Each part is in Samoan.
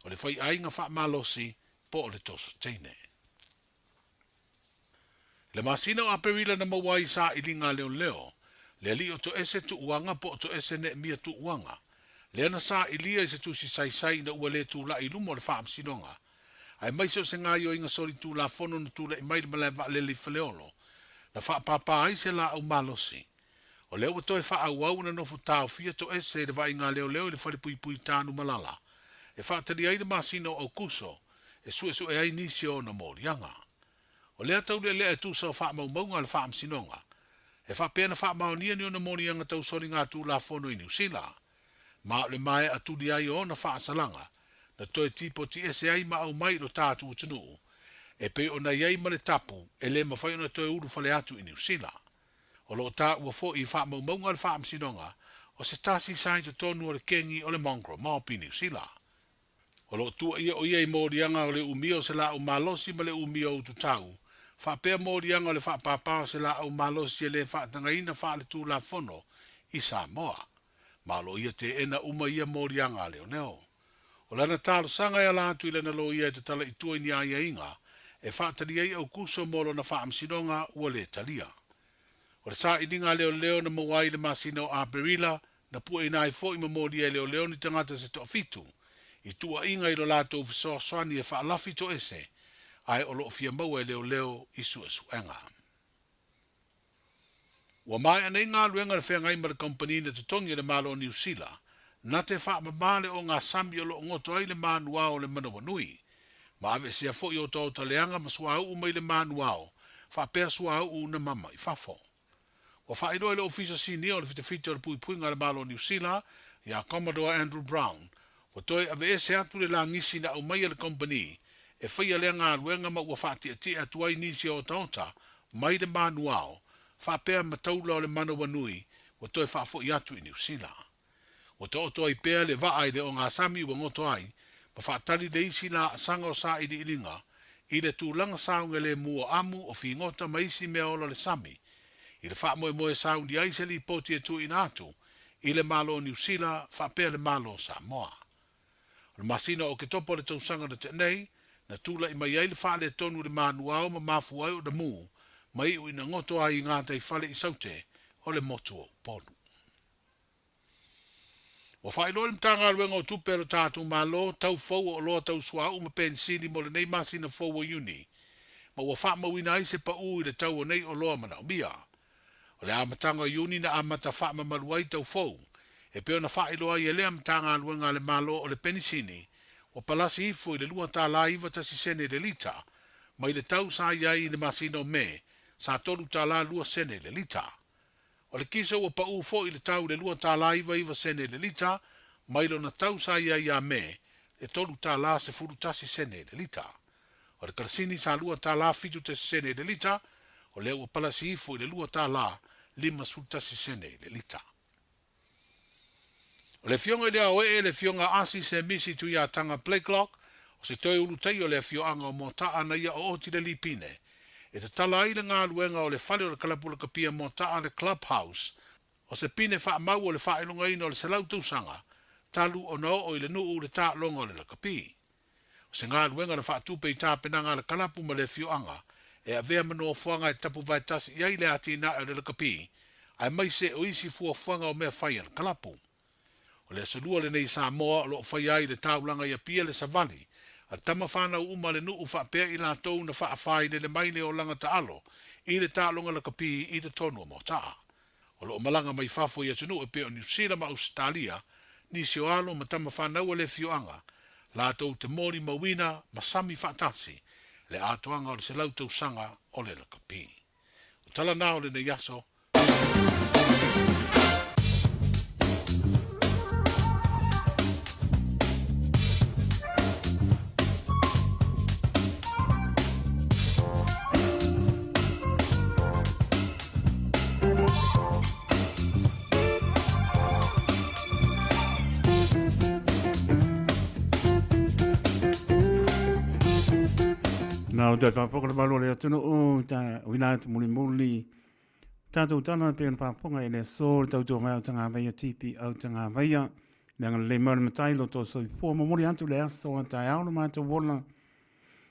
o le faiaiga faamalosi po o le toso teine. I le masina o Aperila na maua ai i sailiga a leoleo le alii o Toese Tuuaga po o Toese Neemia Tuuaga, lea na sailia i se tusi saisai ina ua le tulai i luma o le Faamasinoga, aemaise o se gaoioiga solitulafono na tulai mai i le malae vaalele i Faleolo, na faapāpā ai se laau malosi. O lea ua toe faaauau ona nofo taofia Toese i le vaaiga a leoleo i le falepuipui Tanumalala e faatali ai le masina o Aukuso e suesue ai nisi o ona moliaga. O lea taulealea e tusa o faamaumauga a le Faamasinoga, e faapea na faamaonia ni ona moliaga tau soligatulafono i Niu Sila, ma o le maea tuli ai o ona faasalaga na toe tipoti ese ai ma aumai i lo tatou atunuu, e pei ona i ai ma le tapu e le mafai ona toe ulufale atu i Niu Sila. O lo o taua foi i faamaumauga a le Faamasinoga o se tasi sa i totonu o le kengi o le Mongrel Mob i Niu Sila. O lo o tuuaia o ia i moliaga o le umia o se laau malosi ma le umia o ututau, faapea moliaga o le faapāpā o se laau malosi e le faatagaina faaletulafono i Samoa. Ma o lo o ia teena uma ia moliaga a leoleo. O lana talosaga e ala atu i lana loia e tatala i tua i ni aiaiga e faatali ai Aukuso mo lona faamasinoga ua le talia. O le sailiga a leoleo na maua ai i le masina o Aperila na pueina ai foi ma molia e leoleo ni tagata se toafitu i tuuaiga i lo latou fesoasoani e faalafi toese ae o lo o fia maua e leoleo i suesuega. Ua maea nei galuega le feagai ma le kamupani na totogi e le Malo o Niu Sila na te faamama le ogasami o lo o goto ai le manuao o le manawanui ma aveesea foi otaota leaga ma suauu mai le manuao faapea suauu na mama i fafo. Ua faailoa i le Ofisa Sinia o le Fitafita o le Puipuiga a le Malo o Niu Sila, ia Commodore Andrew Brown, ua toe aveese atu le lagisi na aumai e le kompeni e faia lea galuega ma ua faatiatia atu ai nisi o otaota mai le manuao faapea ma taula o le manawanui ua toe faafoi atu i Niu Sila. Ua taoto ai pea le vaa i le ogasami ua goto ai ma faatali le isi laasaga o sailiiliga i le tulaga saogalemu o amu o figota ma isi mea ola le sami i le faamoemoe e sauni ai se lipoti e tuuina atu i le Malo o Niu Sila faapea le Malo o Samoa. O le masina o Oketopa o le tausaga na tea nei, na tulai mai ai le faaletonu i le manuao ma mafua ai ona mū ma iu ina goto ai i gataifale i Saute o le motu o Upolu. Ua faailoa e le Matagaluega o Tupe a lo tatou Malo tau fou o oloa tau suauu ma penisini mo lenei masina fou o Iuni, ma ua faamauina ai se paū i le tau o nei oloa manaomia. O le amataga o Iuni na amata faamamalu ai tau fou, e pei ona faailoa ai e lea Matagaluega a le Malo o le penisini ua palasi ifo i le $2 91 sene i le lita, mai le tau sa i ai i le masina o Me, sa $3 2 sene i le lita. O le kiso ua paū foi i le tau i le $2.99 sene i le lita, mai lona tau sa i ai ia Me, e $3.11 sene i le lita. O le karasini sa $2.71 sene i le lita, o lea ua palasi ifo i le $2.51 sene i le lita. O le Afioga i le Aoee, le Afioga Asi Semisi Tuiataga Blakelock, o se toe ulutaia o le afioaga o Moataa na ia ooti le Lipine, e tatala ai le galuega o le fale o le kalapu lakapia Moataa le Club House, o se pine faamau o le faailogaina o le 100 tausaga talu ona oo i le nuu le taaloga o le lakapi. O se galuega na faatupe i tapenaga a le kalapu ma le afioaga e avea ma nofoaga e tapu vaetasi i ai le atinae o le lakapi, aemaise o isi fuafuaga o mea fai a le kalapu. O le aso lua lenei i Samoa o lo o faia ai le taulaga i Apia le savali a tama fanau uma a le nuu faapea i latou na faafailele mai le olaga taalo i le taaloga lakapi i totonu o Moataa. O lo o malaga mai fafo i atunuu e pei o Niu Sila ma Ausetalia nisi o alo ma tama fanau a le afioaga latou te molimauina ma sami faatasi le atoaga o le 100 tausaga o le lakapi. O tala na o lenei aso. Nā o te pāpoka le malo le atunuu, ta uila atu muli muli. Tātou tala pe ona pāpoka e le aso le tautua mai au tanga vaia TP au tanga vaia. Le agalelei mai o le Matai lo tou soifua momoli atu le aso a taeao lo matou ola.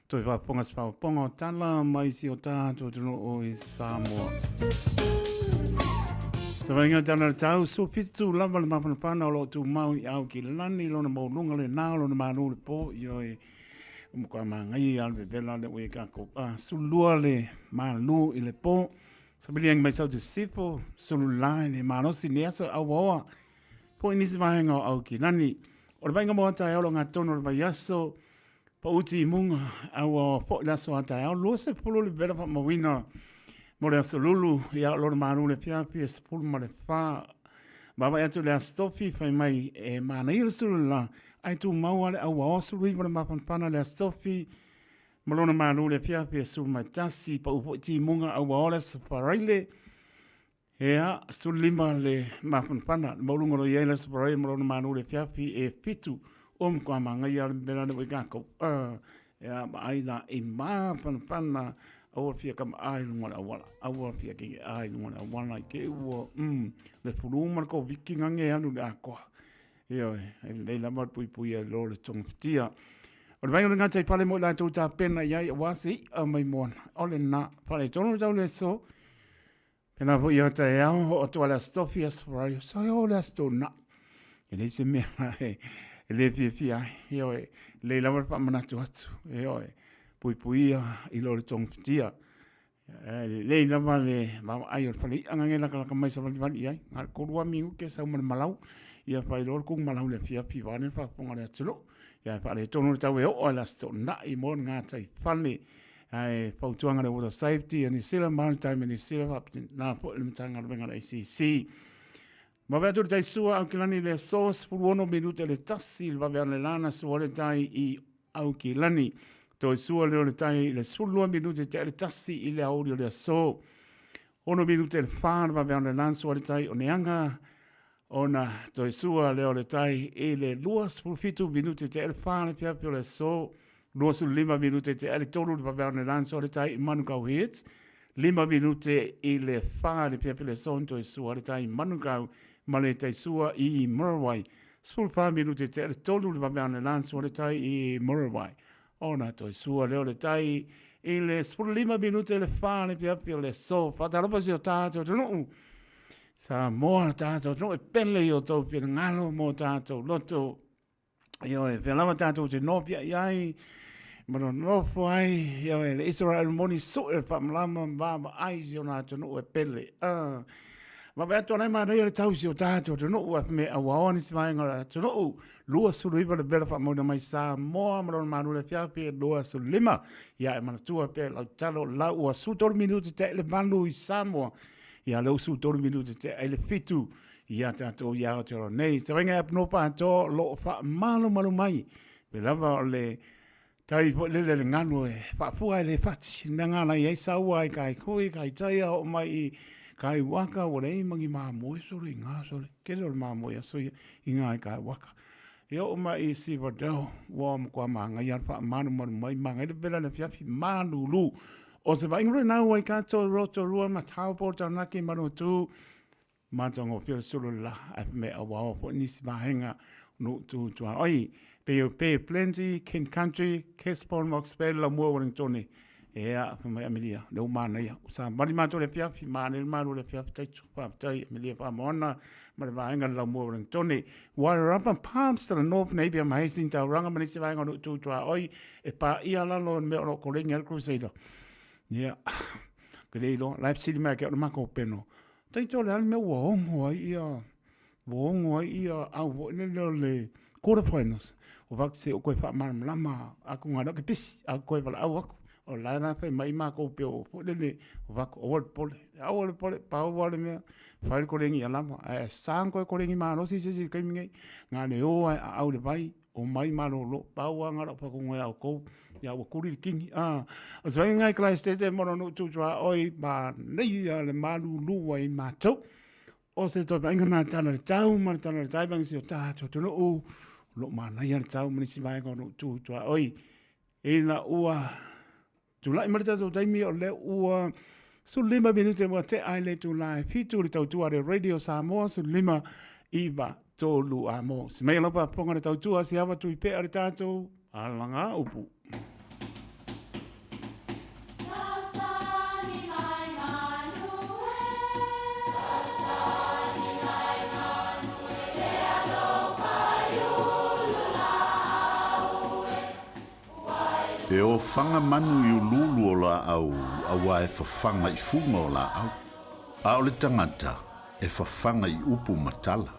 Toe faafofoga se faafofoga o tala mai si o tatou atunuu i Samoa. Savaiga tala le tau, 17 lava le mapanapana o lo o tumau i au ki lani lona mauluga le nā lona malu le po i oe o matua māngai a le vevela le ue kako. A, sulua le malu i le po. Sabiliangi mai sau te sifo, sulu lai le malosi ni aso au oa. Po i nisi vaega o au ki lani. O le vainga moa taeao lo ngā tono le vaiaso, Pauti i muga, a ua fo'i le aso a taeao, 20 le vela faamauina mo le aso Lulu, ia o lona malu le afiafi e 14. Vaavaai atu i le Aso Tofi, fai mai e manaia le sulu le la, ae tumau lava le auaoa 19 le mafanafana le Aso Tofi ma lona malu le afiafi e 11. Pau foi timuga auaoa le Aso Faraile, Ea, 15 le mafanafana, le maualuga o lo o i ai le Aso Faraile ma lona malu i le afiafi e 7 o matua manaia le mea lea ua i tatou. Ea, vaai la i mafanafana, aua fia kama'a i luga o le auala, aua fia keke'a i luga o le auala i te i ua, le flu ma le Koviti gage e alu i le atoa. Ioe, e lelei lava le puipuia i lo le togafitia. O le vaaiga o le gata i fale mo i latou tapena i ai aua se i'a mai moana, o lena, faaletonu le tau le aso, Pēlā foi ia taeao, oo atu a le Aso Tofi, Aso Faraile, so e o le Aso Toonai. E leai se mea e le fiafia ai. Ioe, lelei lava le faamanatu atu. Ioe, puipuia i lo le togafitia. E lelei lava le vaavaai o le fale i'a gage lakalaka mai savalivali i ai. Na o le 3 lava minute e sau ma le malau, ia fai loa le kugumalau i le afiafi vaeane le faafofoga a le atunuu. Ia ae faaletonu le tau e oo lava i le Aso Toonai mo le gataifale. Ae fautuaga le Water Safety a New Zealand, Maritime a New Zealand, faapena foi le Matagaluega a le ACC. Vave atu le tai sua Aukilani i le aso 16 minute le tasi le vave ana lana sua le tai i Aukilani. Toe sua leo le tai i le 12 minute te le tasi i le aoauli o le aso. 6 minute le 4 le vave ana lana sua le tai o Neanga. Ona toe sua lea o le tai i le 27 minute te le 4 le afiafi o le aso, 25 minute te le 3 le vaveao le lanso o le tai i Manukau Heads, 5 minute i le 4 le afiafi o le aso ona toe sua le tai i Manukau ma le tai sua i Muriwai, 14 minute te le 3 le vaveao le lanso o le tai i Muriwai. Ona toe sua lea o le tai i le 15 minute le 4 le afiafi o le aso. Faatalofa si o tātou atunuu. Samoa le tātou atunuu e pele i o tou finagalo mo tātou loto. Ioe, pea lava tātou te nōpia i ai, ma nonofo ai, ioe, le Israel moni sue le whaamalama vaavaai si ona atunuu e pele. Vaavaai atu ana e manaia le tau si o tātou atunuu, a me auaoa nisi vaega o le atunuu, 29 le vela faamauina mai Samoa ma lona malu le afiafi e 25. Ia e manatua pea lau tatalo lau ua 13 minute te le valu i Samoa. Ia lea ua 13 minute te ai le 7 ia tātou i Aotearoa nei. Se vainga e aponoa pātoa lo o faamalumalu mai. Pe lava o le tai foi lele le galu e faafua e le fati. Le mea ngā lai ai saua ai kai kui, kai taia o mai i kai waka, ua leai mangi mamoe sole i ngā sole. Kele o le mamoe aso ia i ngā i kai waka. E oo mai i Sivadao, ua matua māngai a le faamalumalu mai, māngai le vela le afiafi, malulu. O se vaaiga loa nau ai kātou Rotorua ma Taupo, Taranaki, Manawatū, Matagofie o le sulu le la, ae fai mai auaoa foi nisi vaega no tu tuaoi. Bay of Bay of Plenty, Kent Country, Casborn, Mox Bay, Laumua, Wellingtone. Ea, fai mai Amelia, le u manaia. U sa mali mātou le afiafi, manaia le malu le afiafi, taitu, faafetai, Amelia Whamoana, ma le vaega le Laumua, Wellingtone. Wairarapa, Palmerston, North Napier, ma Hastings, Tauranga, ma nisi vaega no tu tuaoi, e pā ia lalo me o lo kolengi a le Crusader. Ia, ke le iloa, la e fesili mai ke o le mako peno. Taito le a le mea ua ogo ai ia, ua ogo ai ia au foi lele o le quarter finals. O wak se o koe whaamalamalama aku ngā ke pisi, aku koe walaau aku. O la la whai mai mākou pe o foi lele, o wak o le pole. Aua le pole, pau a le mea, whai le korengi a lama. Ae sang koe korengi mārosi se se kaimi ngei, ngā le o ai a au le vai, o mai malolo, pau a ngā rau whakongoe au kou, ia ua kuri le kingi. Ah, o se whainga ngai klai stete mono nu tūtua oi, ma nei a le malulu ai mātou. O se toi painga nā tana le tau, ma le tana le tai bangi si o tātou tonu u, lo manaia le tau manisi vaega o nu tūtua oi. Ina ua tulai mai le tatou taimi o lea ua 15 minute ua tea ai le itula e 7 le tautua a le Radio Samoa 15 9 3 amo. Se mai lau faafofoga le tautua se ava tui pea le tatou alaga upu. E ofaga manu i uluulu o laau auā e fafaga i fuga o laau, a o le tagata e fafaga i upu ma tala.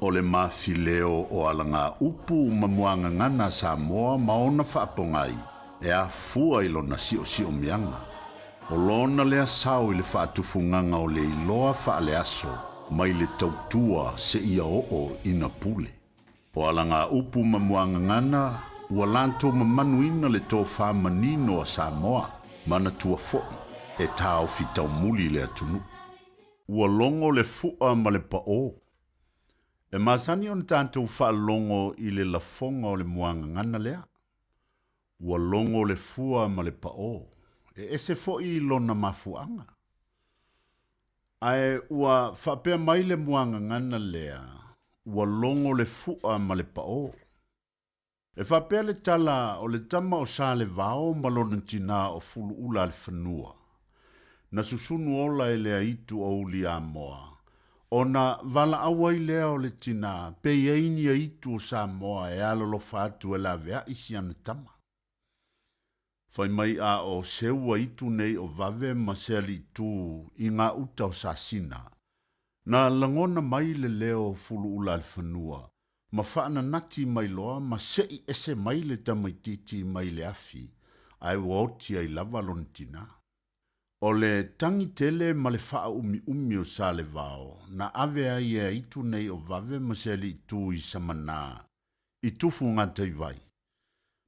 O le mafileo o alagaupu ma muagagana a Samoa ma ona faapogai e afua i lona siosiomiaga. O lona lea sao i le faatufugaga o le iloa faaleaso mai le tautua seia oo ina pule. O alagaupu ma muagagana ua latou mamanuina le tofa manino a Samoa, manatua foi e taofi taumuli le atunuu. Ua logo le fu'a ma le pa'ō. E masani ona tatou faalogo i le lafoga o le muagagana lea. Ua logo le fua ma le pa'ō. E ese fo'i lona mafuaaga. Ae ua faapea mai le muagagana lea, ua logo le fu'a ma le pa'ō. E faapea le tala o le tama o Salevao ma lona tinā o Fuluula a le fanua, na susunu ola e le aitu o Uliamoa, ona valaau ai lea o le tinā pe i ai ni aitu o Samoa e alolofa atu e laveai si ana tama. Fai mai a o seu aitu nei o Vave ma Sealiitū i ngā uta o Sasina, na lagona mai le leo o Fuluula a le fanua, ma faananati mai loa ma seʻi ese mai le tamaitiiti mai le afi, ae ua oti ai lava lona tinā. O le tagi tele ma le faaumiumi o Salevao na ave ai e aitu nei o Vave ma Sealiitū i Samanā, i Tufugataiwai,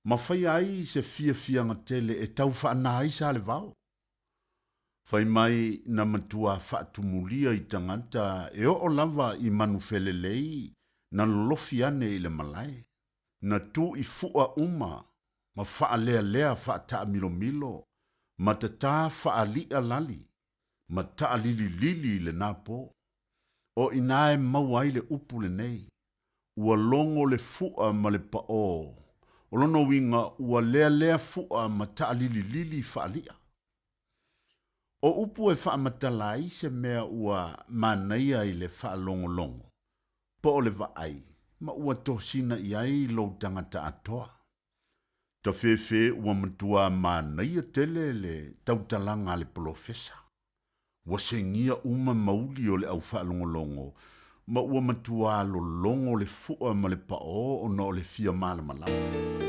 ma faia ai se fiafiaga tele e tau faanā ai Salevao. Fai mai na matua faatumulia i tagata e oo lava i Manufelelei na lolofi ane i le malae, na tu i fu'a uma ma faalealea faataamilomilo ma tatā faali'a lali ma taalililili i lenā pō. O inā e maua ai le upu lenei, ua logo le fu'a ma le paʻō, o lona uiga ua lealea fu'a ma taalililili faali'a. O upu e faamatala ai se mea ua manaia i le faalogologo, po o le vaai, ma ua tosina i ai lou tagata atoa. Tafefe ua matuā manaia tele le tautalaga a le polofesa. Ua segia uma mauli o le au faalogologo, ma ua matuā lologo le fu'a ma le paʻō ona o le fia malamalama.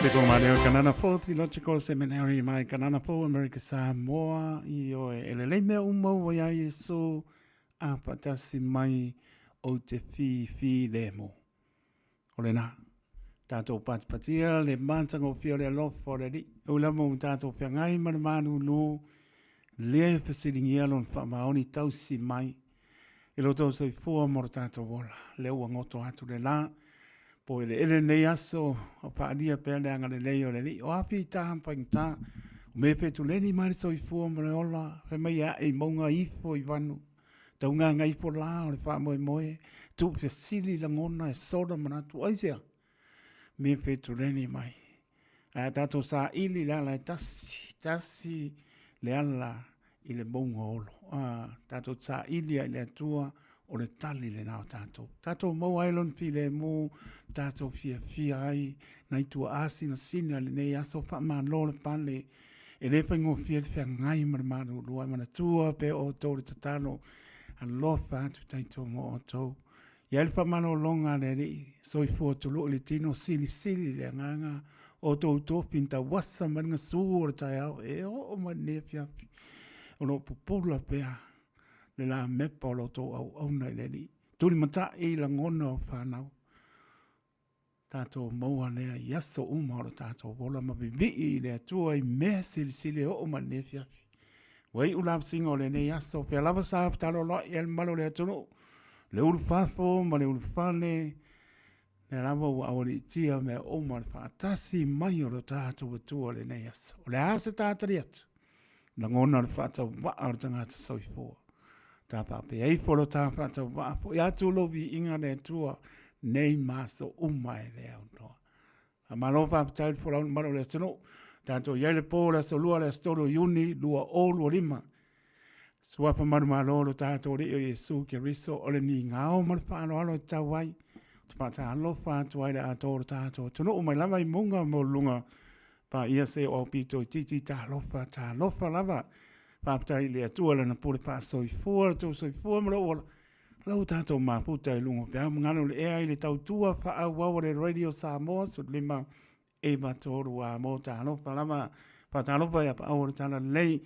Te Kōmare o Kanana Fou Theological Seminary mai Kanana Fou Amerika Samoa i oe e lelei mea uma ua iā Iesu a whaatasi mai o te whiwhi lemu. O lena, tātou patipatia le mātangofia o le alofa o le Alii. E ui lava ua tātou feagai ma le malūlū, lea e fesilingia lona faamaoni tausi mai i lo tou soifua ma lo tātou ola. Lea ua goto atu le la, po eleele lenei aso, o paalia pea le agalelei o le Alii. O a fita ma faigata, o me fetuleni mai le soifua ma le ola, fai mai e ae i mauga ifo i vanu. Taugaga ifo la o le faamoemoe, tuufesili lagona e sola manatu, aisea? Me fetuleni mai. Ae a tatou saili le ala e tasi, tasi le ala i le mauga olo. A tatou saili ai i le Atua, o le tali lena o tatou. Tatou maua ai lona filemu, tatou fiafia ai nai tuaa sinasina i lenei aso, faamalo le pale. E le faigofie le feagai ma le malulu, ae manatua pea outou le tatalo, alofa atu tatou mo outou. I ai le faamalologa a le Alii, soifua tului le tino, silisili le agaga o outou tofi na tauasa mai le gasu o le taeao e oo mai lenei afiafi. O lo o pupula pea le lamepa o lo outou auauna i le Alii. Tulimatai i lagona o fanau. Tatou maua lea i aso uma o lo tatou ola ma vivii i le Atua i mea silisili e oo mai lenei afiafi. Ua iu lavasiga o lenei aso, pea lava sa fetaloloai ai le mamalu o le atunuu, le ulufafo ma le ulufale, lea lava ua aualiitia mea uma le faatasi mai o lo tatou Atua i lenei aso. O le a se tatali atu? Lagona le faatauvaa o le tagata soifua. Ta faapea ifo lo ta faatauvaa foi atu lou viiga le Atua nei ma aso uma e le aunoa. Faamalo faafetai le folau mamalu o le atunuu. Tatou i ai le po o le aso 2 le aso 3 o Iuni 2025. Suafa manumalo lo tatou Alii o Iesu Keriso o le migao ma le faaaloalo e tatau ai. Ou te faatalofa atu ai le atoa o lo tatou atunuu mai lava i mauga maualuluga Paia se o aupito itiiti talofa, talofa lava. Faafetai i le Atua lana pule faasoifua le tou soifua ma lou ola. Lau tatou mafuta i luga o peau ma galu le ea i le tautua faaauau a le Radio Samoa 15 93 a mo talofa lava. Faatalofa ia paau o le Talalelei.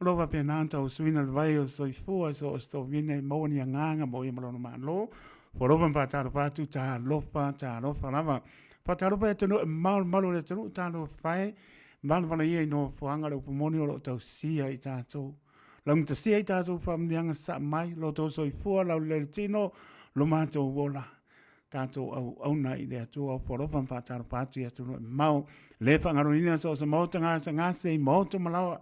O lo o faapena ona tausuina le vai o le soifua i so o se tovine e maua ni agaga mo ia ma lona Malo. Foalofa ma faatalofa atu, talofa, talofa lava. Faatalofa i atunuu e malumalu o le atunuu, talofa e, valavala ia i nofoaga le upu moni o lo o tausia i tatou. Laugatasia i tatou faamanuiaga sasaa mai, lo outou soifua laulelei le tino, lo matou ola. Tatou auauna i le Atua o foalofa ma faatalofa atu i atunuu e mamao. Le faagaloina so o se maota gasegase i maota ma laoa.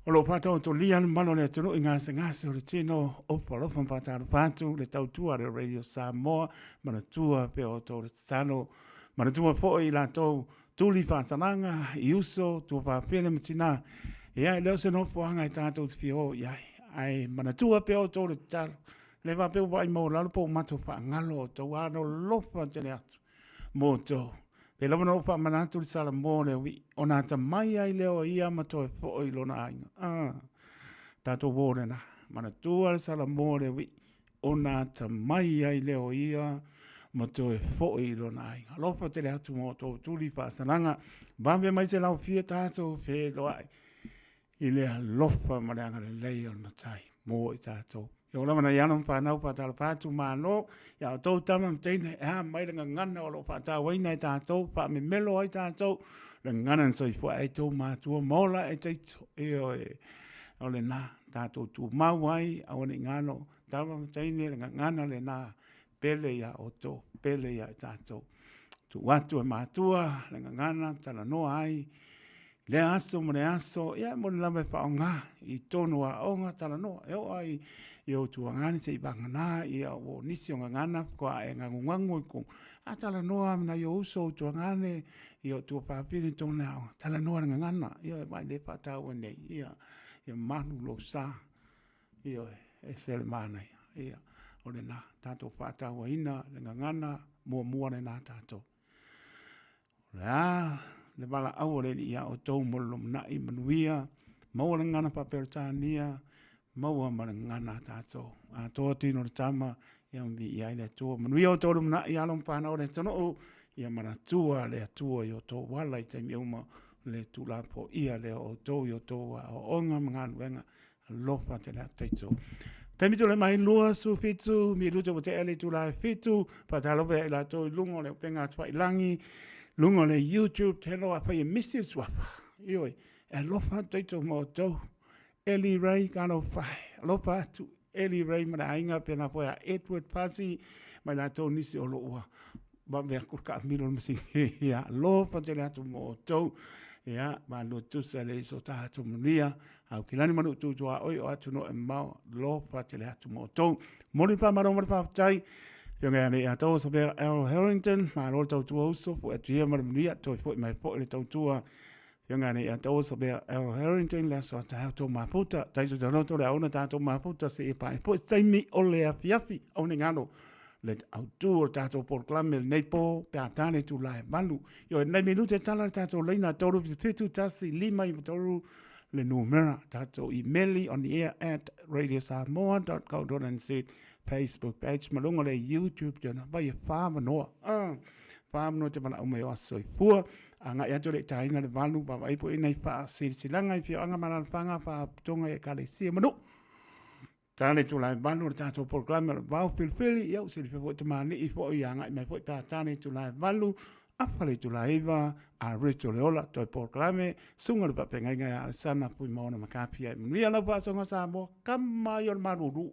O lo o faataotolia le mamalu o le atunuu i gasegase o le tino, opo alofa ma faatalofa atu le tautua a le Radio Samoa, manatua pea outou le tatalo, manatua foi i latou tuli faasalaga i uso, tuafafine ma tinā. Ia, e le o se nofoaga e tatou te fia o i ai, ae manatua pea outou le tatalo. Le faapea ua vaai maualalo po ua matou faagalo outou, a alofa tele atu mo outou. Pei lava ona ou faamanatu le Salamo le ui'i, ona atamai ai lea o ia ma toe foi i lona aiga. Ah, tatou uō lena. Manatua le Salamo le ui'i, ona atamai ai lea o ia ma toe foi i lona aiga. Alofa tele atu ma outou tuli faasalaga, vave mai se laufia tatou feiloai i le alofa ma le agalelei o le Matai mo i tatou. E oo lava nai alo ma fanau faatalofa atu malo ia outou tama ma teine e a mai le gagana o lo o faatauaina e tatou, faamemelo ai tatou, le gagana na soifua ai tou matua ma ola e taito. Ioe, o lena tatou tumau ai, aua ne i galo, tama ma teine le gagana lena, pele ia outou, pele ia i tatou. Tuu atu e matua le gagana, talanoa ai, lea aso ma le aso, ia e moni lava e faaaoga i tonu o aoga talanoa, e oo lava i ou tuagane se i vagana ia ua o nisi o gagana faatoa e gagugagu i totonu, a talanoa lava ma nai ou uso ou tuagane, ia o tuafafine i totonu o le aoga, talanoa i le gagana, ioe, aua e le faataua nei, ia, ia malu lou sa, ioe, ese le manaia, ia, o lena, tatou faatauaina le gagana muamua lena tatou. O le a le valaau a le Alii ia outou mo le lumanai manuia, maua le gagana faa-Peretania, maua ma le gagana a tatou. Atoa tino le tama, ia ma viia ai le Atua. Manuia outou lumanai, alo ma fanau o le atunuu. Ia manatua le Atua i outou ala i taimi uma le tulafoia lea o outou i outou aoaoga ma galuega. Alofa tele atu taito. Taimi tule mai 27 minute ua tea le itula e 7. Faatalofa ia i latou i luga o le upega atuailangi, luga o le YouTube, te loa afai e misi le suafa. Ioe, e alofa atu taito ma outou. Eli Ray, talofa e, alofa atu. Eli Ray ma le aiga, pēlā foi a Edward Pasi, ma i latou nisi o lo o ua vave aku le kaamilo o le masini. Ia, alofa tele atu mo outou. Ia, malua tusa le iso tatou manuia. Aukilani ma nuu tutuaoi o atu no e mamao, alofa tele atu mo outou. Momoli le faamalo ma le faafetai. Afioga ia Leiataua Savea L. Harrington, malo le tautua uso, foi atu ia ma le manuia, toe foi mai foi le tautua. Afioga ia Leiataua Savea L. Harrington, le aso a taeao tou mafuta, taito te loto le aona tatou mafuta seia pae foi se taimi o le afiafi, aua ne i galo le autu o le tatou polokalame lenei po pe a ta le itula e 8. Ioe, nei minute e tala le tatou laina 371 593 le numera, tatou imeli on the air at radiosamoa.co.nz, Facebook page ma luga o le YouTube tena vai e whāmanoa. Ah, whāmanoa te walaau mai o aso soifua. Agai atu le taina le valu, vaavaai foi nei faasilasilaga i afioaga ma alaalafaga, faalapotopotoga i ekalesia ma nuu. Ta le itula e 8 o le tatou polokalame o le vao filifili, ia ua silafia foi tamalii foi agai mai foi pe a ta le itula e 8, afa le itula e 9, a Rachel Leola toe polokalame, susuga i le faafeagaiga ia Alesana Fuimaono Makafi. Ae manuia lau faasoga Samoa, kama ai o le malulu.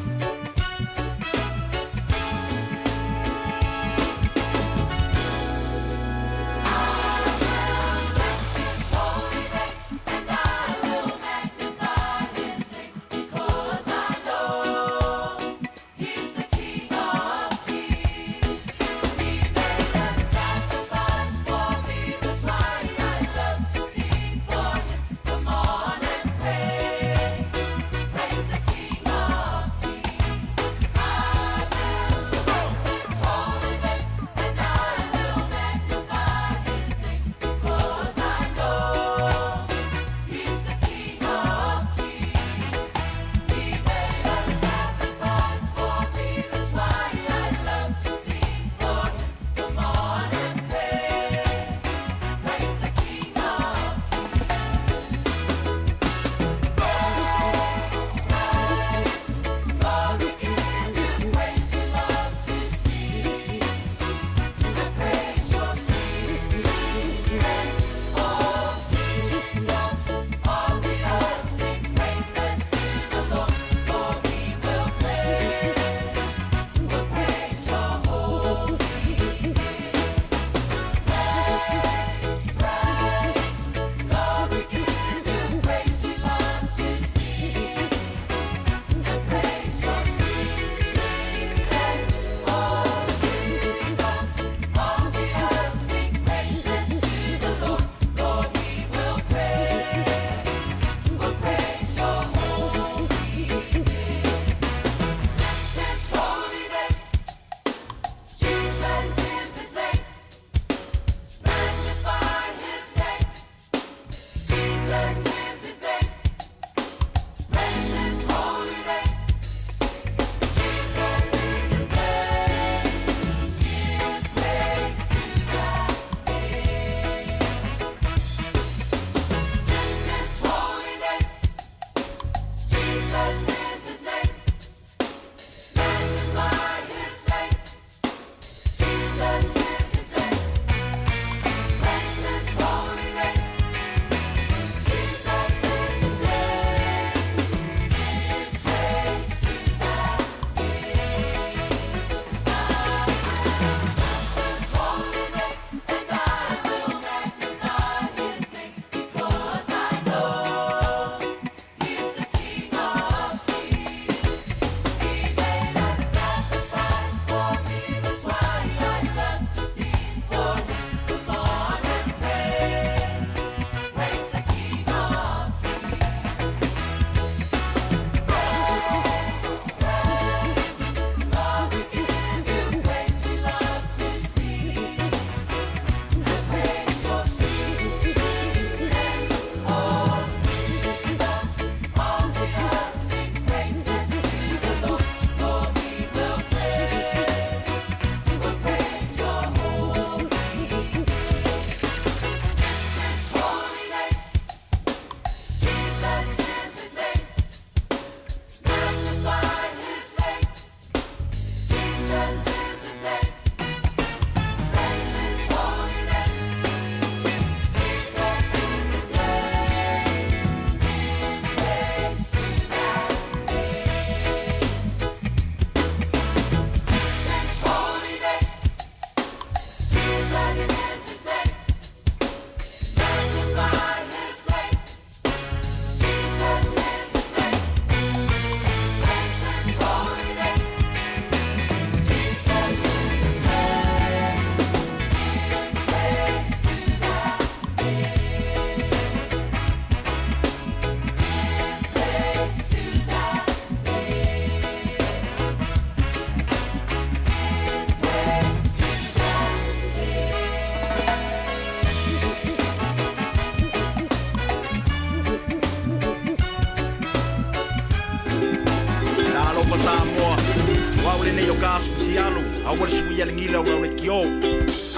Aua le suia le gila o lau leitio.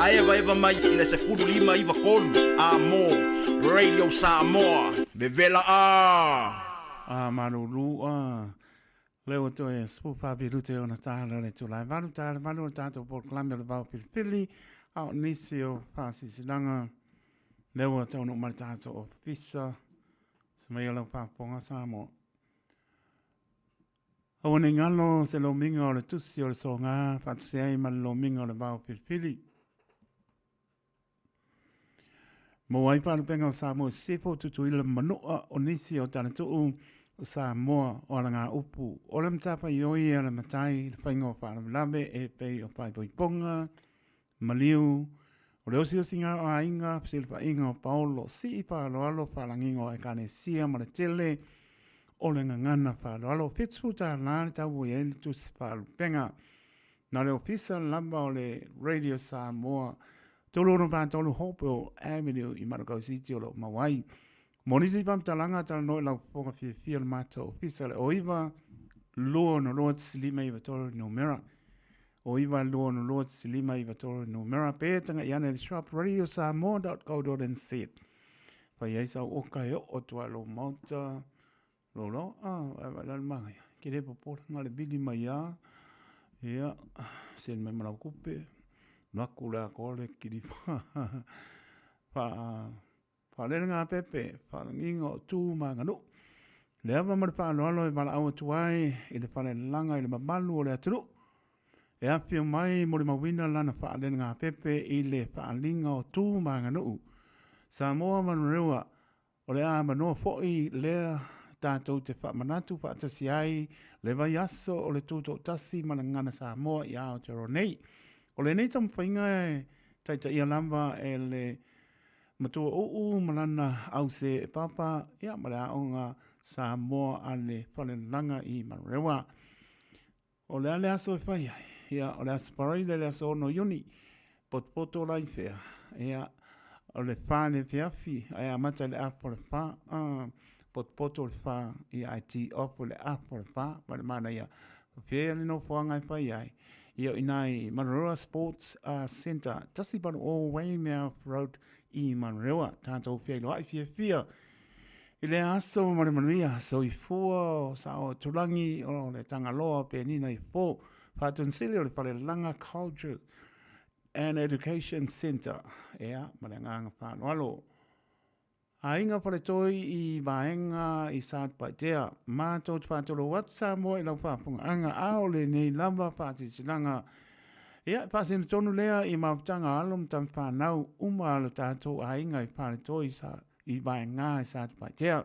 Ae evaeva mai i le 15 9 3 A mo Radio Samoa. Vevela a! A malulu a lea ua toe 14 minute ona tala le itula e 8 tala 8 o le tatou polokalame o le Vao Filifili a o nisi o faasilasilaga lea ua taunuu mai le tatou ofisa se mai o lau faafofoga Samoa. Aua ne i galo se lomiga o le tusi o le soga faatasi ai ma le lomiga o le vao filifili. Maua ai faalupega o Samoa i Sisifo, Tutuila ma Manua o nisi o talatuu o Samoa o alagaupu. O le matafaioi a le matai i le faiga o faalavelave e pei o faaipoipoga, maliu, o le osiosiga o aiga, fesilafaiga o paolo, sii faaaloalo, faalagiga o Ekalesia ma le tele o le gagana faaaloalo. $70 le tau ua i ai le tusi faalupega. Na le ofisa lava o le Radio Samoa, 363 Hopewell Avenue i Manukau City o lo o maua ai. Mo nisi faamatalaga, talanoa i lau fofoga fiafia o le matou ofisa le 09 262 593 numera. 09 262 593 numera pe taga'i ane i le shop radiosamoa.co.nz. Fai ai sau oka e oo atu ai lou maota lolo a vai la le manaia. Ke le popola na le vili mai a ia send mai ma lau tupe alu atu le atoa le kilifa fa Faalelega pepe, faalagiga o tu ma aganuu. Le ava ma le faaaloalo e valaau atu ai i le falelalaga i le mamalu o le atunuu e afifio mai e molimauina lana faalelega pepe i le faaaliga o tu ma aganuu. Samoa Manurewa, o le avanoa foi lea tatou te faamanatu faatasi ai le vaiaso o le Tutoatasi ma le Gagana Samoa i Aotearoa nei. O lenei taumafaiga e taitaia lava e le Matua Uu ma lana ause e papa, ia, ma le aoga Samoa a le Falelalaga i Manurewa. O le a le aso e fai ai? Ia, o le aso Faraile le aso 6 Iuni, potopoto la i fea? Ia, o le fa le afiafi, ae amata i le afa o le fa, a, potopoto le fa, ia, ae tee off i le afa o le fa, ma le manaia. O fea le nofoaga e fai ai? Ia, o i ina i Manurewa Sports Centre, 180 Weymouth Road i Manurewa. Tatou feiloai fiafia i le aso ma le manuia. Soifua o Sao Tulagi o le Tagaloa Penina i Fo, Faatonisili o le Falelalaga Culture and Education Centre. Ia, ma le agaga faaaloalo. Aiga Faletoi i Vaega i Satupaitea. Matou te faatolou atu Samoa i lau faafofogaaga a o lenei lava faasilasilaga. Ia, e faasino tonu lea i mafutaga a alo ma tamafanau uma a lo tatou aiga i Faletoi sa, i Vaega i Satupaitea.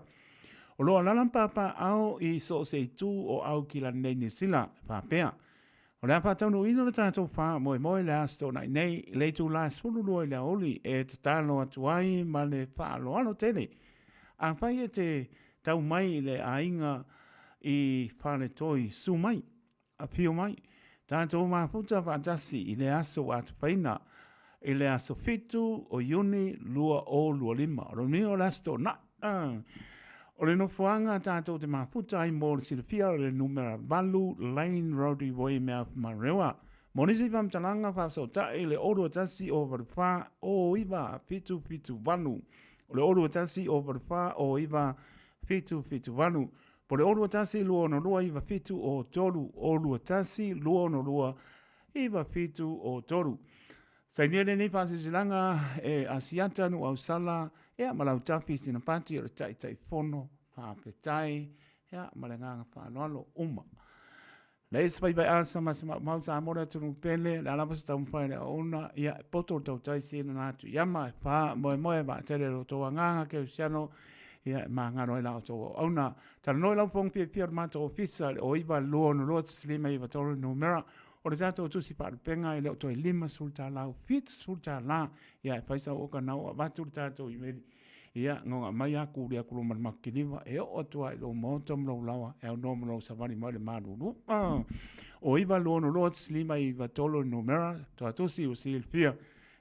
O lo o alaala ma papaaao i so o se itu o Aukilani nei Niu Sila, e faapea, O le a faataunuuina le tatou faamoemoe i le Aso Toonai nei i le itula e 12 i le aoauli e tatalo atu ai ma le faaaloalo tele. Afai e te tau mai i le aiga i Faletoi, susu mai, afio mai, tatou mafuta faatasi i le aso ua atafaina i le aso 7 o Iuni 2025. O lona uiga o le Aso Toonai. O le nofoaga tatou te mafuta ai mo le silafia o le numera 8 Lane Road i Weymouth, Manurewa. Mo nisi faamatalaga faafesootai i le 021 084 09 778. O le 021 084 09 778. Po le 021 262 9703, 021 262 9703. Sainia lenei faasilasilaga e Asiata Nuuausala ia ma Lautafi Sinapati o le Taitaifono. Faafetai ia ma le agaga faaaloalo uma. Leai se vaivai asa ma se maumau Samoa le atunuu pele, le a lava se taumafai a le auauna, ia e poto le tautai sina atu i ama e faamoemoe vaatele lo outou agaga kerisiano, ia e magalo ai la outou auauna. Talanoa i lau fofoga fiafia o le matou ofisa i le 0962 593 numera o le tatou tusi faalupega e le o toe $50, $70, ia e fai sau oka na ua avatu le tatou imeli, ia goga mai a kuli atu loa ma le makiliva e oo atu lava i lou maota ma lou laoa e aunoa ma lou savali mai le malulu. O 962 593 le numera, toatusi ua silafia.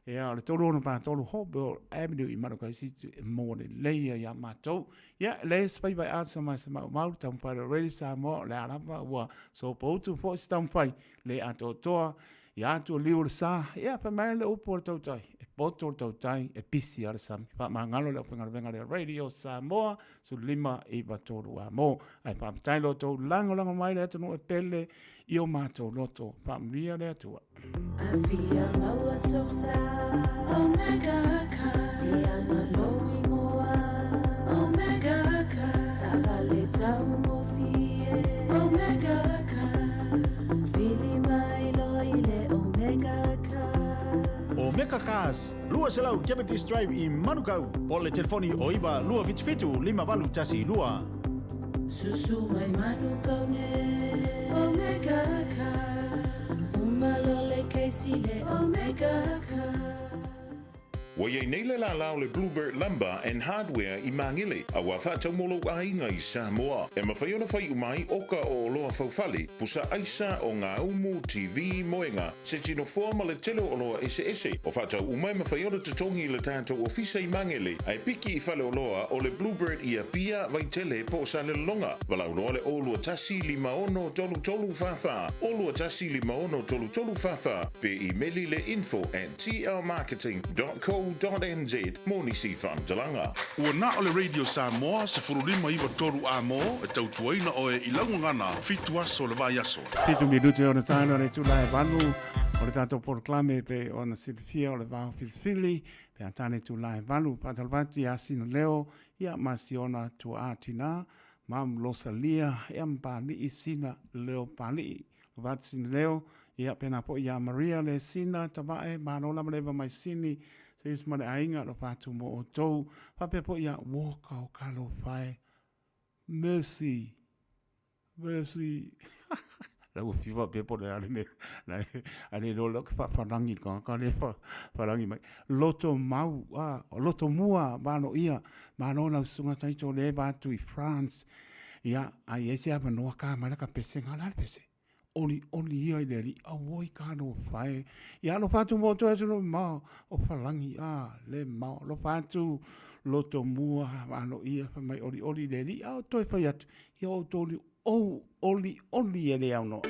Ia, o le 363 Hopewell Avenue i Manukai City e maua lelei ai ia matou. Ia, e leai se faiva e asa mai se maumau, le taumafai o le Radio Samoa, o le a lava ua sopoutu foi se taumafai le atoatoa. Ia atu o liu o le sa, ia fai mai le upu a le tautai, e poto le tautai, e pisi lava le sami. Faamagalo le aufaigaluega lea Radio Samoa, 1593 amo. Ae faafetai lo outou lagolago mai le atunuu e pele i o matou loto. Faamanuia le Atua. Afia maua sou sa Omega Car Iana lou ingoa Omega Car Taavale taugofie Omega Car Vili mai loa i le Omega Car. Omega Cars, 200 Cavendish Drive i Manukau, po o le telefoni o 9 277 5812. Susu mai Manukau nei Omega Cars Uma loa le kesi le Omega Cars. Ua i ai nei le lālā o le Bluebird Lumber and Hardware i Māgele, a ua faatau mo lou aiga i Samoa. E mafai ona fai uma ai oka o oloa faufale, pusa aisa, ogaumu, TV, moega, se tinofoa ma le tele o oloa eseese. O faatau uma e mafai ona totogi i le tatou ofisa i Magele, ae piki i faleoloa o le Bluebird i Apia, Vaitele po o Salelologa. Valaau loa le 021 56 33 44, 021 56 33 44, pe imeli le info at tlmarketing dot co dot nz mo nisi faamatalaga. Ua na o le Radio Samoa 15 9 3 A-mo e tautuaina oe i lau gagana fitu aso o le vaiaso. Fitu minute ona taena le itula e valu o le tatou polokalame pei ona silafia o le vao filifili pe a tane itula e valu. Faatalofa atu ia Sina Leo ia ma si ona tuaa tina Mam Losalia ia ma Pali'i Sina Leo Pali'i. Vat Sina Leo ia pena foi ia Maria le Sina Tavae malo lava le eva mai Sini se isi ma le aiga alofa atu mo outou faapea foi ia Walker o Kalofae Mercy Mercy la ua fiu faapea po o le a le mea la e a le iloa lea ou te faafalangi i le tagata lea e falangi mai loto mau a loto mua valoia malo lau susuga Taito le eva atu i France ia a i ai se avanoa ka mai la ka pesega o le a le pese olioli ia i le Alii auoi ka alofa e ia alofa atu mo outou e atunuu mamao o Falagi a le mamao alofa atu loto mua valoia fai mai olioli i le Alii a o toe fai atu ia outou ou olioli e le aunoa.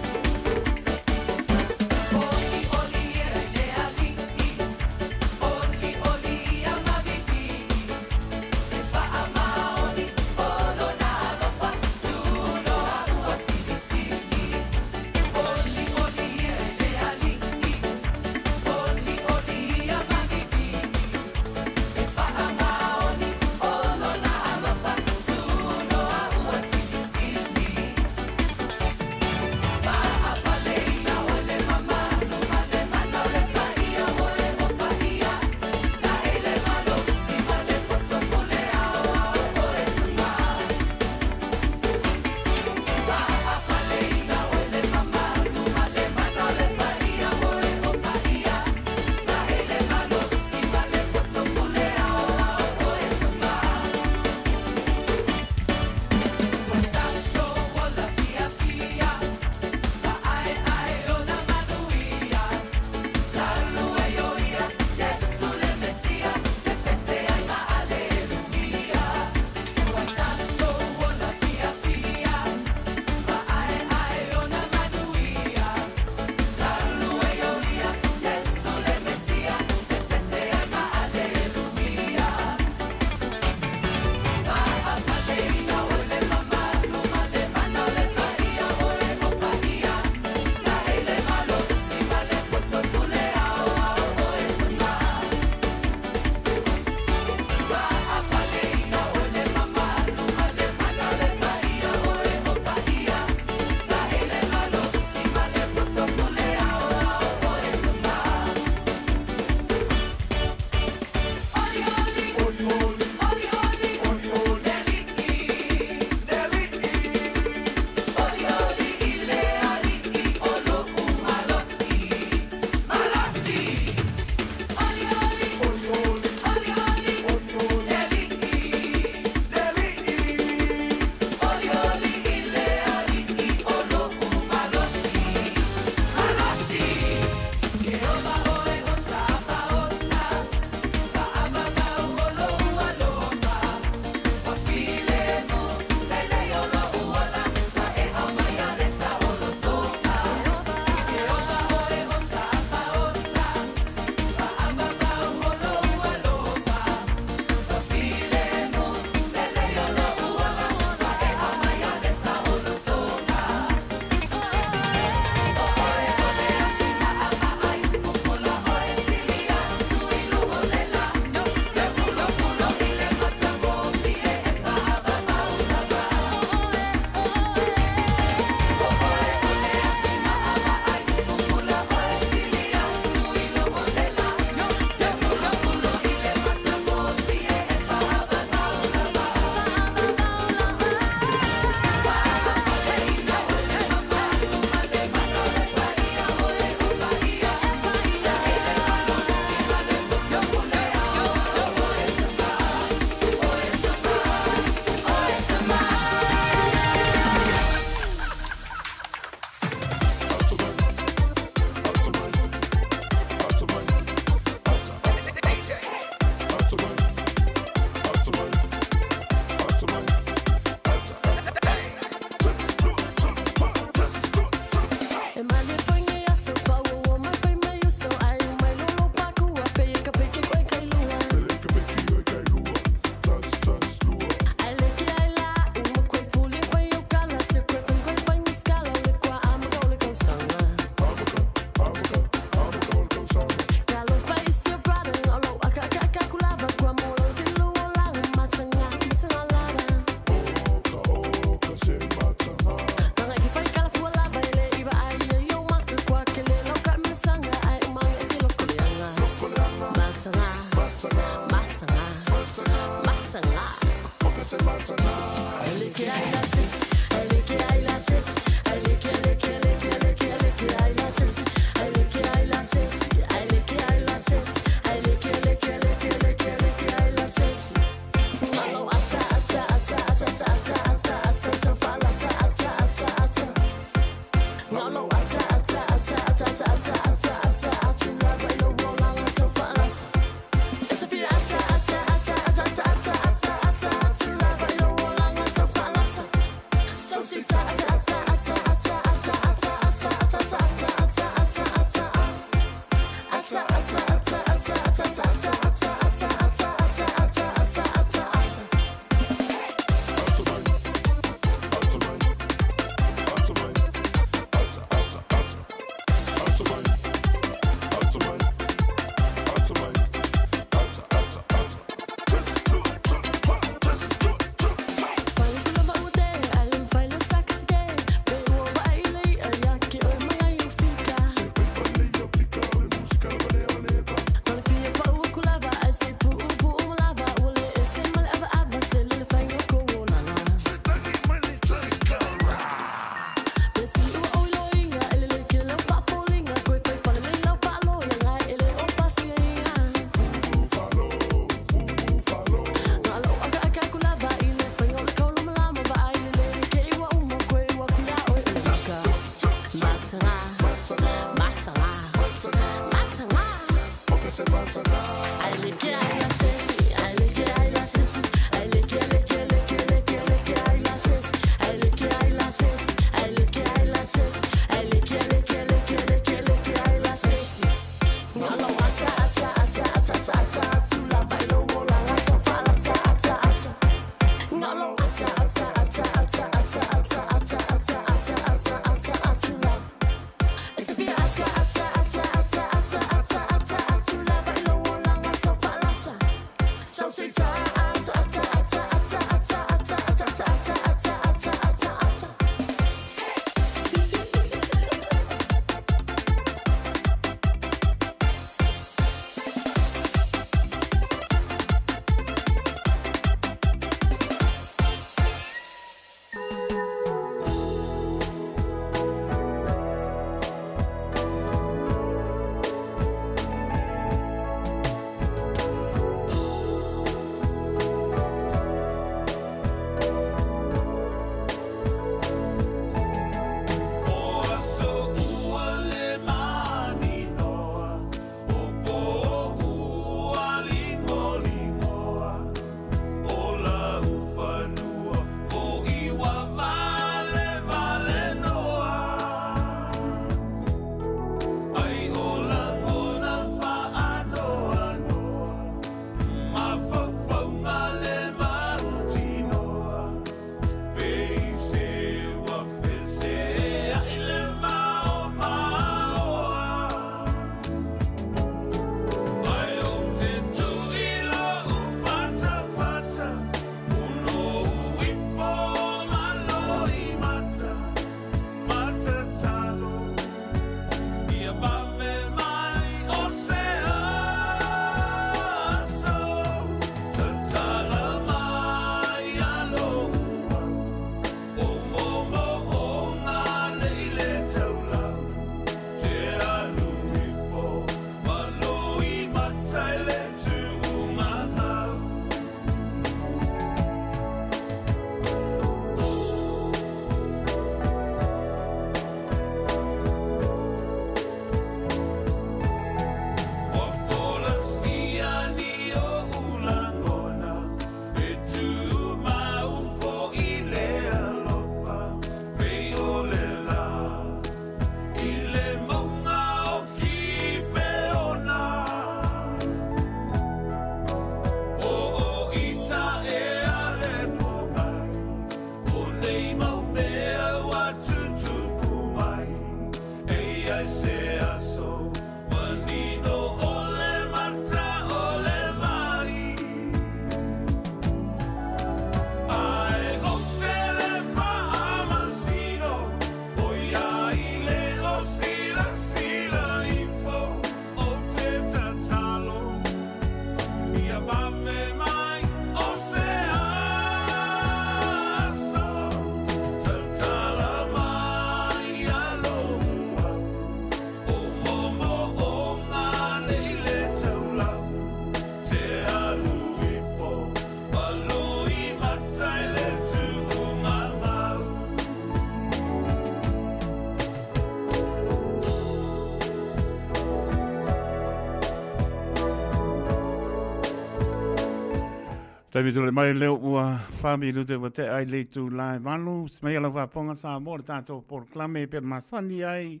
Taimi tulai mai lea ua 4 minute ua tea ai le itula e 8. Semaia lau faafofoga Samoa le tatou polokalame e pei ona masani ai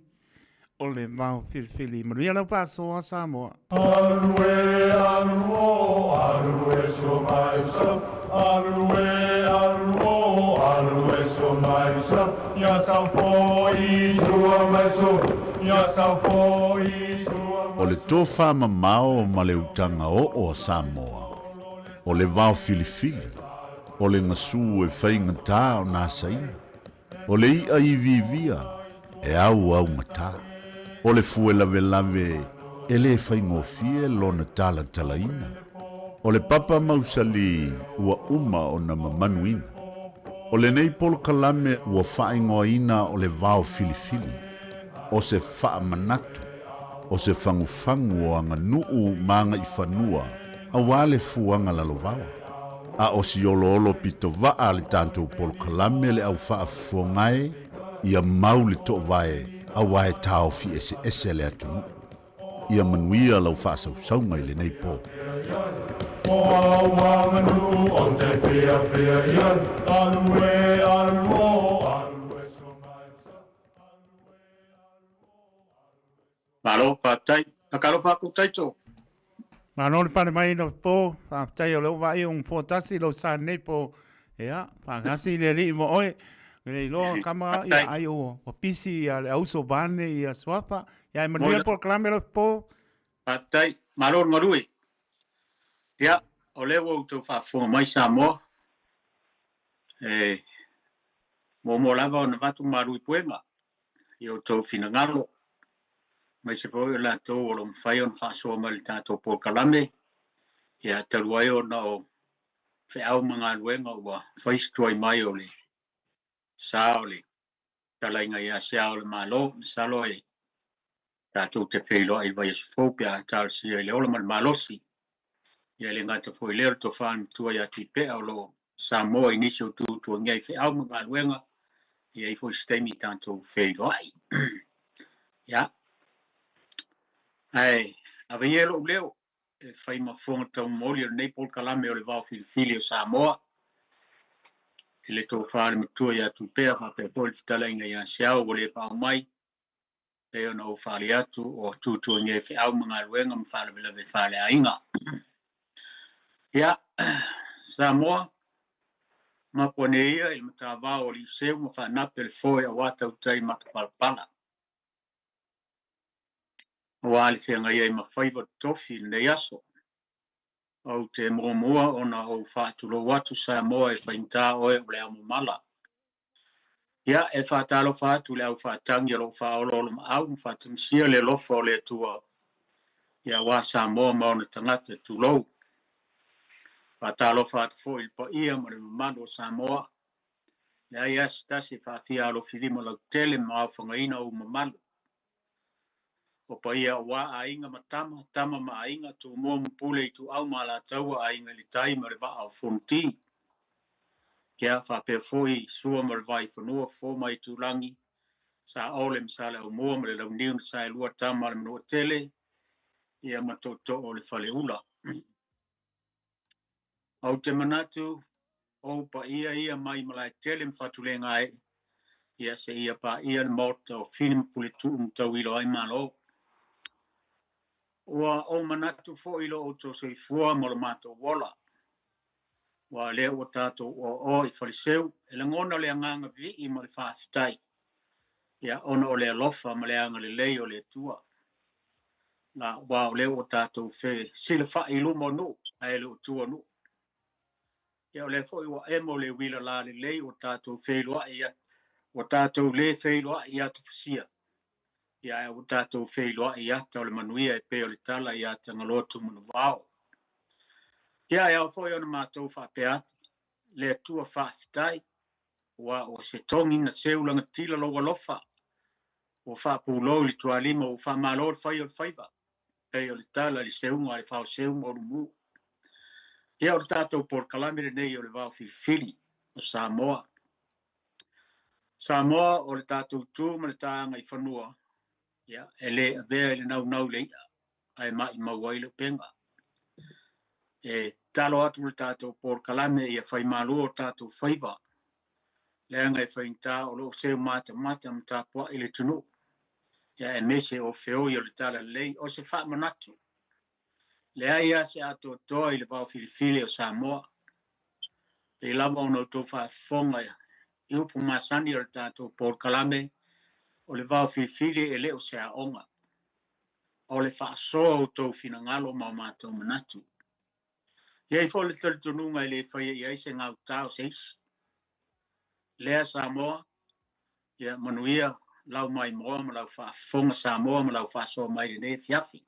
o le vao filifili. Manuia lau faasoa Samoa. Alu e alu o, alu e so mai so. Alu e alu o, alu e so mai so. Ia sau foi sua mai so. Ia sau foi sua O le tofamamao ma le utaga oo a Samoa, o le vao filifili, o le gasu e faigata ona asaina, o le i'a iviivia e auaugata, o le fue lavelave e lē faigofie lona talatalaina, o le papa mausali ua uma ona mamanuina. O lenei polokalame ua faaigoaina o le vao filifili, o se faamanatu, o se fagufagu o aganuu ma agaifanua auā le fuaga lalovaoa. A o si oloolo pitovaa a le tatou polokalame le au faafofoga e, ia mau le toovae auā e taofi eseese le atunuu. Ia manuia lau faasausauga i lenei po. O au aganuu ou te fiafia i ai. Alu e alu o, alu e so mai so. Malo, faafetai. Faatalofa atu Taito. Malo le pale mai lau po, faafetai o lea ua vaai ua po tasi lou sa nei po. Ia, faatasi le Alii ma oe. Le iloa kama ia ai ua pisi ia le auso vaeane ia Suafa. Ia e manuia le polokalame lau po. Faafetai. Malo le galue. Ia, o lea ua outou faafofoga mai Samoa. E muamua lava ona avatu malu i puega i outou finagalo, aemaise foi o latou o lo o mafai ona faasoa mai i le tatou polokalame, ia talu ai ona o feau ma galuega ua fai si tuai mai o le sa o le talaiga ia se Ao o le Malo. Masalo e tatou te feiloai i le vaiaso fou pe a talosia i le ola ma le malosi. Ia e le gata foi i lea o le tofa matua ia Tuipea o lo o Samoa i nisi o tuatuagia i feau ma galuega, e i ai foi se taimi tatou feiloai. Ia, ae ave ia lou leo e fai ma fofoga taumoli o lenei polokalame o le Vao Filifili o Samoa i le tofa a le matua ia Tupea faapea foi le fetalaiga ia Seao ua le paau mai pei ona ou faali atu o tuatuagia i feau ma galuega ma faalavelave faaleaiga. Ia, Samoa, mapu ane ia i le matavao o Liuseu ma faanape le foe aua tautai matapalapala. Aua le feagai ai ma faiva totofi i lenei aso. Ou te muamua ona ou faatulou atu Samoa e faigata oe o le aomamala. Ia, e faatalofa atu i le aufaatagi o lo o faaoloolomaau ma faatagisia le alofa o le Atua ia aua Samoa ma ona tagata, tulou. Faatalofa atu foi i le paia ma le mamalu o Samoa. Leai lava se tasi e faafia alofilima lautele ma aofagaina ou mamalu. O paia aua Aiga ma Tama, Tama ma Aiga, Tumua ma Pule, Ituau ma Alataua, Aiga i le Tai ma le Vaa o Fonoti. Ia faapea foi Sua ma le Vaifanua, Fofo ma Aitulagi, Saole ma Saleaaumua ma le Launiu na Saelua, Tama a le Manuatele, ia ma Tootoo o le Faleula. Ou te manatu, o ou paia ia mai Malaetele ma Fatulegaee, ia seia paia le Maota o Fili ma Puletuu ma Tauilo ai Malo. Ua ou manatu foi i lo outou soifua ma lo matou ola, aua o lea ua tatou oaoa i Faleseu, e lagona le agaga vivii ma le faafetai, ia ona o le alofa ma le agalelei o le Atua. La, aua o lea ua tatou fesilafai i luma o nuu, ae le o tua o nuu. Ia o lea foi ua emo le uila lalelei ua tatou feiloai ua tatou le feiloai i atufusia, ia ae ua tatou feiloai i ata o le manuia e pei o le tala ia Tagaloa Tumanuvao. Ia e ao foi ona matou faapea atu, le Atua faafetai, aua ua se togi na seu lagatila lou alofa, ua faapulou i le tualima, ua faamalo le fai o le faiva, pei o le tala i le seuga a le faoseu ma Ulumu. Ia o le tatou polokalame lenei o le Vao Filifili o Samoa. Samoa o le tatou tu ma le ta agaifanua, ia, e le avea i le naunau i le i'a, ae maumau ai le upega. E Tatalo atu le tatou polokalame ia fai malu o tatou faiva, leaga e faigata o lo o seu matamata ma tapuai le atunuu, ia aemaise o feoi o le talalelei. O se faamanatu, leai lava se atoatoa i le vaofilifili o Samoa. Pei lava ona outou faafofoga i upu masani o le tatou polokalame, o le vaofilifili e le o se aoga, o le faasoa o outou finagalo ma o matou manatu. E i ai foi le talitonuga e le faia i ai se gautā o se isi. Lea Samoa, ia manuia lau maimoa ma lau faafofoga Samoa ma lau faasoa mai i lenei afiafi.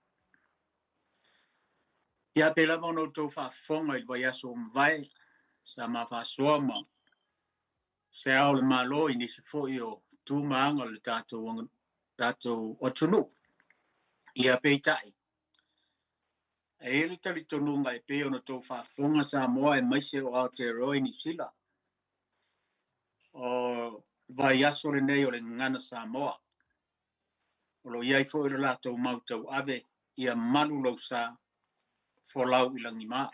Ia pei lava ona outou faafofoga i le vaiaso ua mavae, sa ma faasoa ma se ao o le Malo i nisi foi o tu ma aga o le tatou, tatou atunuu. Ia peitai, e i ai le talitonuga e pei ona outou faafofoga Samoa aemaise o Aotearoa i Niu Sila. O le vaiaso lenei o le Gagana Samoa. O lo o i ai foi lo latou mau tauave ia malu lou sa folau i lagima.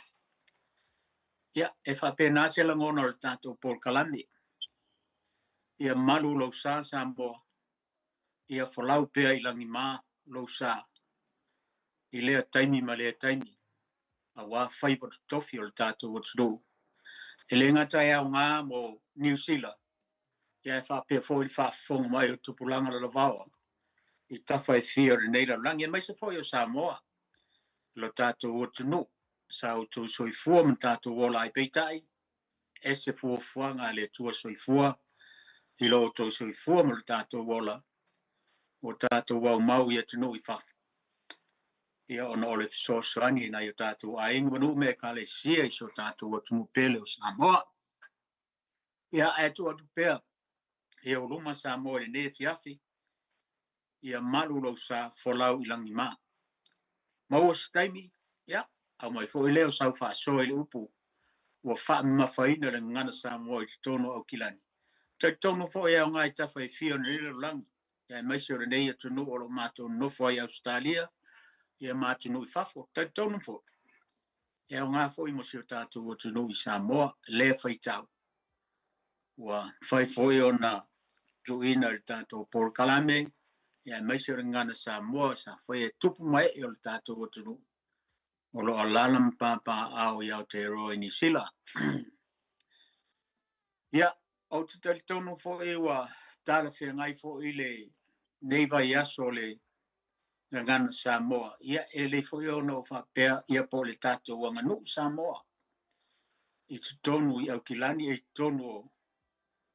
Ia, e faapena se lagona o le tatou polokalame. Ia malu lou sa Samoa, ia folau pea i lagima lou sa i lea taimi ma lea taimi, aua faiva totofi o le tatou atunuu. E le gata e aoga mo Niu Sila, ia e faapea foi le faafofoga mai o tupulaga lalovaoa i tafa e fia o lenei lalolagi, aemaise foi o Samoa, lo tatou atunuu sa outou soifua ma tatou ola ai. Peitai, ese fuafuaga a le Atua soifua i lo outou soifua ma lo tatou ola, ua tatou aumau i atunuu i fafo, ia ona o le fesoasoani i nai o tatou aiga ma nuu ma ekalesia i si o tatou atunuu pele o Samoa. Ia, ae tuu atu pea i ou luma Samoa i lenei afiafi, ia malu lou sa folau i lagima. Maua se taimi, ia, aumai foi lea o sau faasoa i le upu ua faamamafaina le gagana Samoa i totonu o Aukilani. Talitonu foi e aoga i tafa e fia o lenei lalolagi, aemaise o lenei atunuu o lo o matou nonofo ai i Ausetalia, ia ma atunuu i fafo. Talitonu foi, e aoga foi mo si o tatou atunuu i Samoa, lea faitau. Ua mafai foi ona tuuina i le tatou polokalame, ia aemaise o le gagana Samoa sa faia e tupu ma ee o le tatou atunuu o lo o alaala ma papaaao i Aotearoa i Niu Sila. Ia, ou te talitonu foi ua talafeagai foi lenei vaiaso o le Gagana Samoa. Ia, e lelei foi ona ou faapea, ia po o le tatou aganuu Samoa i totonu i Aukilani e i totonu o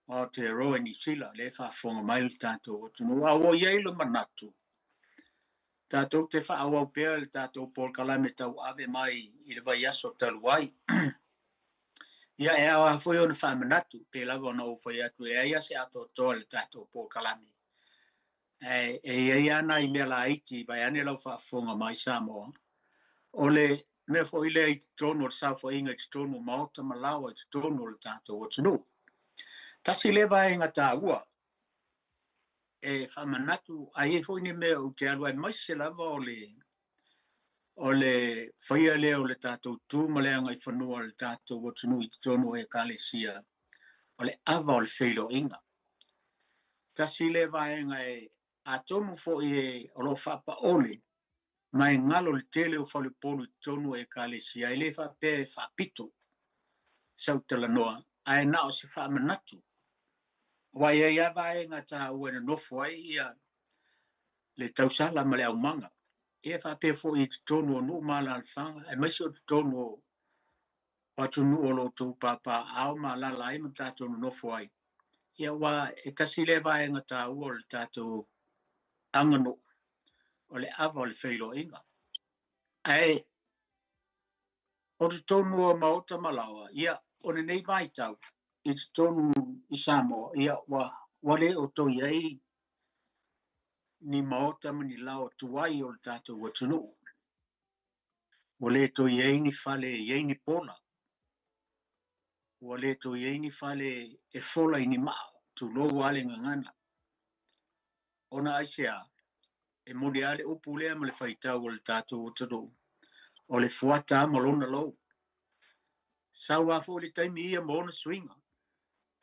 Aotearoa i Niu Sila, lea e faafofoga mai le tatou atunuu. A ua i ai le manatu, tatou te faaauau pea le tatou polokalame tauave mai i le vaiaso talu ai. Ia, e ao lava foi ona faamanatu, pei lava ona ou fai atu, e leai lava se atoatoa i le tatou polokalame. Ae e i ai lava nai mea laiti, vaeane lau faafofoga mai Samoa, o le mea foi lea i totonu o le saofaiga i totonu o maota ma laoa i totonu o le tatou atunuu. Tasi lea vaega taua e faamanatu, a i ai foi ni mea ou te alu ai, aemaise lava o le o le faia lea o le tatou tu ma le agaifanua o le tatou atunuu i totonu o ekalesia, o le ava o le feiloaiga. Tasi lea vaega e atonu foi e o lo o faapaole ma e galo le tele o faleupolu i totonu o ekalesia, e le faapea e faapito sau talanoa, ae na o se faamanatu. Aua e i ai lava vaega taua e nonofo ai ia le tausala ma le aumaga. Ia e faapea foi i totonu o nuu ma alaalafaga, aemaise o totonu o atunuu o lo o outou papaaao ma alaala ai ma tatou nonofo ai. Ia aua e tasi lea vaega taua o le tatou aganuu, o le ava o le feiloaiga. Ae o totonu o maota ma laoa, ia o lenei vaitau i totonu i Samoa, ia ua le o toe i ai ni maota ma ni laoa tuai o le tatou atunuu. Ua le toe i ai ni fale e i ai ni pola. Ua le toe i ai ni fale e fola i ni maa, tulou lava le gagana. Ona aisea? E moni lava le upu lea ma le faitau a le tatou atunuu, o le fuata lava ma lona lou. Sau lava foi le taimi ia ma ona suiga.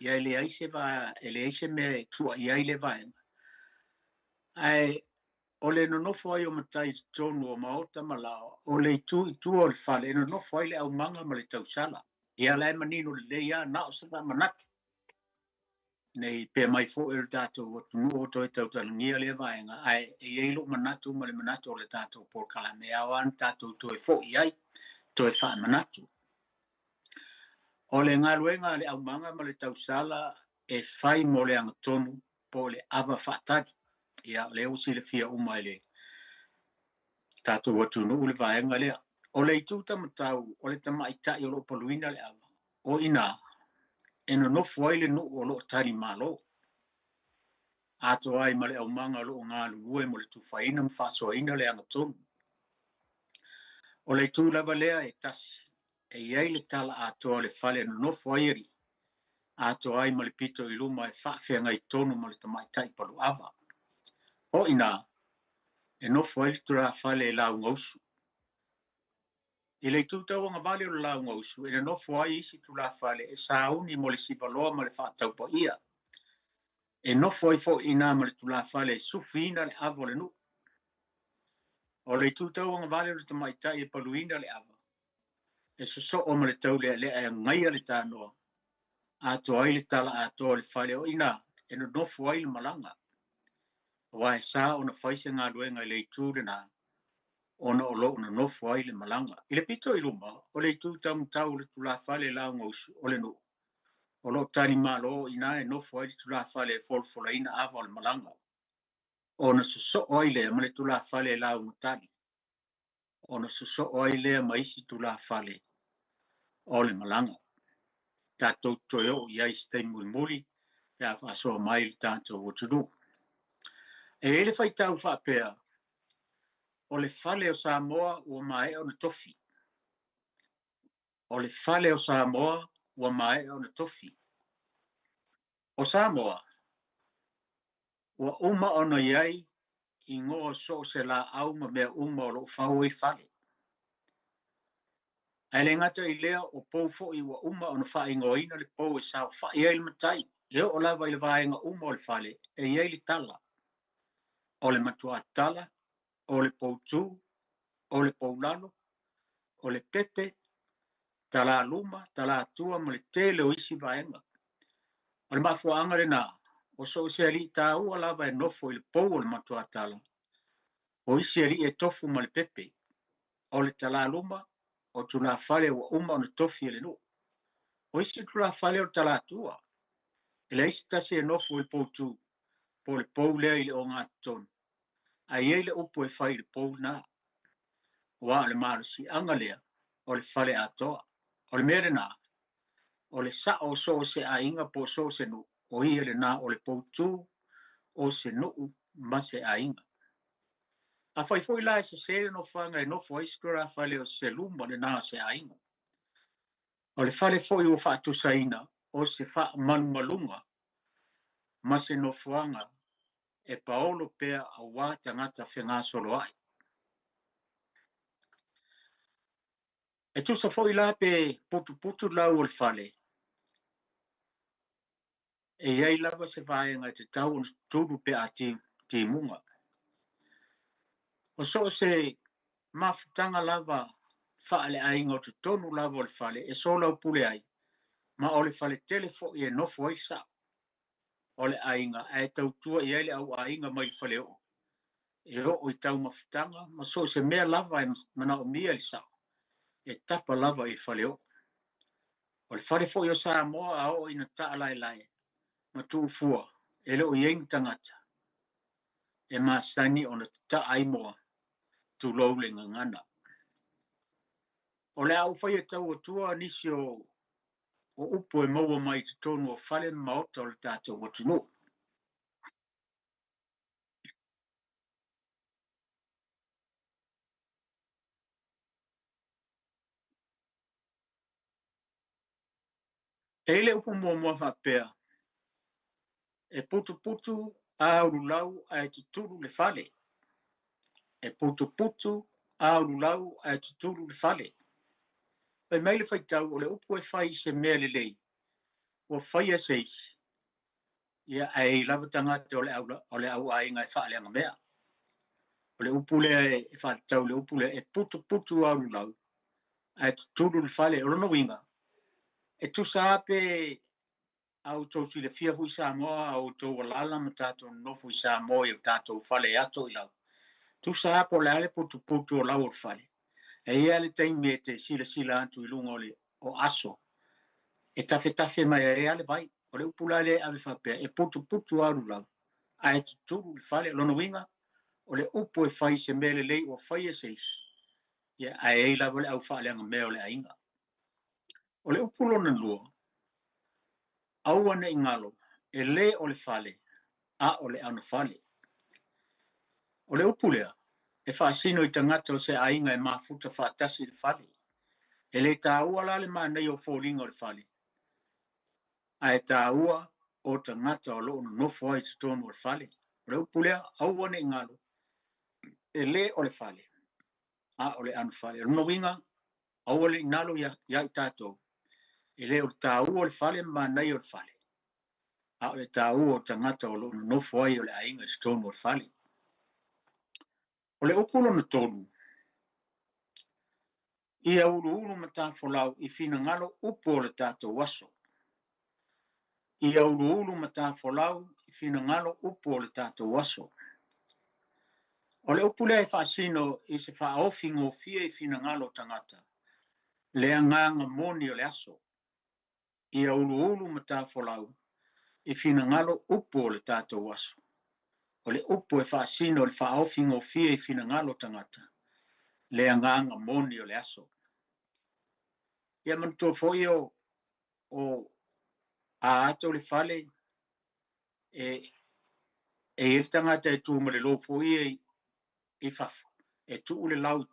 Ia e leai se va, e leai se mea e tua i ai le vaega. Ae o le nonofo ai o matai i totonu o maota ma laoa, o le itu i tua o le fale e nonofo ai le aumaga ma le tausala. Ia la e manino lelei lava, na o se faamanatu. Nei pea mai foi o le tatou atunuu o toe tautalagia lea vaega, ae e i ai lou manatu ma le manatu o le tatou polokalame, e ao lava ona tatou toe foi i ai, toe faamanatu. O le galuega a le aumaga ma le tausala e fai mo le agatonu po o le ava faatali. Ia, o lea ua silafia uma e le tatou atunuu le vaega lea. O le itu tamatau o le tamaitai o lo o paluina le ava, o i ina e nonofo ai le nuu o lo o talimalo, atoa ai ma le aumaga o lo o galulue mo le tufaina ma faasoaina le agatonu. O le itu lava lea e tasi, e i ai le tala atoa o le fale e nonofo ai alii, atoa ai ma le pito i luma e faafeagai tonu ma le tamaitai paluava. O i ina e nofo ai le tulafale e laugausu. I le itu tauagavale o le laugausu e nonofo ai isi tulafale e sauni mo le sivaloa ma le faataupaia. E nofo ai foi i ina ma le tulafale e sufiina le ava o le nuu. O le itu tauagavale o le tamaitai e paluina le ava, e sosoo ma le taulealea e agaia le tanoa, atoa ai le tala atoa o le fale o i ina e nonofo ai le malaga. Aua e sa ona fai se galuega i le itu lena, ona o lo o nonofo ai le malaga. I le pito i luma, o le itu taumatau o le tulafale laugausu o le nuu, o lo o talimalo o i ina e nofo ai le tulafale e folafolaina ava o le malaga, ona sosoo ai lea ma le tulafale e laugatali, ona sosoo ai lea ma isi tulafale o le malaga. Tatou toe oo i ai i se taimi mulimuli pe a faasoa mai le tatou atunuu. E i ai le faitau faapea, o le fale o Samoa ua maea ona tofi. O le fale o Samoa ua maea ona tofi. O Samoa, ua uma ona i ai igoa o so o se laau ma mea uma o lo o fau ai fale. Ae le gata i lea, o pou foi ua uma ona faaigoaina le pou e saofai ai le matai, e oo lava i le vaega uma o le fale e i ai le tala. O le matuatala, o le poutū, o le poulalo, o le pepe, talaluma, talatua ma le tele o isi vaega. O le mafuaaga lena, o so o se alii taua lava e nofo i le pou o le matuatala, o isi alii e tofu ma le pepe, o le talaluma, o tulafale ua uma ona tofi e le nuu. O isi tulafale o le talatua, e leai se tasi e nofo i le poutū, po o le pou lea i le ogatotonu, ae i ai le upu e fai i le pou lena, aua o le malosiaga lea o le fale atoa. O le mea lena, o le sao o so o se aiga po o so o se nuu, o ia lena o le poutū o se nuu ma se aiga. Afai foi la e sese le nofoaga e nofo ai se tulafale o se luma lena o se aiga. O le fale foi ua faatusaina o se faamalumaluga ma se nofoaga e paolo pea aua tagata fegasoloai. E tusa foi la pe putuputu lau o le fale, e i ai lava se vaega e tatau ona tutulu pe a timuga. O so o se mafutaga lava faaleaiga o totonu lava o le fale e soalaupule ai, ma o le faletele foi e nofo ai le sao o le aiga ae tautua i ai le auaiga mai le faleoo e oo i taumafataga ma so o se mea lava e manaomia i le sao e tapa lava i le faleoo. O le fale foi o Samoa a oo ina taalaelae ma tuufua e le o i ai ni tagata e masani ona tataa ai moa, tulou le gagana. O le a ou faia tau atua nisi o upu e maua mai i totonu o fale ma maota o le tatou atunuu. E i ai le upu muamua faapea, e putuputu a ululau ae tutulu le fale. E putuputu a ululau ae tutulu le fale. Fai mai le faitau, o le upu e fai i se mea lelei, ua faia e se isi, ia ae i ai lava tagata o le au, o le auaiga e faaleaga mea. O le upu lea e faatatau i le upu lea, e putuputu lava ululau, ae tutulu le fale. O lona uiga, e tusa lava pe a outou silafia foi Samoa, a outou alaala ma tatou nonofo i Samoa i o tatou fale e ato i lau, tusa lava po o le a le putuputu o lau o le fale, e i ai lava le taimi e te silasila atu i luga o le o aso e tafetafe mai ai lava le vai. O le upu la lea e ave faapea, e putuputu lava ululau, ae tutulu le fale. O lona uiga, o le upu e fai i se mea lelei ua faia e se isi, ia, ae i ai lava le au faaleaga mea o le aiga. O le upu lona lua, aua ne i galo, e le o le fale, a o le anofale. O le upu lea, e faasino i tagata o se aiga e mafuta faatasi i le fale. E le taua la le manaia o foliga o le fale, ae taua o tagata o lo o nonofo ai i totonu o le fale. O le upu lea, aua ne i galo, e le o le fale, a o le anofale. O lona uiga, aua ne i galo ia i tatou, e le o le taua o le fale ma manaia o le fale, a o le taua o tagata o lo o nonofo ai o le aiga i totonu o le fale. O le upu lona tolu, ia uluulu matafolau i finagalo upu o le tatou aso. Ia uluulu matafolau i finagalo upu o le tatou aso. O le upu lea e faasino i se faaofi gofie i finagalo o tagata, le agaga moni o le aso. Ia uluulu matafolau i finagalo upu o le tatou aso. O le upu e faasino le faaofi gofie i finagalo o tagata, le agaga moni o le aso. Ia manatua foi o, o a ato le fale, e e i ai le tagata e tu ma le lofo ia i fafo, e tuu le lau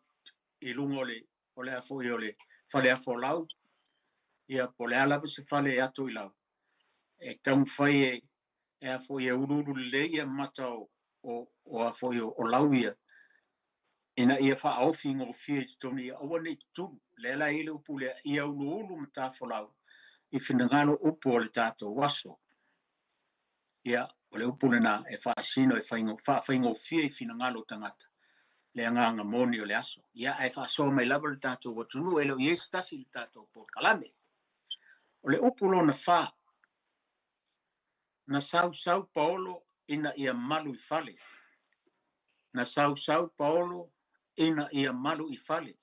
i luga o le o le a foi o le fale afolau, ia po o le a lava se fale e ato i lau, e taumafai e e a foi e uluulu lelei ia mata o o o a foi o, o lau ia, ina ia faaofi gofie i totonu ia aua ne i tutulu. Lea la e i ai le upu lea, ia uluulu matafolau i finagalo upu o le tatou aso. Ia, o le upu lena e faasino e faafaigofie i finagalo o tagata le agaga moni o le aso. Ia, ae faasoa mai lava le tatou atunuu, e le o i ai se tasi i le tatou polokalame. O le upu lona fa, na sausau Paolo ina ia malu i fale. Na sausau Paolo ina ia malu i fale.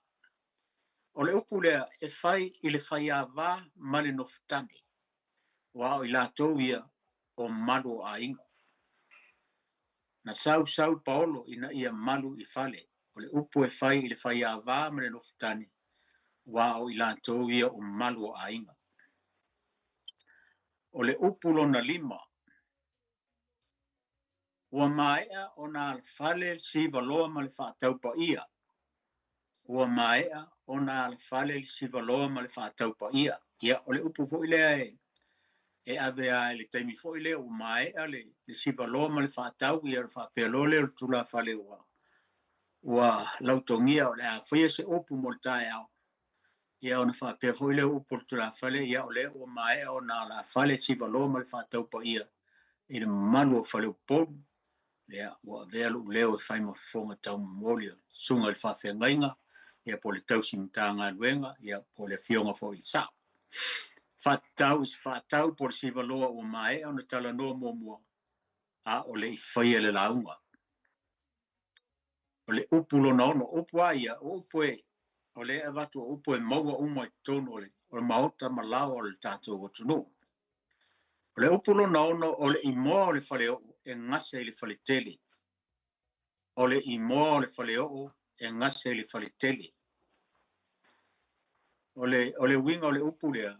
O le upu lea e fai i le faiava ma le nofotane, aua o i latou ia o malu o aiga. Na sausau Paolo ina ia malu i fale. O le upu e fai i le faiava ma le nofotane, aua o i latou ia o malu o aiga. O le upu lona lima, ua maea ona alafale le sivaloa ma le faataupaia. Ua maea ona alafale le sivaloa ma le faataupaia. Ia, o le upu foi lea e e ave lava i le taimi foi lea ua maea le, le sivaloa ma le faatau, ia ona faapea loa lea o le tulafale ua, ua lautogia o le a faia se upu mo le taeao. Ia ona faapea foi lea o upu o le tulafale, ia o lea ua maea ona alafale sivaloa ma le faataupaia i le mamalu o Faleupolu. Ia, ua avea lou leo e fai ma fofoga taumomoli o le susuga i le faafeagaiga, ia po o le tausi Matagaluega, ia po o le afioga foi i le Sao. Faatatau i se faatau po o le sivaloa ua maea ona talanoa muamua, a o le i faia le lauga. O le upu lona ono, upu a ia, o upu e, o lea e avatu o upu e maua uma i totonu o le, o le maota ma laoa o le tatou atunuu. O le upu lona ono, o le imoa o le faleoo e gase i le faletele. O le imoa o le faleoo e gase i le faletele. O le, o le uiga o le upu lea,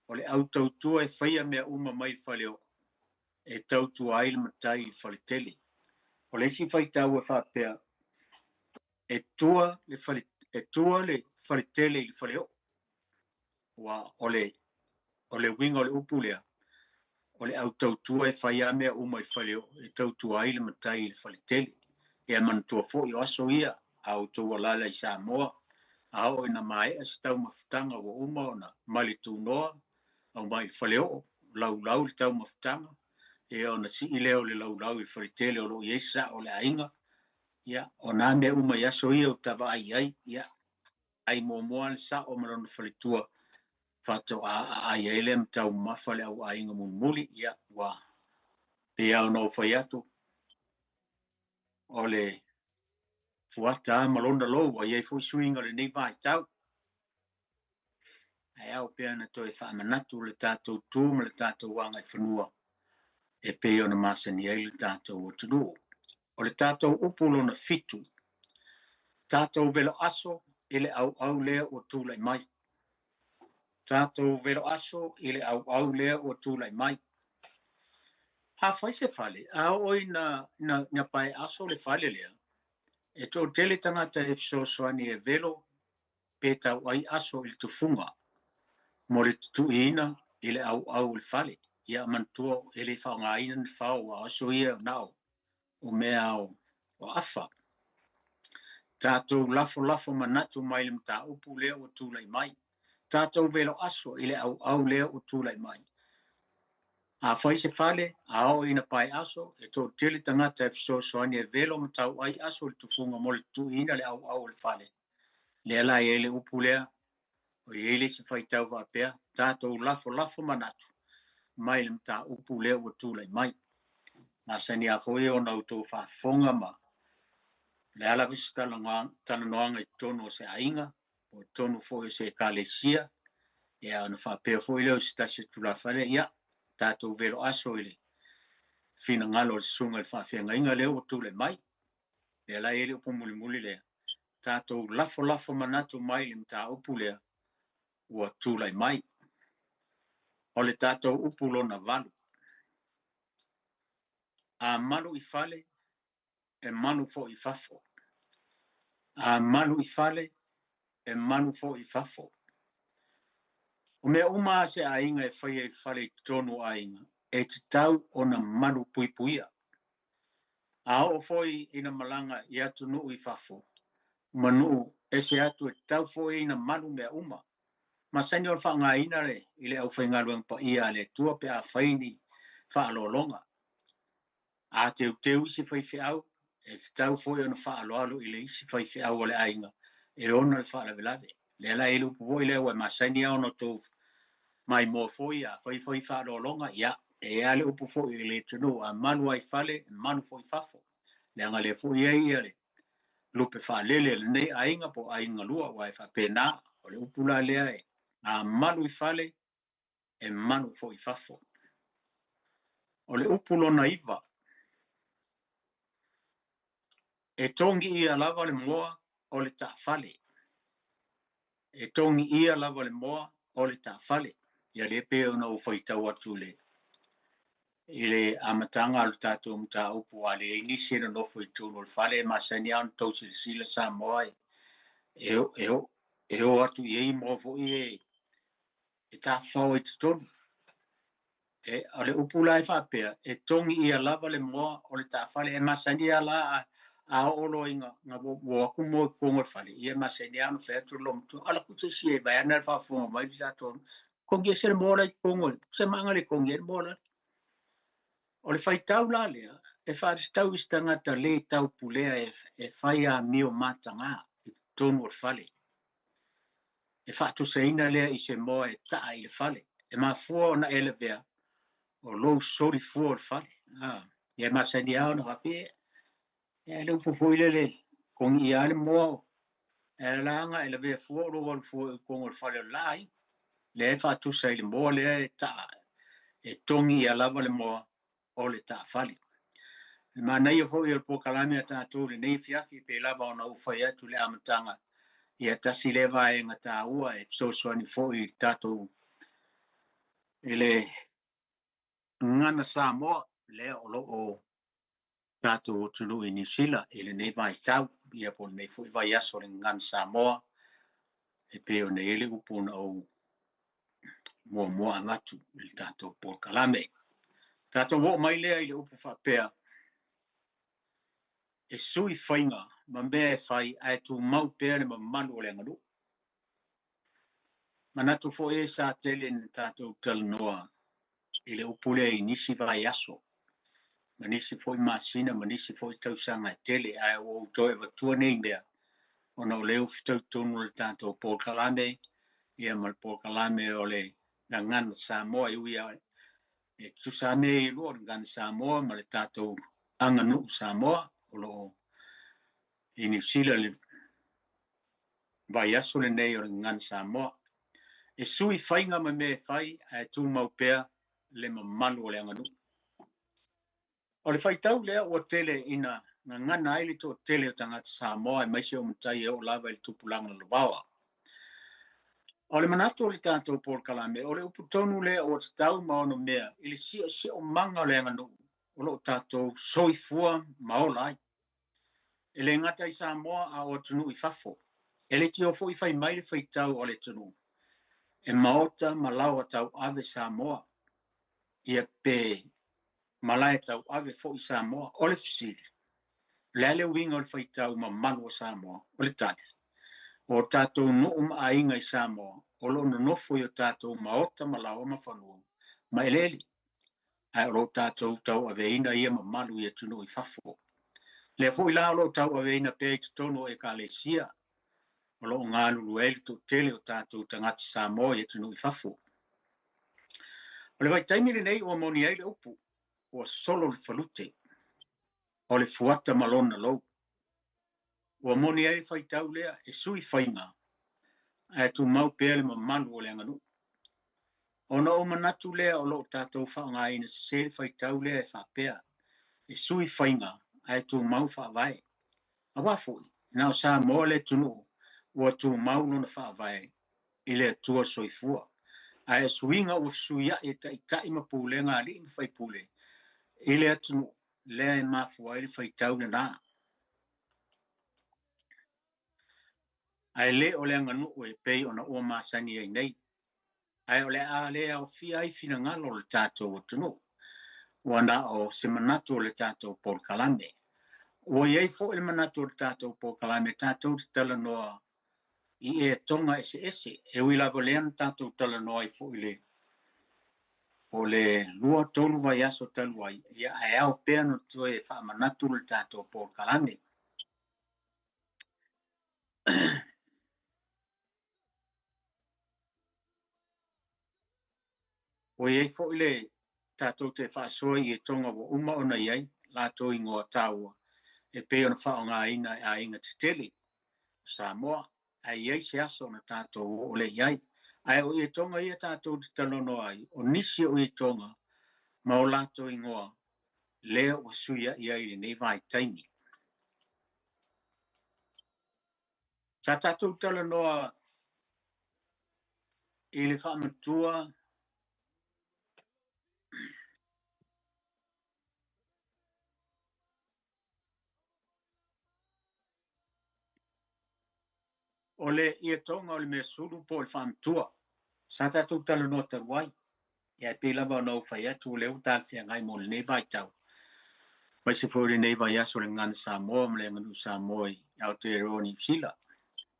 o le au tautua e faia mea uma mai le faleoo, e tautua ai le matai i le faletele. O le isi faitau e faapea, e tua le fale, e tua le faletele i le faleoo. Ua o le, o le uiga o le upu lea, o le au tautua e fai lava mea uma i le faleoo, e tautua ai le matai i le faletele. Ia manatua foi o aso ia, a outou alaala i Samoa, A oo ina maea se taumafataga ua uma ona malitunoa, aumai i le faleoo, laulau le taumafataga, ia ona sii lea o le laulau i le faletele o lo o i ai sao o le aiga. Ia, o na mea uma i aso ia ua ta vaai i ai, ia, ai muamua le sao ma lona faletua faatoa aai ai lea ma taumamafa le au aiga mulimuli. Ia, ua pei lava ona ou fai atu, o le fuata lava ma lona lou, ua i ai foi suiga o lenei vaitau. Ae ao pea ona toe faamanatu le tatou tu ma le tatou agaifanua e pei ona masani ai le tatou atunuu. O le tatou upu lona fitu, tatou veloaso i le auau lea ua tulai mai. Tatou veloaso i le auau lea ua tulai mai. Afai se fale, a oo ina, ina, ina paeaso le fale lea, e toatele tagata e fesoasoani e velo pe tauai aso i le tufuga mo le tutuiina i le auau o le fale. Ia manatua e le faaaogaina ni fao aua o aso ia na o mea o afa. Tatou lafolafo manatu mai le mataupu lea ua tulai mai. Tatou veloaso i le auau lea ua tulai mai. Afai se fale, a oo ina paeaso, e toatele tagata e fesoasoani e velo ma tauai aso i le tufuga mo le tutuiina le auau o le fale. Lea la e i ai le upu lea, o i ai le isi faitau faapea, tatou lafolafo manatu mai le mataupu lea ua tulai mai. Masani lava foi ona outou faafofoga ma le a lava se talanoaga i totonu o se aiga, o totonu foi o se ekalesia, ia ona faapea foi lea o se tasi o tulafale, ia, tatou veloaso i le finagalo o le susuga i le faafeagaiga lea ua tulai mai. Lea la e i ai le upu mulimuli lea, tatou lafolafo manatu mai le mataupu lea ua tulai mai. O le tatou upu lona valu, a malu i fale, e malu foi i fafo. A malu i fale, e malu foi i fafo. O mea uma a se aiga e faia i fale i totonu o aiga, e tatau ona malu puipuia. A oo foi ina malaga i atunuu i fafo ma nuu ese atu, e tatau foi ina malu mea uma. Masani ona faaaogaina le, i le aufaigaluega paia a le Atua pe a fai ni faaaloaloga. A teuteu isi faifeau, e tatau foi ona faaaloalo i le isi faifeau o le aiga e ona le faalavelave. Lea la e i ai le upu foi lea ua e masani lava ona outou maimoa foi a fai foi faaaloaloga, ia, e i ai lava le upu foi i le atunuu, a malu lava i fale, e malu foi i fafo. Leaga lea foi e i ai ia le lupe faalele a lenei aiga po o aiga lua, aua e faapena, o le upu la lea e a malu i fale, e malu foi i fafo. O le upu lona iva, e togiia lava le moa o le taafale. E togiia lava le moa o le taafale. Ia lea pei ona ou faitau atu i le i le amataga o le tatou mataupu, a leai nisi e nonofo i totonu o le fale, e masani lava ona tou silasila Samoa e, e, e, e o atu i ai moa foi e, e tafafao i totonu. E, o le upu la e faapea, e togiia lava le moa o le taafale. E masani lava la a, a oo loa ina na ua atu moa i totonu o le fale, ia e masani lava ona fai atu le loomatua, ala ku se isi e vae ane le faafofoga mai le tatou togi ese le moa la i totonu, se maaga le togi ai le moa la. O le faitau la lea, e faatatau i se tagata lē taupulea e, e fai amio mataga i totonu o le fale. E faatusaina lea i se moa e taa i le fale. E mafua ona e lavea o lou solifua o le fale. Ah, ia e masani lava ona faapea, ia le upu foi lele, togiia lava le moa, e ala ona e lavea fua o lou alu fua i totonu o le fale o le la ai. Lea e faatusa i le moa lea e taa, e togiia lava le moa o le taafale. Le manaia foi o le polokalame a tatou i lenei afiafi, pei lava ona ou fai atu i le amataga, ia tasi lea vaega taua e fesoasoani foi i le tatou i le gagana Samoa lea o lo o tatou atunuu i Niu Sila i lenei vaitau, ia po o lenei foi vaiaso o le gagana Samoa, e pei ona i ai le upu na ou muamua avatu i le tatou polokalame. Tatou oo mai lea i le upu faapea, e sui faiga ma mea e fai ae tumau pea le mamalu o le aganuu. Manatu foi e sa tele na tatou talanoa i le upu lea i nisi vaiaso, ma nisi foi masina, ma nisi foi tausaga e tele, ae ua ou toe avatua nei mea, ona o lea ua fetau tonu le tatou polokalame, ia ma le polokalame o le Gagana Samoa, e ui e tutusa lava mea ia e lua, o le Gagana Samoa ma le tatou aganuu Samoa, o lo o i Niu Sila le vaiaso lenei o le Gagana Samoa. E sui faiga ma mea e fai ae tumau pea le mamalu o le aganuu. O le faitau lea ua tele ina gagana ai le toatele o tagata Samoa aemaise o matai e oo lava i le tupulaga lalovaoa. O le manatu o le tatou polokalame, o le upu tonu lea ua tatau ma onomea i le siosiomaga o le aganuu o lo o tatou soifua ma ola ai. E le gata i Samoa a o atunuu i fafo. E le tio foi fai mai le faitau o le atunuu, e maota ma laoa tauave Samoa, ia pe malae tauave foi Samoa. O le fesili, o le a le uiga o le faitau mamalu o Samoa? O le tali, o tatou nuu ma aiga i Samoa o lo o nonofo i o tatou maota ma laoa ma fanua ma eleele, ae o lo o tatou tauaveina ia mamalu i atunuu i fafo. Lea foi la o lo o tauaveina pea i totonu o Ekalesia o lo o galulue ai le toatele o tatou tagata Samoa i atunuu i fafo. O le vaitaimi lenei ua moni ai le upu, ua solo le falute o le fuata ma lona lou. Ua moni ai le faitau lea e sui faiga ae tumau pea le mamalu o le aganuu. Ona ou manatu lea o lo o tatou faaaogaina sese le faitau lea e faapea, e sui faiga ae tumau faavae. Aua foi, na o Samoa le atunuu ua tumau lona faavae i le Atua soifua. Ae o suiga ua fesuiai e taitai ma pulega a alii ma faipule i le atunuu lea e mafua ai le faitau lena. Ae le o le aganuu e pei ona ua masani ai nei. Ae o le a le aofia ai finagalo o le tatou atunuu, ua na o se manatu o le tatou polokalame. Ua i ai foi le manatu o le tatou polokalame tatou te talanoa i etoga eseese, e ui lava lea na tatou talanoa ai foi le o le 2-3 vaiaso talu ai, ia ae ao pea ona toe faamanatu le tatou polokalame. Ua i ai foi le tatou te faasoa i etoga ua uma ona i ai latou ingoa taua e pei ona faaaogaina e aiga tetele o Samoa, ae i ai se aso ona tatou oo lea i ai. Ae o ietoga ia tatou te talanoa ai, o nisi o ietoga ma o latou ingoa lea ua suiai ai i lenei vaitaimi. Sa tatou talanoa i le faamatua o le ietoga o le mea sulu po o le faamatua. Sa tatou talanoa talu ai, ia e pei lava ona ou fai atu o lea ua talafeagai mo lenei vaitau, aemaise foi o lenei vaiaso o le Gagana Samoa ma le aganuu Samoa i Aotearoa Niu Sila.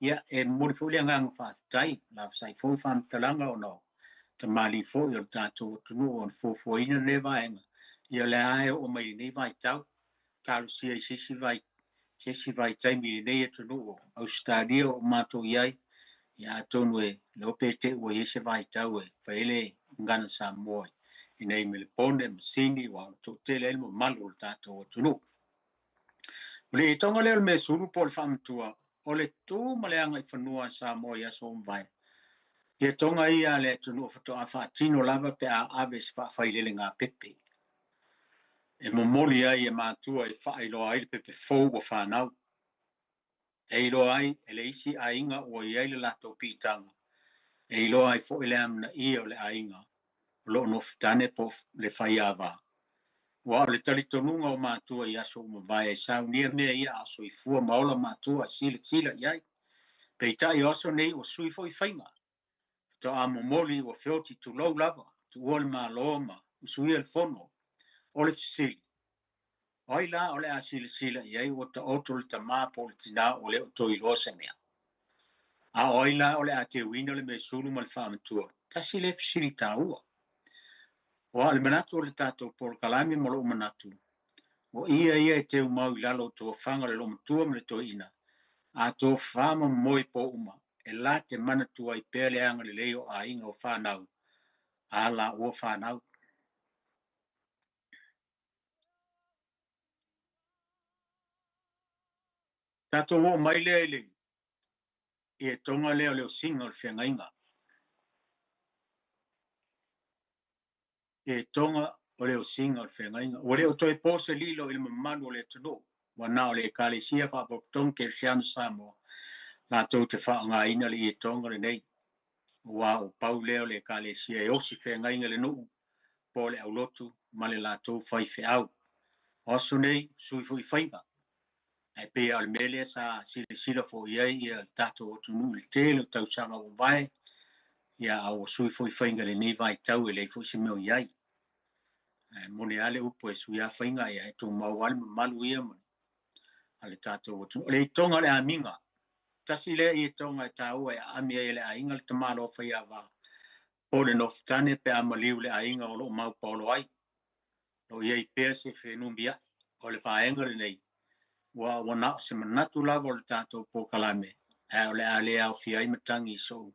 Ia, e momoli foi le agaga faafetai, lafasai foi faamatalaga ona o tamalii foi o le tatou atunuu ona fuafuaina lenei vaega, ia o lea e oo mai i lenei vaitau, talosia i se isi vaitaimi i lenei atunuu o Ausetalia o matou i ai, ia atonu e leo pe te ua i ai se vaitau e fai ai le Gagana Samoa i nei Melepone ma Sini, ua toatele ai le mamalu o le tatou atunuu. O le ietoga lea o le mea sulu po o le faamatua, o le tu ma le agaifanua a Samoa i aso ua mavae. Ietoga ia a le atunuu faatoa faatino lava pe a ave se faafailelega pepe e momoli ai e matua e faailoa ai le pepe fou ua fanau. E iloa ai e le isi aiga ua i ai le latou piitaga, e iloa ai foi le amanaia o le aiga o lo o nofotane po o le faiava. Aua o le talitonuga o matua i aso ua mavae e saunia mea ia a o soifua ma ola matua e silasila i ai. Peitai o aso nei ua sui foi faiga, faatoa momoli ua feoti tulou lava, tuua le Malo ma usuia le fono. O le fesili, o ai la o le a silasila i ai ua taoto le tamā po o le tinā ua le o toe iloa se mea? A o ai la o le a teuina le measulu ma le faamatua? Tasi lea fesili taua. Aua o le manatu o le tatou polokalame ma lou manatu, o ia ia e teu mau i lalo o tofaga o le loomatua ma le toeaina, a tofa ma momoe i po uma, e la te manatua ai pea le agalelei o aiga o fanau, a laua fanau. Tatou oo mai lea i le ietoga lea o le osiga o le feagaiga. Ietoga o le osiga o le feagaiga. Ua le o toe po se lilo i le mamalu o le atunuu, ua na o le Ekalesia Faapotopotoga Kerisiano Samoa latou te faaaogaina le ietoga lenei, aua ua pau lea o le Ekalesia e osi feagaiga i le nuu po o le aulotu ma le latou faifeau. O aso nei, sui foi faiga, ae pei lava o le mea lea sa silasila foi i ai le tatou atunuu i le tele o tausaga ua mavae, ia a ua sui foi faiga i lenei vaitau e leai foi se mea o i ai. Ae moni lava le upu e sui lava faiga, ia e tumau lava le mamalu ia ma a le tatou atunuu. O le itoga o le amiga, tasi lea ietoga e taua e aami ai e le aiga le tamaloa faiava po o le nofotane pe a maliu le aiga o lo o maupaolo ai. O i ai pea se fenumiai o le vaega lenei, ua ua na o se manatu lava o le tatou polokalame, ae o le a le aofia ai matagi i sou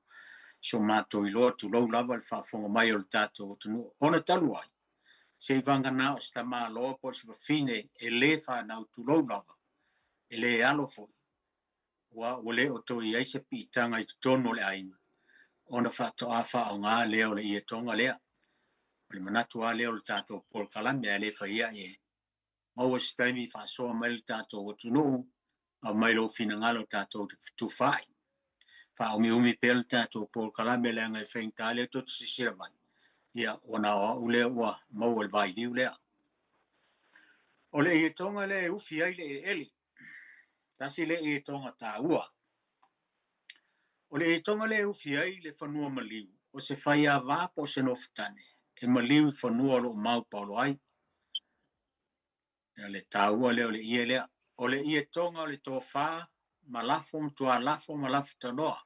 so matou iloa, tulou lava le faafofoga mai o le tatou atunuu. Ona talu ai, seivagana o se tamaloa po o se fafine e le fanau, tulou lava, e le alo foi, ua ua le o toe i ai se piitaga i totonu o le aiga, ona faatoa faaaoga lea o le ietoga lea. O le manatu lava lea o le tatou polokalame, ae le fai ai e maua se taimi faasoa mai le tatou atunuu, aumai lou finagalo tatou te fetufaai. Faaumiumi pea le tatou polokalame leaga e faigata lea tou te silasila mai, ia ua na o au lea ua maua le vailiu lea. O le ietoga lea e ufi ai le eleele, tasi lea ietoga taua. O le ietoga lea e ufi ai le fanua maliu, o se faiava po o se nofotane e maliu i fanua o lo o maupaolo ai. Ia le taua lea o le ie lea. O le ietoga o le tofa ma lafo ma tualafo ma lafo tanoa.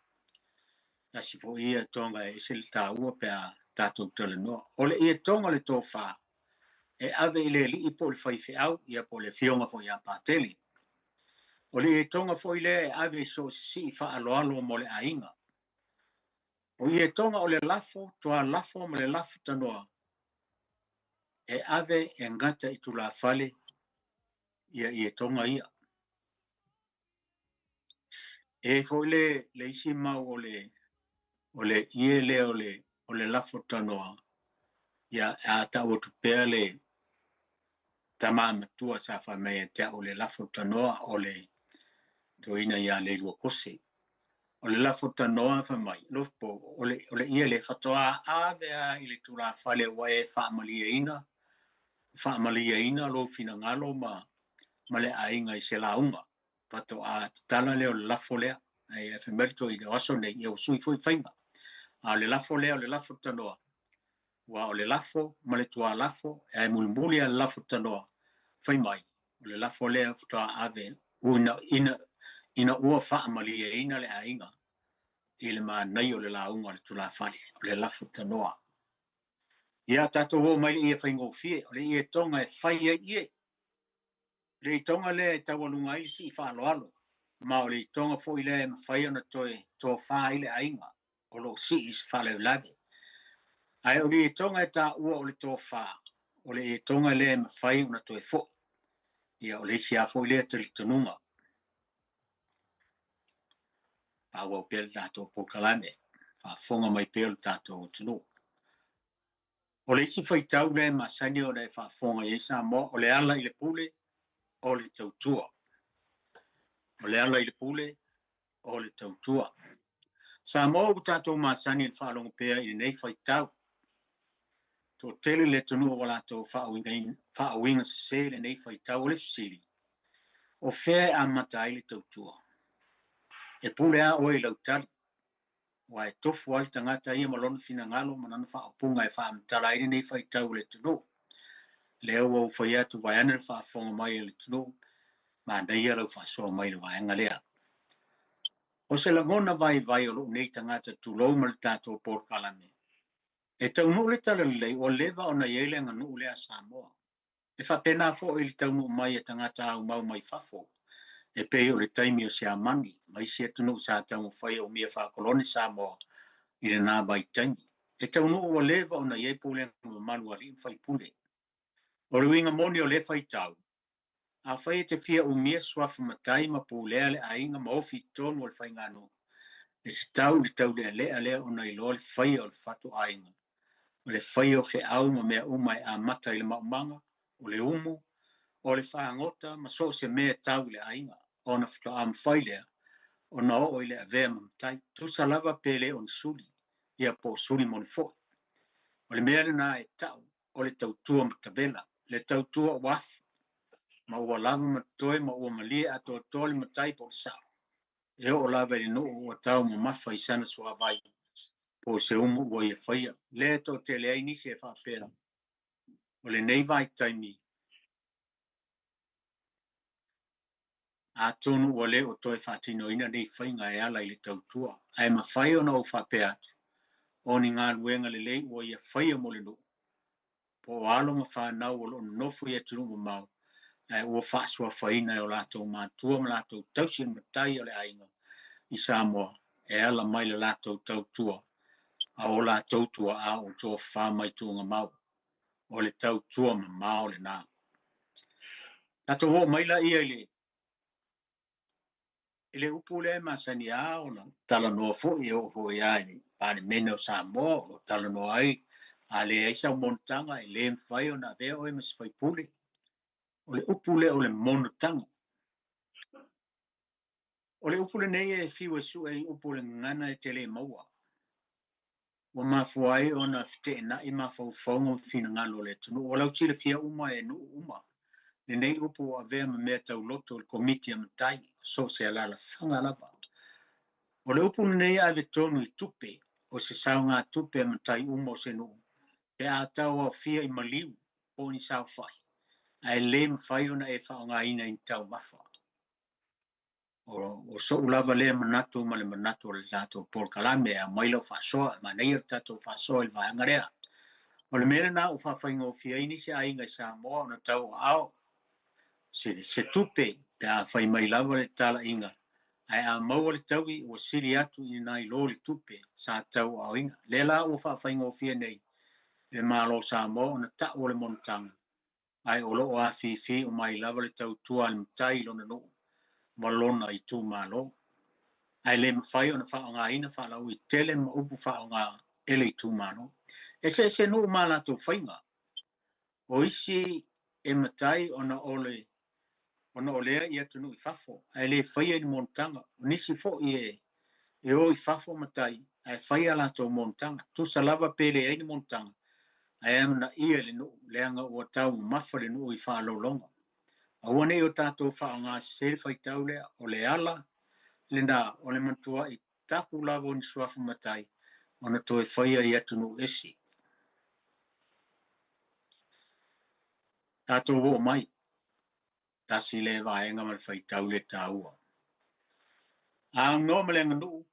Tasi foi ia toga e ese le taua pe a tatou talanoa. O le ietoga o le tofa e ave i le alii po o le faifeau, ia po o le afioga foi ia Patele. O le ietoga foi lea e ave i so o se sii faaaloalo mo le aiga. O ietoga o le lafo, tualafo ma le lafo tanoa e ave e gata i tulafale ia ietoga ia. E foi le, le isi mau o le, o le ie lea o le, o le lafo tanoa, ia a tau atu pea le tama matua sa fai mai ia te au le lafo tanoa o le toeaina ia Leilua Kose. O le lafo tanoa fai mai, Lofopo, o le, o le ie le faatoa ave lava i le tulafale ua e faamalieina, faamalieina lou finagalo ma, ma le aiga i se lauga. Faatoa tatala lea o le lafo lea. Ae fai mai le toeaina, o aso nei, ia ua sui foi faiga. A o le lafo lea o le lafo tanoa, aua o le lafo ma le tualafo, ae mulimuli lava le lafo tanoa, fai mai, o le lafo lea faatoa ave ina, ina, ina ua faamalieina le aiga i le manaia o le lauga a le tulafale, o le lafo tanoa. Ia, tatou oo mai i le ie faigofie, o le ie toga e fai ai ie. O le itoga lea e taualuga ai le sii faaaloalo, ma o le itoga foi lea e mafai ona toe tofa ai le aiga o lo o sii i se faalavelave. Ae o le itoga e taua o le tofa, o le itoga lea e mafai ona toe foi. Ia, o le isi lava foi lea talitonuga. Faaauau pea le tatou polokalame, faafofoga mai pea le tatou atunuu. O le isi faitau lea e masani ona e faafofoga i ai Samoa, o le ala i le pule o le tautua. O le ala i le pule o le tautua. Samoa ua tatou masani i le faalogo pea i lenei faitau. Toatele le atunuu ua latou faauiga sese lenei faitau. O le fesili, o fea e amata ai le tautua? E pule lava oe i lau tali, aua e tofu lava le tagata ia ma lona finagalo ma lana faaupuga e faamatala ai lenei faitau o le atunuu. Lea ua ou fai atu vaeane le faafofoga mai a le atunuu, manaia lau faasoa mai i le vaega lea. O se lagona vaivai o lou nei tagata tulou ma le tatou polokalame, e taunuu le talalelei ua leva ona i ai le aganuu lea a Samoa. E faapena foi i le taunuu mai a tagata aumau mai fafo, e pei o le taimi o Siamani ma isi atunuu sa taumafai e umia faakolone Samoa i lena vaitaimi. E taunuu ua leva ona i ai pulega mamalu a alii ma faipule. O le uiga moni o lea faitau, Afai e te fia umia suafa matai ma pulea le aiga ma ofi i totonu o le faiganuu, e tatau i le taulealea lea ona iloa le faia o le fatuaiga, o le faia o feau ma mea uma e amata i le maumaga, o le umu, o le fagota ma so o se mea e tau i le aiga, ona faatoa mafai lea ona oo i le avea ma matai, tusa lava pe le o ni suli, ia po o suli moni foi. O le mea lena e tau o le tautua matavela, le tautua ua afu, ma ua lava ma totoe ma ua malie atoatoa le matai po o le sao, e oo lava i le nuu ua tau mamafa i sana suavai po o se umu ua ia faia. Lea e toatele ai nisi e faapea, o lenei vaitaimi, Atonu ua le o toe faatinoina nei faiga e ala i le tautua, ae mafai ona ou faapea atu, o ni galuega lelei ua ia faia mo le nuu, po o alo ma fanau o lo o nonofo i atunuu mamao, ae ua faasuafaina e o latou matua ma latou tausi le matai o le aiga i Samoa e ala mai le latou tautua a o latou tuaa o tofafa mai tuugamau. O le tautua mamao lena. Tatou oo mai laia i le i le upu lea e masani lava ona talanoa foi e oo foi lava i le Palemene o Samoa o lo o talanoa ai, a leai sau monotaga e le mafai ona avea oe ma se faipule. O le upu lea o le monotaga. O le upu lenei e fiu e sue i upu o le gagana e te le maua. Ua mafua ai ona feteenai mafaufauga ma finagalo o le atunuu. Ua lausilafia uma e nuu uma lenei upu ua avea ma mea tauloto i le Komiti a Matai o so o se alaalafaga lava. O le upu lenei e ave tonu i tupe, o se saogatupe a matai uma o se nuu pe a tauaofia i maliu po o ni saofai, ae le mafai ona e faaaogaina i ni taumafa. O so'u lava lea manatu ma le manatu o le tatou polokalame e aumai lau faasoa, e manaia le tatou faasoa i le vaega lea. O le mea lena ua faafaigofie ai nisi aiga i Samoa ona tauaao se tupe pe a fai mai lava le talaiga, ae a maua le taui ua sili atu i nai lo le tupe sa tauaaoina. Lea la ua faafaigofie nei i le Malo o Samoa ona ta'u o le monotaga ae o lo o afifi uma ai lava le tautua a le matai i lona nuu ma lona itumalo. Ae le mafai ona faaaogaina faalauaitele ma upu faaaoga e le itumalo. Eseese nuu ma a latou faiga. O isi e matai ona o le ona o lea i atunuu i fafo, ae le faia i ni monotaga. O nisi foi e e o i fafo matai, ae fai a latou monotaga. Tusa lava pe leai ni monotaga, ae amanaia i le nuu, leaga ua taumamafa le nuu i faaaloaloga. Aua ne i o tatou faaaoga sese le faitau lea, o le ala lena o le matuai tapu lava o ni suafa matai ona toe faia i atunuu ese. Tatou oo mai, tasi lea vaega ma le faitau le taua. A aunoa ma le aganuu,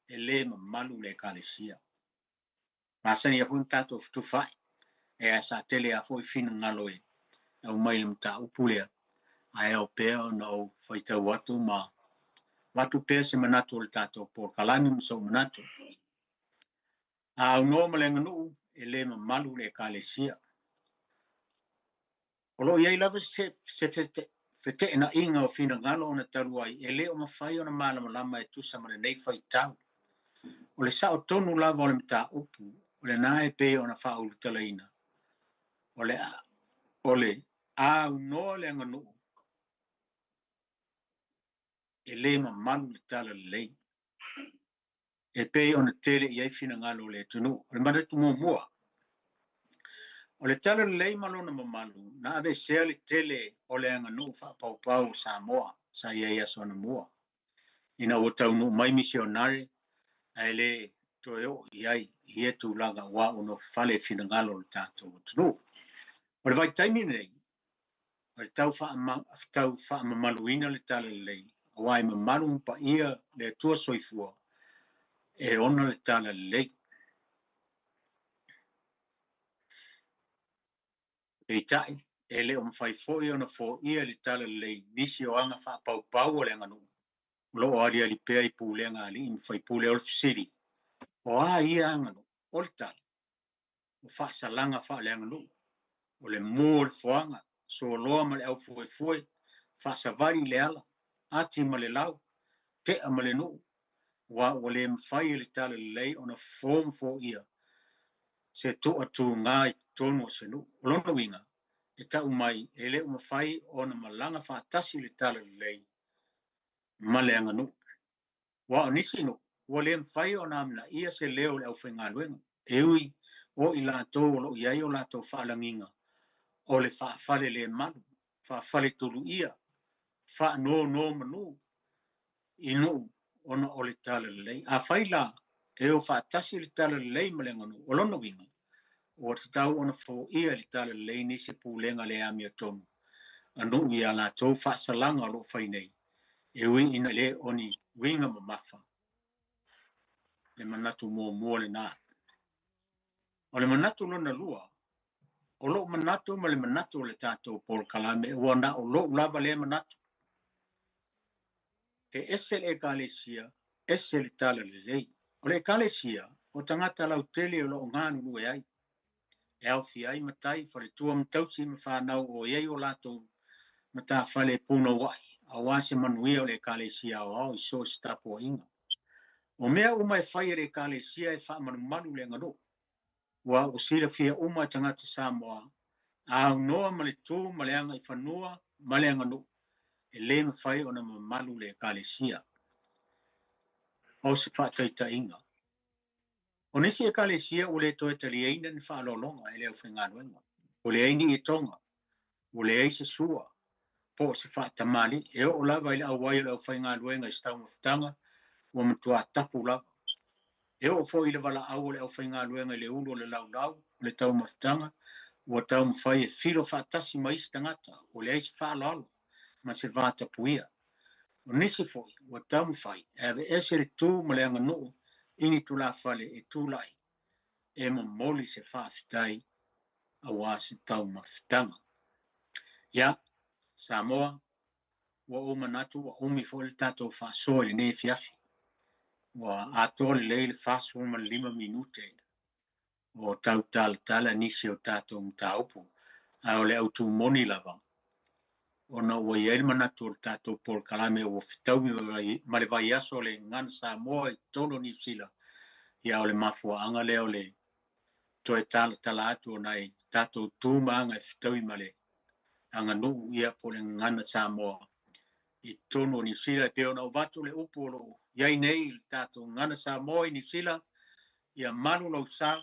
e le mamalu le Ekalesia. Masani ai foi ona tatou fetufaai, e a sa tele lava foi finagalo e aumai i le mataupu lea, ae ao pea ona ou faitau atu ma avatu pea se manatu o le tatou polokalame ma sou manatu. A aunoa ma le aganuu, e le mamalu le Ekalesia. O lo o i ai lava se feteenaiga o finagalo ona talu ai e le o mafai ona malamalama e tusa ma lenei faitau. O le sao tonu lava o le mataupu, o lena e pei ona faaulutalaina, o le o le aunoa le aganuu e le mamalu le talalelei. E pei ona tele i ai finagalo o le atunuu. O le manatu muamua, o le talalelei ma lona mamalu na aveesea le tele o le aganuu faapaupau o Samoa sa i ai i aso anamua, ina ua taunuu mai misionare ae le toe oo i ai i ia tulaga aua ua nofofale finagalo o le tatou atunuu. O le vaitaimi lenei, o le tau faamamaluina le talalelei, Auā e mamalu ma paia le Atua Soifua e ona le talalelei. Peitai, e le o mafai foi ona foia le talalelei nisi o aga faapaupau a le aganuu o lo o aliali pea i pulega a alii ma faipule. O le fesili, o a ia aganuu? O le tali, o faasalaga faaleaganuu, o le mu o le foaga, soloa ma le aufuefue, faasavali i le ala, ati ma le lau, tea ma le nuu, aua ua le mafai e le talalelei ona fofo ma foia se toatuga i totonu o se nuu. O lona uiga, e tau mai e le o mafai ona malaga faatasi le talalelei ma le aganuu. Aua o nisi nuu ua le mafai ona amanaia se leo o le aufaigaluega, e ui o i latou o lo o i ai o latou faalagiga o le faafalelemalu, faafaletuluia, faanonomanu i nuu ona o le talalelei. Afai la e o faatasi le talalelei ma le aganuu, o lona uiga, ua tatau ona foia i le talalelei nisi pulega le amiotonu a nuu i a latou faasalaga o lo o fai nei, e ui ina le o ni uiga mamafa. Le manatu muamua lena. O le manatu lona lua, o lou manatu ma le manatu o le tatou polokalame, ua na o lou lava lea manatu. E ese le Ekalesia, ese le talalelei. O le Ekalesia, o tagata lautele o lo o galulue ai, e aofia ai matai, faletua ma tausi ma fanau o i ai o latou matafale e punouai, aua se manuia o le Ekalesia aoao i so o se tapuaiga. O mea uma e fai e le Ekalesia e faamalumalu le aganuu, ua ua silafia uma e tagata Samoa, a aunoa ma le tu ma le agaifanua ma le aganuu, e le mafai ona mamalu le Ekalesia. O se faataitaiga, o nisi Ekalesia ua le toe taliaina ni faaaloaloga e le aufaigaluega, ua leai ni ietoga, ua leai se sua po o se faatamalii, e oo lava i le auai o le aufaigaluega i se taumafataga ua matua tapu lava. E oo foi i le valaau o le aufaigaluega i le ulu o le laulau o le taumafataga, ua taumafai e filo faatasi ma isi tagata, ua leai se faaaloalo ma se vatapuia. O nisi foi ua taumafai e aveese le tu ma le aganuu i ni tulafale e tulai e momoli se faafetai aua se taumafataga. Ia, Samoa, ua ou manatu ua umi foi le tatou faasoa i lenei afiafi. Ua atoa lelei le 45 minute o tautalatala nisi o tatou mataupu, ae o le autu moni lava, ona ua i ai le manatu o le tatou polokalame ua fetaui ma le vaiaso o le Gagana Samoa i totonu o Niu Sila, ia o le mafuaaga lea o le toe talatala atu o nai tatou tu ma aga e fetaui ma le aganuu, ia po o le Gagana Samoa i totonu o Niu Sila. E pei ona ou avatu le upu o lo o i ai nei i le tatou Gagana Samoa i Niu Sila, ia malu lou sa,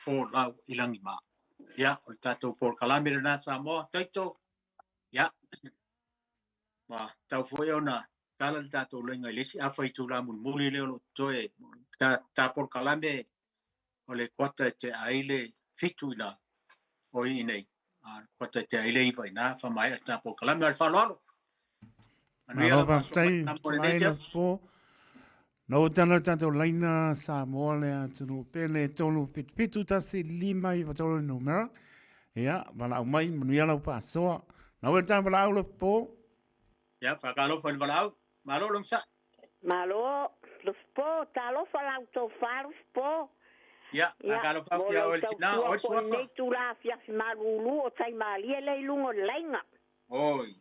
folau i lagima. Ia, o le tatou polokalame lena Samoa, taito, ia, ma tau foi ona tala le tatou loiga i le isi afa itula mulimuli lea o lo o totoe ta, ta polokalame o le kuata e tea ai le 7 ina o i nei. A kuata e tea ai le 9 ina, faamaea le ta polokalame. O le faaaloalo. Manuia Malo lau faasoa faafetai mai Samoa i lenei mai afiafi. po. Na o tana tatou laina Samoa le atunuu pele 377 1 5 9 3 le numera. Ia, valaau mai, manuia lau faasoa. Na o e ta valaau le po. Ia, faatalofa i le valaau. Malo le onosai. Malo, Lufipo, talofa la outou fa Lufipo. Ia, Ia, faatalofa mo atu ia lau oe le tina, tautua oe le foi suafa. lenei itula afiafi malulu o tai malie lea i luga o le laina. Oi,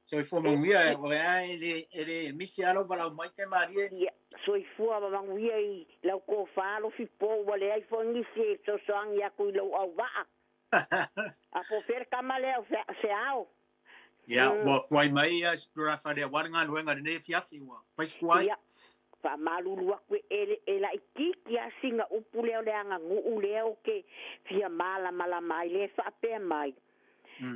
soifua E, manuia, e, oe lava e le, e le misi lava lou valaau mai te malie. Ia, soifua ma manuia i lau tofa Lufipo, ua leai foi nisi e fesoasoani atu i lou auvaa. A po o fea le tama lea o Feao? Ia, ua tuai mai ia si tulafa lea aua le galuega i lenei afiafi, ua fai si tuai. Ia, faamalulu atu e, e laitiiti lava sina upu lea o le aganuu lea ou te fia malamalama ai lea e faapea mai,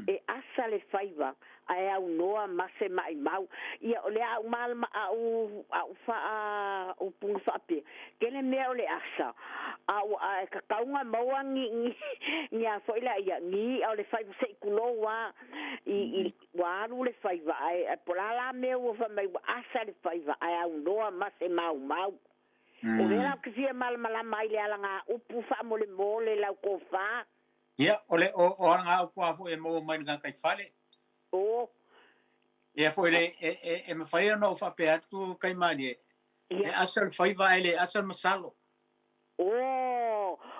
E asa le faiva ae aunoa ma se maimau. Ia, o le a ou malama, a ou, a ou faaupuga faapea, tele mea o le asa, A ua ae tatau ona maua ni ni ni a foi la ia ni i'a o le faiva se i tulou a i i ua alu le faiva ae ae po o le a la mea ua fai mai ua asa le faiva ae aunoa ma se maumau. O lea la ou te fia malamalama ai i le alagaupu faamolemole lau tofa. Ia, o le o, o alagaupu lava foi e maua mai i le gataifale. O. Ia foi le e, e, e mafai ona ou faapea atu Kaimalie, e asa le faiva ae le asa le masalo. O,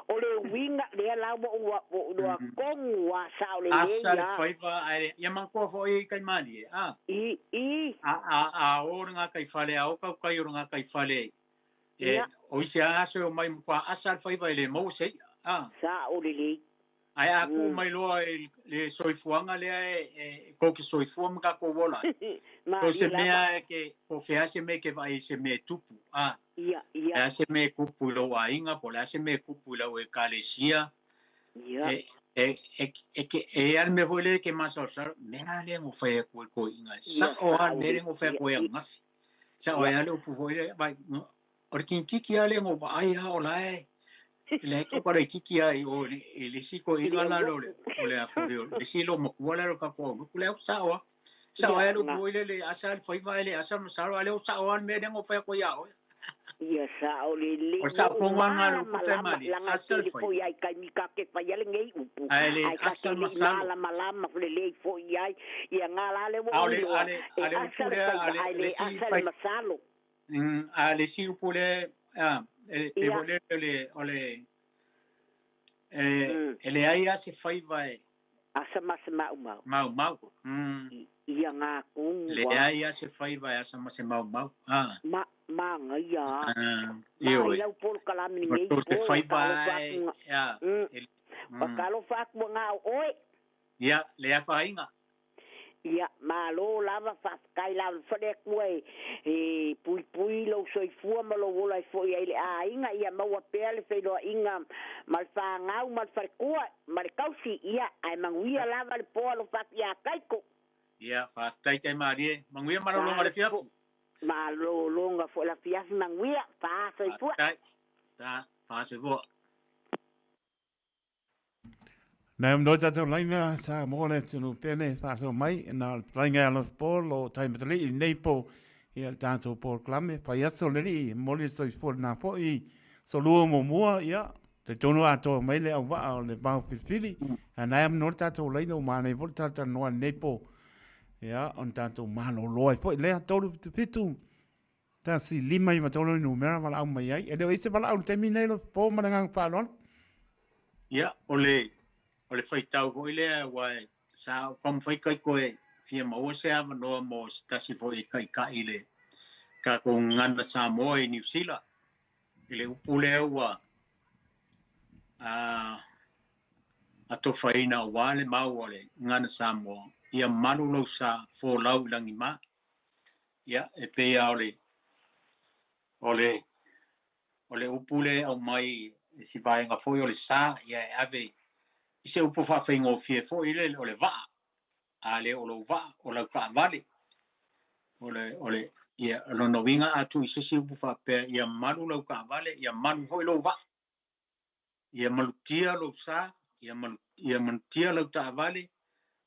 o le uiga lea la ua ou ua ou iloa tonu lava sao lelei Asa le a. faiva ae le, ia manatua foi Kaimalie, a. I, i. A, a, a o le gataifale, a o tautai o le gataifale, e, Ia. o isi lava aso e omai matua asa le faiva e le maua se i'a, a. Sao lelei. Ae a tuu mai loa i le soifuaga lea e tou te soifua ma tatou ola ai, so se mea e ke, po o fea se mea e ke vaai i se mea e tupu, a, o le a se mea e tupu i lou aiga, po o le a se mea e tupu i lau ekalesia, e, e, e, e, ke, e i ai le mea foi lea e ke masalosalo, mea a lea na fai atu e toeaiina, sao lava le mea lea na fai atu ai ananafi. Sao ai lava le upu foi lea, vai, o le kinititi lava lea na ou vaai lava o la e, le ai tau laitiiti lava i o i le isi toeaina la o le o le a foi o le isi loomatua la o le tatou auluku lea sao lava. Sao ai le upu foi lele asa le faiva ae le asa le masalo a lea ua sao lava le mea lea na ou fai atu ai ia oe. Ia sao lelei O le sao tonu lava lena o le upu malamalama Taimalie, laga e asa le tele faiva foi ai taimi ta te faia lenei upu ae le ae ta asa te le le i masalo. malamalama lelei foi i ai ia na la lea ua A o ou le iloa a le e a le asa upu le lea a faiva le ae le le isi asa le fai masalo. A le isi upu lea a e pei Ia. foi lea o le o le e e leai lava se faiva e Asa ma se maumau. Maumau. Ia ngā tonu wā. Leai lava se faiva e asa ma se maumau. A. Ma, manaia a. Ioe. Mai lau polokalame lenei O se po, faiva talofa e, atu a, nga. Talofa atu ngā o oe. Ia, le afaina. Ia, malo lava, faafetai lava foi le Atua e, e puipui lou soifua ma lou ola e foi ai i le aiga, ia maua pea le feiloaiga ma le fanau ma le faletua ma le tausi, ia, ae manuia lava le po alofa atu ia Kaiko. Ia, faafetai Taimalie, manuia malologa o le afiafi. Malologa foi le afiafi, manuia, faasoifua. Faafetai, ta, faasoifua. Nei am noi tātou laina sa mō le tunu pene whaaso mai na le patainga alo pō lo tai matali i nei pō i le tātou pō klame pai aso le li moli soifua nā pō i so lua mō mua ia te tonu atoa mai le au waa o le vao filifili a nai am noi tātou laina o mānei pō le tātou noa nei pō ia on tātou malolo ai pō i lea tolu pitu tasi lima i matolo i numera walaau mai ai e leo i se walaau le taimi nei lo pō ma le nganga whaaloalo. Ia, o le, o le faitau foi lea aua e, sa taumafai Kaiko e fia maua se avanoa mo se tasi foi e taita'i i le tatou gagana Samoa i Niu Sila i le upu lea ua a atofaina aua le mau a le gagana Samoa, ia malu lou sa folau i lagima. Ia, e pei lava o le, o le O le upu lea e aumai i si vaega foi o le sa, ia e ave i se upu faafaigofie foi lele, o le vaa. A le o lou vaa, o lau taavale. O le, o le, ia, o lona uiga a tuu i se isi upu faapea, ia malu lau taavale, ia malu foi lou vaa. Ia malutia lou sa, ia malu, ia malutia lau taavale,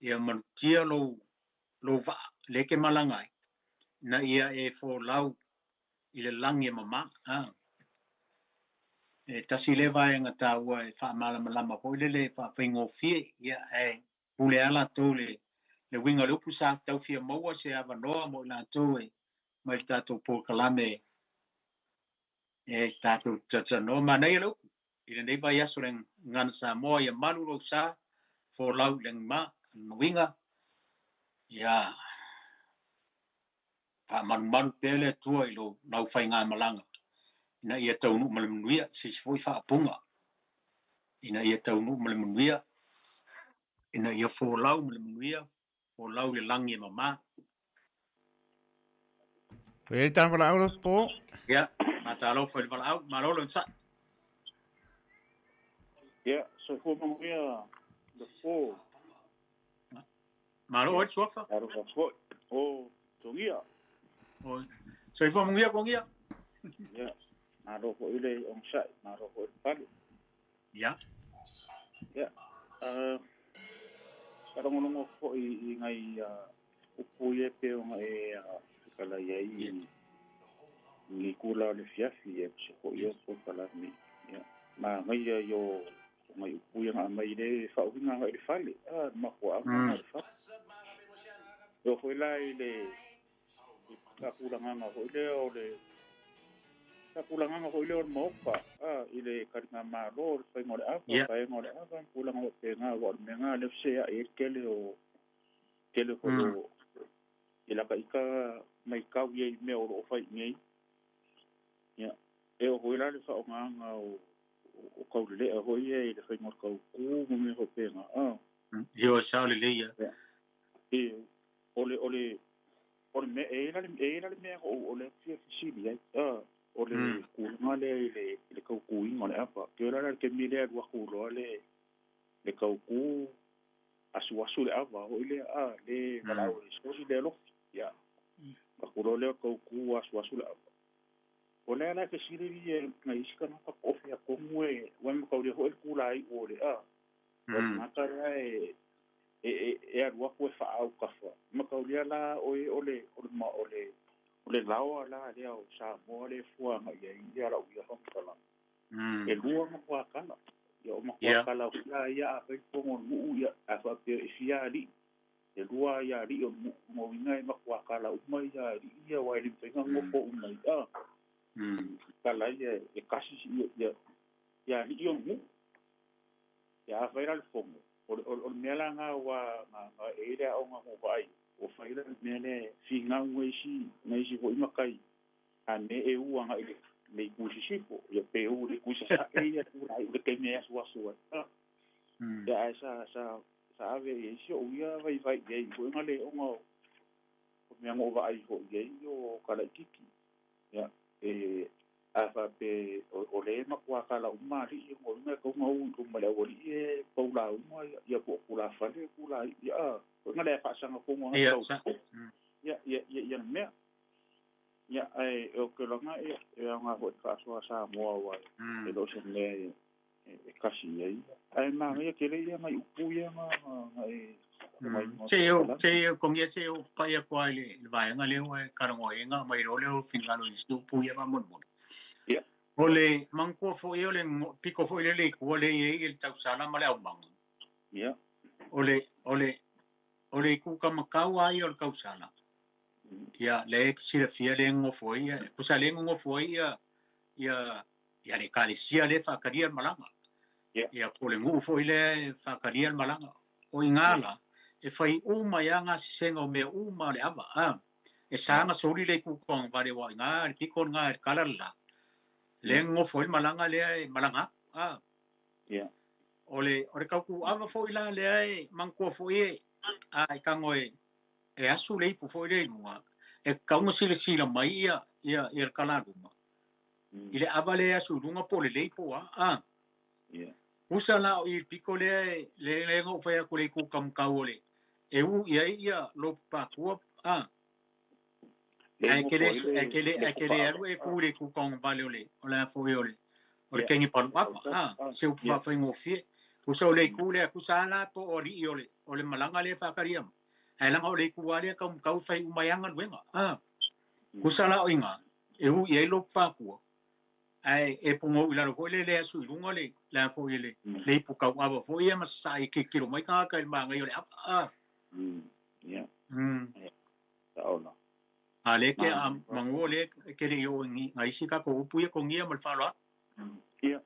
ia malutia lou, lou vaa, lea e te malaga ai, ina ia e folau i le lagi e mama. A. E tasi lea vaega taua e faamalamalama foi lele e faafaigofie, ia, ae pule lava latou le, le uiga o le upu sa tau fia maua se avanoa mo i latou e mai le tatou polokalame e tatou talatalanoa. Manaia le upu i lenei vaiaso le Gagana Samoa, ia malu lou sa, folau i lagima, lona uiga, ia Faamalumalu pea le Atua i lou lau faigamalaga ina ia taunuu ma le manuia, se isi foi faaupuga, ina ia taunuu ma le manuia, ina ia folau ma le manuia, folau i le lagi e mama. Ua i ai ta valaau lo po. Ia, matalofa i le valaau, malo le onosai. Ia, soifua manuia le po. Malo oe le suafa. Alofa foi. O Togia. O soifua manuia Togia. Ia, malo foi le onosai, malo foi le pale. Ia. Ia, faalogologo foi i nai upu ia e pei ona e fetalai ai i lenei itula o le afiafi aemaise foi o polokalame. Ia, manaia ia o nai upu ia na aumai i le faauiga agai i le fale, le mafuaaga agai i le fale. E oo foi la i le faatulagaga foi lea o le faatulagaga foi lea o le Maota i le taligamalo o le faiga o le ava, paega o le ava ma tulaga faapena, aua o le mea lena lea e feseai ai le tele o tele foi o i lata ita maitau i ai i mea o lo o fai i inei. Ia, e oo foi la le faaaogaina o taulelea foi ia i le faiga o le tautu ma mea faapena. Ioe, sao lelei lava. Ia, o le, o le, o le mea, e i ai la le mea o lea ou te fia fesili ai, o le tulaga lea i le tautuina o le ava. Ou te iloa la i le taimi lea e alu atu loa le tautu, asuasu le ava foi lea, a, le valaau e sosi le alofi, ia, avatu loa lea o le tautu asuasu le ava. O lea la e fesili ai nai isi tagata po o fea tonu e, aua e mataulia foi le tulai o le, a, o le tagata lea e, e, e alu atu e faaautafa. Mataulia la oe o le, o le, o le, o le laoa la lea o Samoa lea e fua agai i ai ia lau ia faamatalaga. E lua matua-tala. Ia o matua-tala foi la ia a fai fono o le nuu, ia a faapea e fia alii, e lua ia alii o le nuu, lona uiga e matua-tala uma ia alii ia aua e le mafai ona nofo uma i a tala ia e tasi ia ia alii o le nuu. Ia a fai la le fono, o le, o le mea la lena aua na e i ai le aoga na ou vaai, ua fai la le mea lea e finau nai isi foi matai a me e u agai i le itu i sisifo, ia pe u i le itu i sasae ia tulai i le taimi e asuasu ai. Ia ae sa, sa, sa ave i ai si ou ia vaivai i ai foi na le ona o mea na ou vaai foi i ai o tala itiiti. Ia, e, a faapea o lea e matua tala uma alii, o lona uiga e tatau ona u i luma o le aualii e paula uma ia po o tulafale tulai ia, foi na lea faasaga tonu lava tau ia ia ia ia le mea. Ia, ae ou te iloa e aoga foi i le faasoa a Samoa aua e le o se mea e kasi i ai. Ae manaia tele ia nai upu ia na e Se i kongia se i ou pai atu lava i le vaega lea ua e talanoa ai ona aumai loa lea o finagalo i isi upu ia faamolemole. Ia. O le manatua foi o le pito foi lele i tua lea e i ai le tausala ma le aumaga. Ia. O le, o le, o le itu taumatau lava ia o le tausala. Ia, lea e te silafia lea e nonofo ai, tusa lea e nonofo ai ia, ia, ia le ekalesia lea e faatalia le malaga. Ia, po o le nuu foi lea e faatalia le malaga. O i ina la, e fai uma ai lava gasesega o mea uma o le ava. A, e sa ona soli le itu tauagavale aua o i ina le pito lena i le kala le la, lea e nonofo ai le malaga lea e malaga atu. A, o le, o le tautuava foi la lea e manatua foi e, a e tago e, e asu le ipu foi lea i luga, e tatau ona silasila mai ia, ia, ia le kalaluma i le ava lea e asu i luga po o lelei po o a. A, usa la o i le pito lea e, lea, lea na ou fai atu i le itu taumatau o le, e u i ai ia lou papatua, a, ae te le, ae te le, ae te le alu e tu i le itu tauagavale o le, o le a foi o le, o le kenge palu ava, a, se upu faafaigofie. Tusa o le itu lea, tusa lava la po o alii o le, o le malaga lea e faatalia mai, ae leaga o le itu lava lea taumatau e fai uma ai lava galuega, a. Tusa la o i ina, e u i ai lou papatua, ae e pogou i lalo foi lea le asu i luga le, le a foi le, le ipu tauava foi ia ma sasae e tilotilo mai tagata i le manaia o le ava, a. A lea ke a manu o lea e ke le i oo i nai isi tatou upu ia togia ma le faaaloalo. Ia,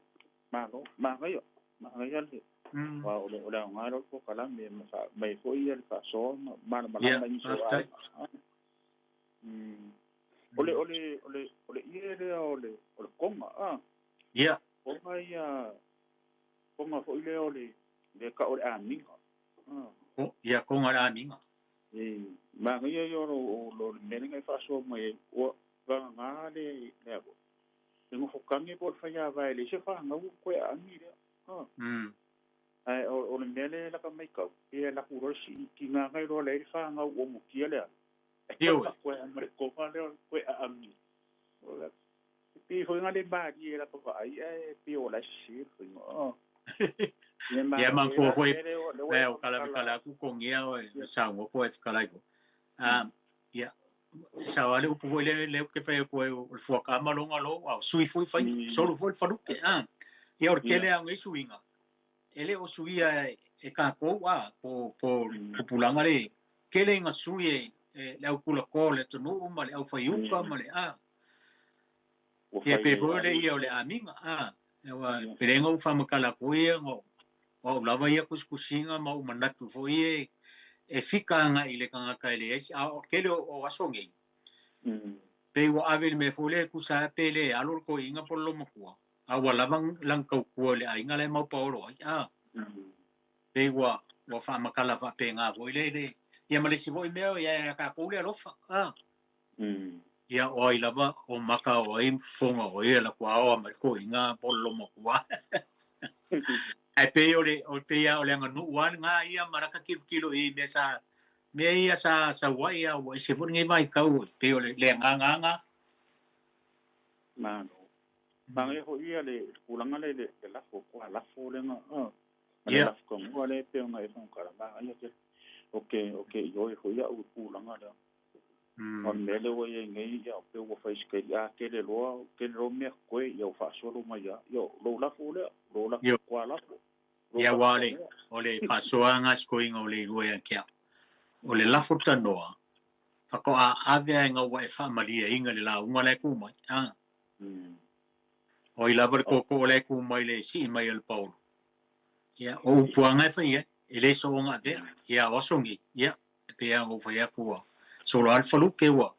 malo, manaia, manaia le, aua o le, o le aoga lea o le polokalame ma aumai ai foi le faasoa ma malamalama i nisi o aiga. O le, o le, o le, o le ie lea o le, o le koga, a? Ia. Koga ia, koga foi lea o le, le tau o le amiga. Ia, koga o le amiga. E manaia ia o le mea lea na e faasoa mai ai, ua vagana le, le a foi, le nofo tane po o le faiava e leai se fanau o toe aami lea. Ae o le mea lea e lata maitau, pe alu atu loa le sii tiga na iloa leai le fanau ua mutia le ala. Ioe. Koe a ma le koga lea o le toe aami. E pei foi na le malie i lata vaai ae pei o la e sese le faiga. Ia manatua foi e o kala kala aku kongia o e saugo po e fekalai ko. Ah, ia sa ale upu foi le le ke fai ko o le fuaka ma longa lo au sui foi fai solo foi faluke ah. Ia o le kele au ngai suiga. E le o suia e kākou a po po pupulaga le kele nga sui e e le au kula ko le atunuu ma le au faiuka ma le a. Ia pe foi le ia o le amiga a. Ua pelega ua faamakala aku ia ngo o au lava ia kusikusiga ma ou manatu foi e e fika agai i le tagata e leai se a o le tele o aso nei pei ua ave i le mea foi lea e tusa lava pe le alo le toeaina po o le lomatua a ua lava lana tautua i le aiga la e maupaolo ai a pei ua ua faamatala faapena foi le le ia ma le isi foi mea ia ia tatou le alofa a ia o ai lava o maka o ai fofoga o ai la aoa mai le toeaina po o le lomatua. Ae pei o le o pei o le aganuu lava lena ia ma lata tilotilo i mea sa mea ia sa sau ai a ua ese foi lenei vaitau pei o le agaga lava lena. Malo. Manaia foi ia le tulaga lea i le lafo, kua lafo lea na, ma le lafo togua lea e pei ona e faamatala, manaia tele. Ou te, ou te ioe foi au i le tulaga lea. O le mea lea ua i ai nei, ia, pei ua fai si taimi, a tele loa, tele loa mea totoe, ia ua faasolo mai lava. Ia, o lou lafo lea, lou lafo kua lafo. Ia, aua o le, o le faasoa lena a si toeaina o Leilua ia te au. O le lafo tanoa, faatoa ave lava ina ua e faamalieina i le lauga la e tu mai. A. O ai lava le tootoo la e tu mai le sii mai a le paolo. Ia, o upu lava na e fai ai, e le soona avea. Ia, o aso nei, ia, e pei lava ona ou fai atu ua solo lava le faluke ua.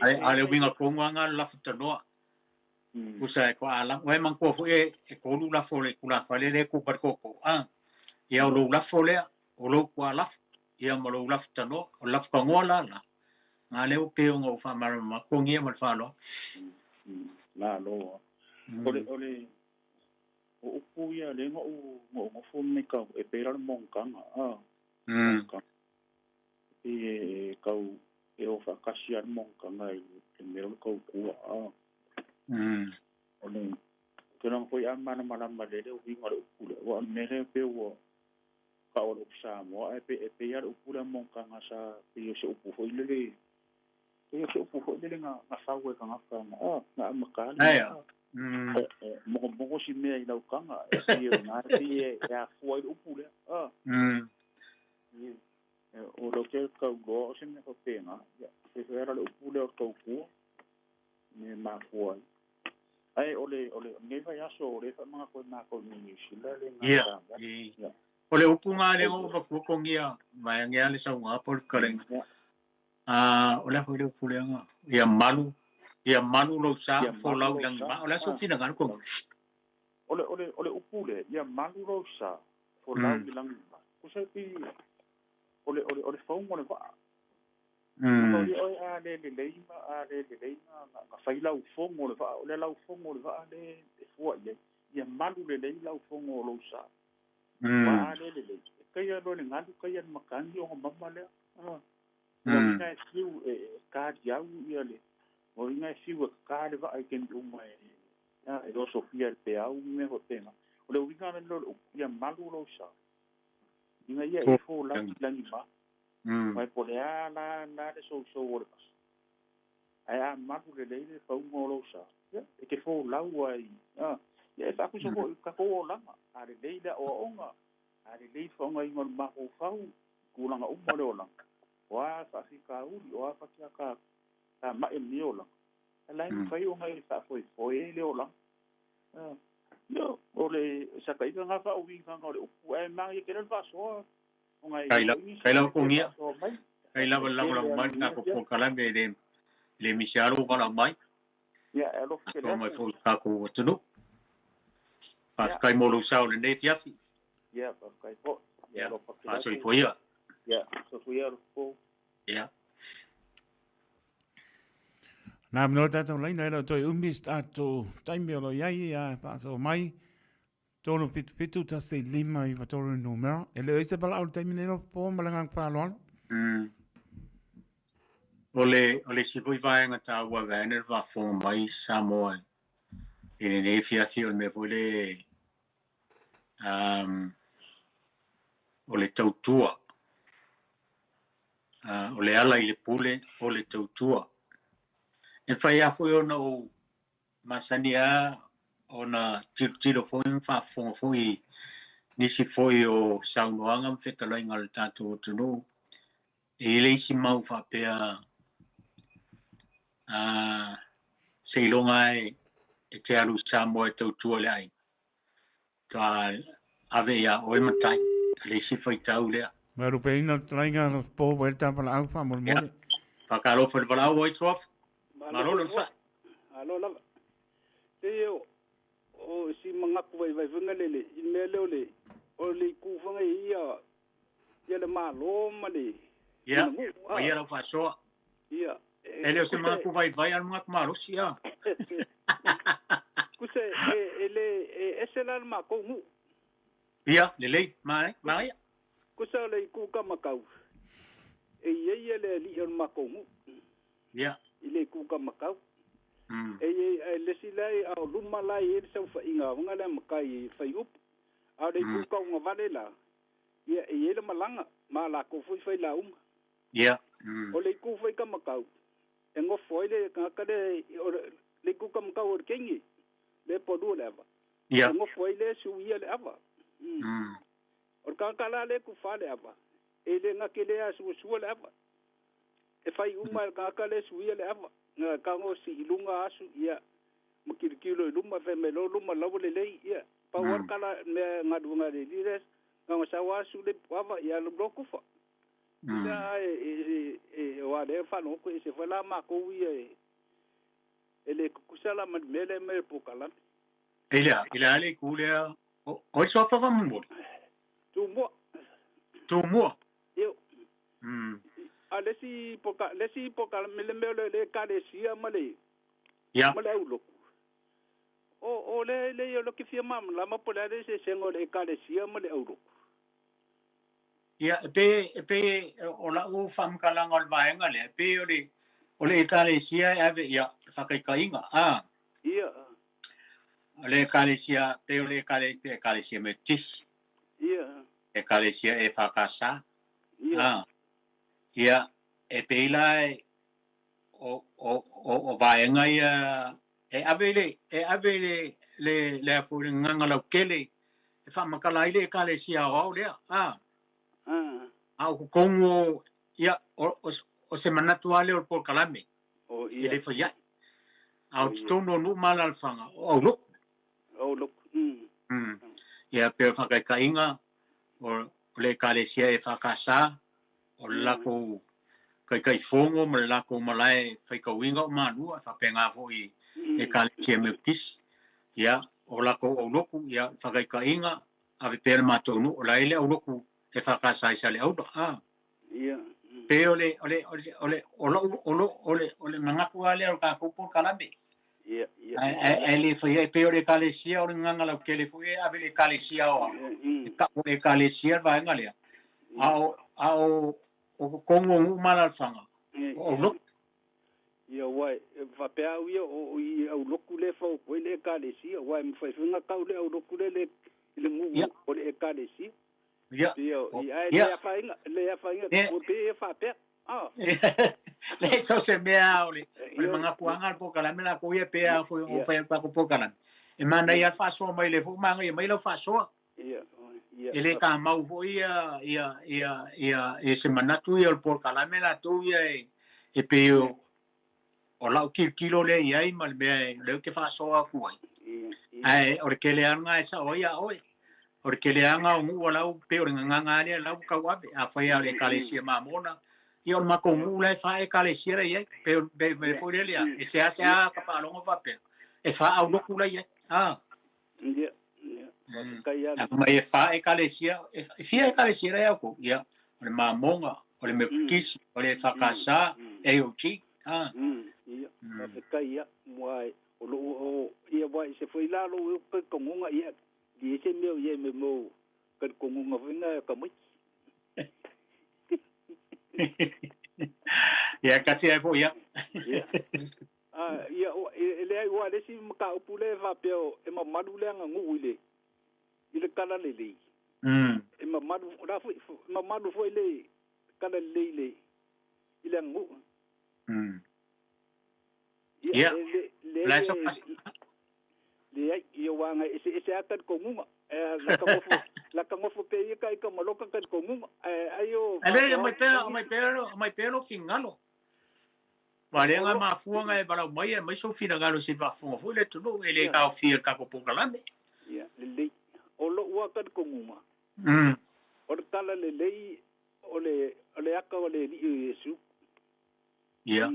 A o le uiga tonu lava lena o le lafo tanoa. Tusa e toa lava. Ua e manatua foi e tolu lafo o le tulafale lea e tu pa le tootoo. A, ia o lou lafo lea, o lou tualafo, ia ma lou lafo tanoa. O le lafo tanoa la la, na lea ua pei ona ou faamalamalama atu ia ma le faaaloalo. Malo. O le, o upu ia lea na ou nofo ma matau, e pei la o le monotaga, a, monotaga. E pei e tau, e o faatasi lava le monotaga i le mea o le tautua, a. O le, ou te iloa foi a malamalama lelei le uiga o le upu lea, aua o le mea lea pei ua tau o le upu Samoa, ae pei e pei lava le upu lea monotaga sa pei o se upu foi lele, pei o se upu foi lele na fau e tagata na amata le mea. E mogomogo si mea i lau taga, e pei o ina e pei e afua ai le upu lea. O lea ou te tau iloa o se mea faapena, ia, pei foi la o le upu lea o le tautua, me mafua ai. Ae o le, o le, lenei vaiaso o lea e faamanatu e matou i Niu Sila le Ia, Samoa. O le upu lena lea na ou avatua togia vaeane le sauga po o le fetalaiga. A, o le a foi le upu lea na, ia malu, ia malu lou sa, folau i lagima. O le a sou finagalo Togia? O le, o le, o le upu lea, ia malu lou sa, folau i lagima. Tusa e pei, o le, o le, o le fauga o le vaa. Mataulia oe a le lelei ma a le lelei na fai laufogo o le vaa, o le laufogo o le vaa lea e fua i ai, ia malu lelei laufogo o lou sa. Aua a le lelei, e taia loa i le galu, taia i le matagi ona mama lea. Ua uiga e fiu e kaliau ia le, ua uiga e fiu e kaka le vaa i taimi uma e e osofia e le peau ma mea faapena. O le uiga lea o le upu, ia malu lou sa, ina ia e folau i lagima. Mai po o le a la la le sousou o le vasa, ae a malu lelei le fauga o lou sa, ia, e te folau ai, a, ia e faatusa foi i le tatou olaga, a lelei le aoaoga, a lelei le faaaogaina o le mafaufau i tulaga uma o le olaga, o a faafitauli, o a fatiata tamai o lenei olaga, a la e mafai ona e faafoefoe ai le olaga. A, ia, o le sataiga lena faauigaga o le upu, ae manaia tele le faasoa. Kai lava togia, kai lava le lagolago mai le tatou polokalame e le le misi lava lou valaau mai. Faasoa mai foi i le tatou atunuu. Faafetai mo lou sao i lenei afiafi. Ia, faafetai foi. Ia, faasoifua ia. Ia, soifua ia alofa po. Ia. Nā mea o tātou laina e lau toi umi se tātou taimi o lo iai a faasoa mai. 3 7 1 5 9 3 numera. E le o i se valaau i le taimi nei lau po ma le agaga faaaloalo. O le, o le isi foi vaega taua vaeane le faafofoga mai Samoa. I lenei afiafi o le mea foi le um, o le tautua. O le ala i le pule o le tautua. E mafai lava foi ona ou masani lava ona tilotilo foi ma faafofoga foi i nisi foi o saunoaga ma fetalaiga a le tatou atunuu. E i ai le isi mau faapea seiloga e te alu i Samoa e tautua i le aiga, faatoa ave ia oe matai, o le isi faitau lea. Vaelupeina le talaiga o po ua i le tapalaau faamolemole. Faatalofa i le valaau ai Suafa. Malo le onosai. Malo lava. Te o o si manatu vaivai foi lele i le mea lea o le o le itu foi ia ia le Malo ma le Ia, o ia lau faasoa. Ia. E le o se manatu vaivai a o le manatu malosi a. Kuse e le e ese la le matou nuu. Ia, lelei, manaia. Kusa o le itu kamakau, e i ai ia le alii o le matou nuu. Ia. I le itu kamakau. E i ai, le isi la a o luma la e i ai le saofaiga a le matai e fai upu. A o le itu taugavale la, ia e i ai le malaga ma latou foi failauga. Ia. O le itu foi kamakau, e nofo ai le tagata lea, o le itu kamakau o le teine, lea e polua le ava. Ia. E nofo ai lea e suia le ava. O le tagata la lea e tufa le ava, e le gate lea a suasua le ava. E fai uma e le tagata lea e suia le ava. Na tago sii i luga asu, ia, ma tilotilo i luma, fai mai loa luma la ua lelei, ia, pau lava le tala, mea galuega a le alii lea, na ona sau lava asu le ava, ia alu loa tufa. Ia, e, e, aua o lea e faalogo atu e ese foi la matou ia e, e le tutusa la ma le mea lea e aumai e le polokalame. I le a, i le a le itu lea, o ai suafa faamomoli? Tumua. Tumua? Io. A le isi le isi polokalame le mea o le Ekalesia ma le, Ia. ma le aulotu. O, o le, le, o le ke fia malamalama po o le a le eseesega o le Ekalesia ma le aulotu. Ia, e pei, e pei o lau faamatalaga o le vaega lea, e pei o le, o le Ekalesia e ave, ia, faataitaiga, a. Ia. O le Ekalesia, pei o le Ekalesia Metotisi. Ia. Ekalesia EFKS. Ia. A. Ia, e pei la e, o, o, o, o vaega ia, e ave i le, e ave i le, le, le a foi le gagana lautele e faamatala ai le Ekalesia aoao lea, a. A o totonu o, ia, o, o, o se manatu lava lea o le polokalame, O, e ia. le fai ai. A o totonu o nuu ma alaalafaga, o aulotu. Aulotu. Ia, pei o le faataitaiga, o, o le Ekalesia EFKS, o le latou Taitaifono ma le latou malae faitauina o Malua, e faapena foi i Ekalesia Metotisi. Ia, o latou aulotu, ia, faataitaiga, ave pea le matou nuu, o la e i le aulotu EFKS i Saleaula. A. Ia. Pei o le, o le, o le, o le, o lou, o lou, o le, o le manatu lava lea o le tatou polokalame. Ia, ia. Ae le fai ai, pei o le Ekalesia, o le gagana lautele foi e ave i le Ekalesia aoao, e tau o le Ekalesia le vaega lea. A o, a o, o totonu o nuu ma alaalafaga, o aulotu. Ia, aua e faapea au ia, o i aulotu lea e fau atu ai le Ekalesia, aua e mafai foi ona tau le aulotu lea i le nuu o le Ekalesia. Ia. Ia, ae le afaina, le afaina, ua pei e faapea. Ah. Leai so se mea o le, o le manatuaga o le polokalame latou ia pei lava foi ona ou fai atu tatou polokalame. E manaia lava le faasoa mai lea foi ua manaia mai lau faasoa. Ia, ia. E le tamau foi ia, ia, ia, ia, ia se manatu ia o le polokalame latou ia e, e pei o, o lau tilotilo lea i ai ma le mea e, lea ou te faasoa atu ai. Ae o le tele lava lena e sao ai ia oe. O le tele lava lena o nuu a lau, pei o le gagana lava lea la ua tauave. Afai lava o le Ekalesia Mamona, ia o le matou nuu la e fa Ekalesia la i ai. Pei o le mea foi lele, e seasea ka faalogo faapea, e fa aulotu la i ai. A. Ia, ia. Faafetai lava. A mai e fa Ekalesia, e fia Ekalesia la i ai outou? Ia, o le Mamona, o le Metotisi, o le EFKS, AOG. A. Ia, faafetai ia. Aua o lou, o, ia, aua i se foi la lou talitonuga, ia, i ai se mea o i ai ma mea o talitonuga foi na tamaiti. Ia, kasi ai foi ia. Ia. A ia e leai ua le isi mataupu lea e faapea e mamalu le aganuu i le talalelei. E mamalu la foi mamalu foi le talalelei i le aganuu. Ia, le La so leai, ia ua aga eseese lava talitonuga. La ta nofo pea ia ka i ka maloka talitonuga. Ai o E le aumai pea aumai pea aumai pea lou finagalo. Ua le ga mafua e valaau mai e aumai sou finagalo se i faafofoga foi le atunuu e le taofia i le tatou polokalame. Ia, lelei. O lou lava talitonuga, o le talalelei o le ata o le Alii o Iesu. Ia.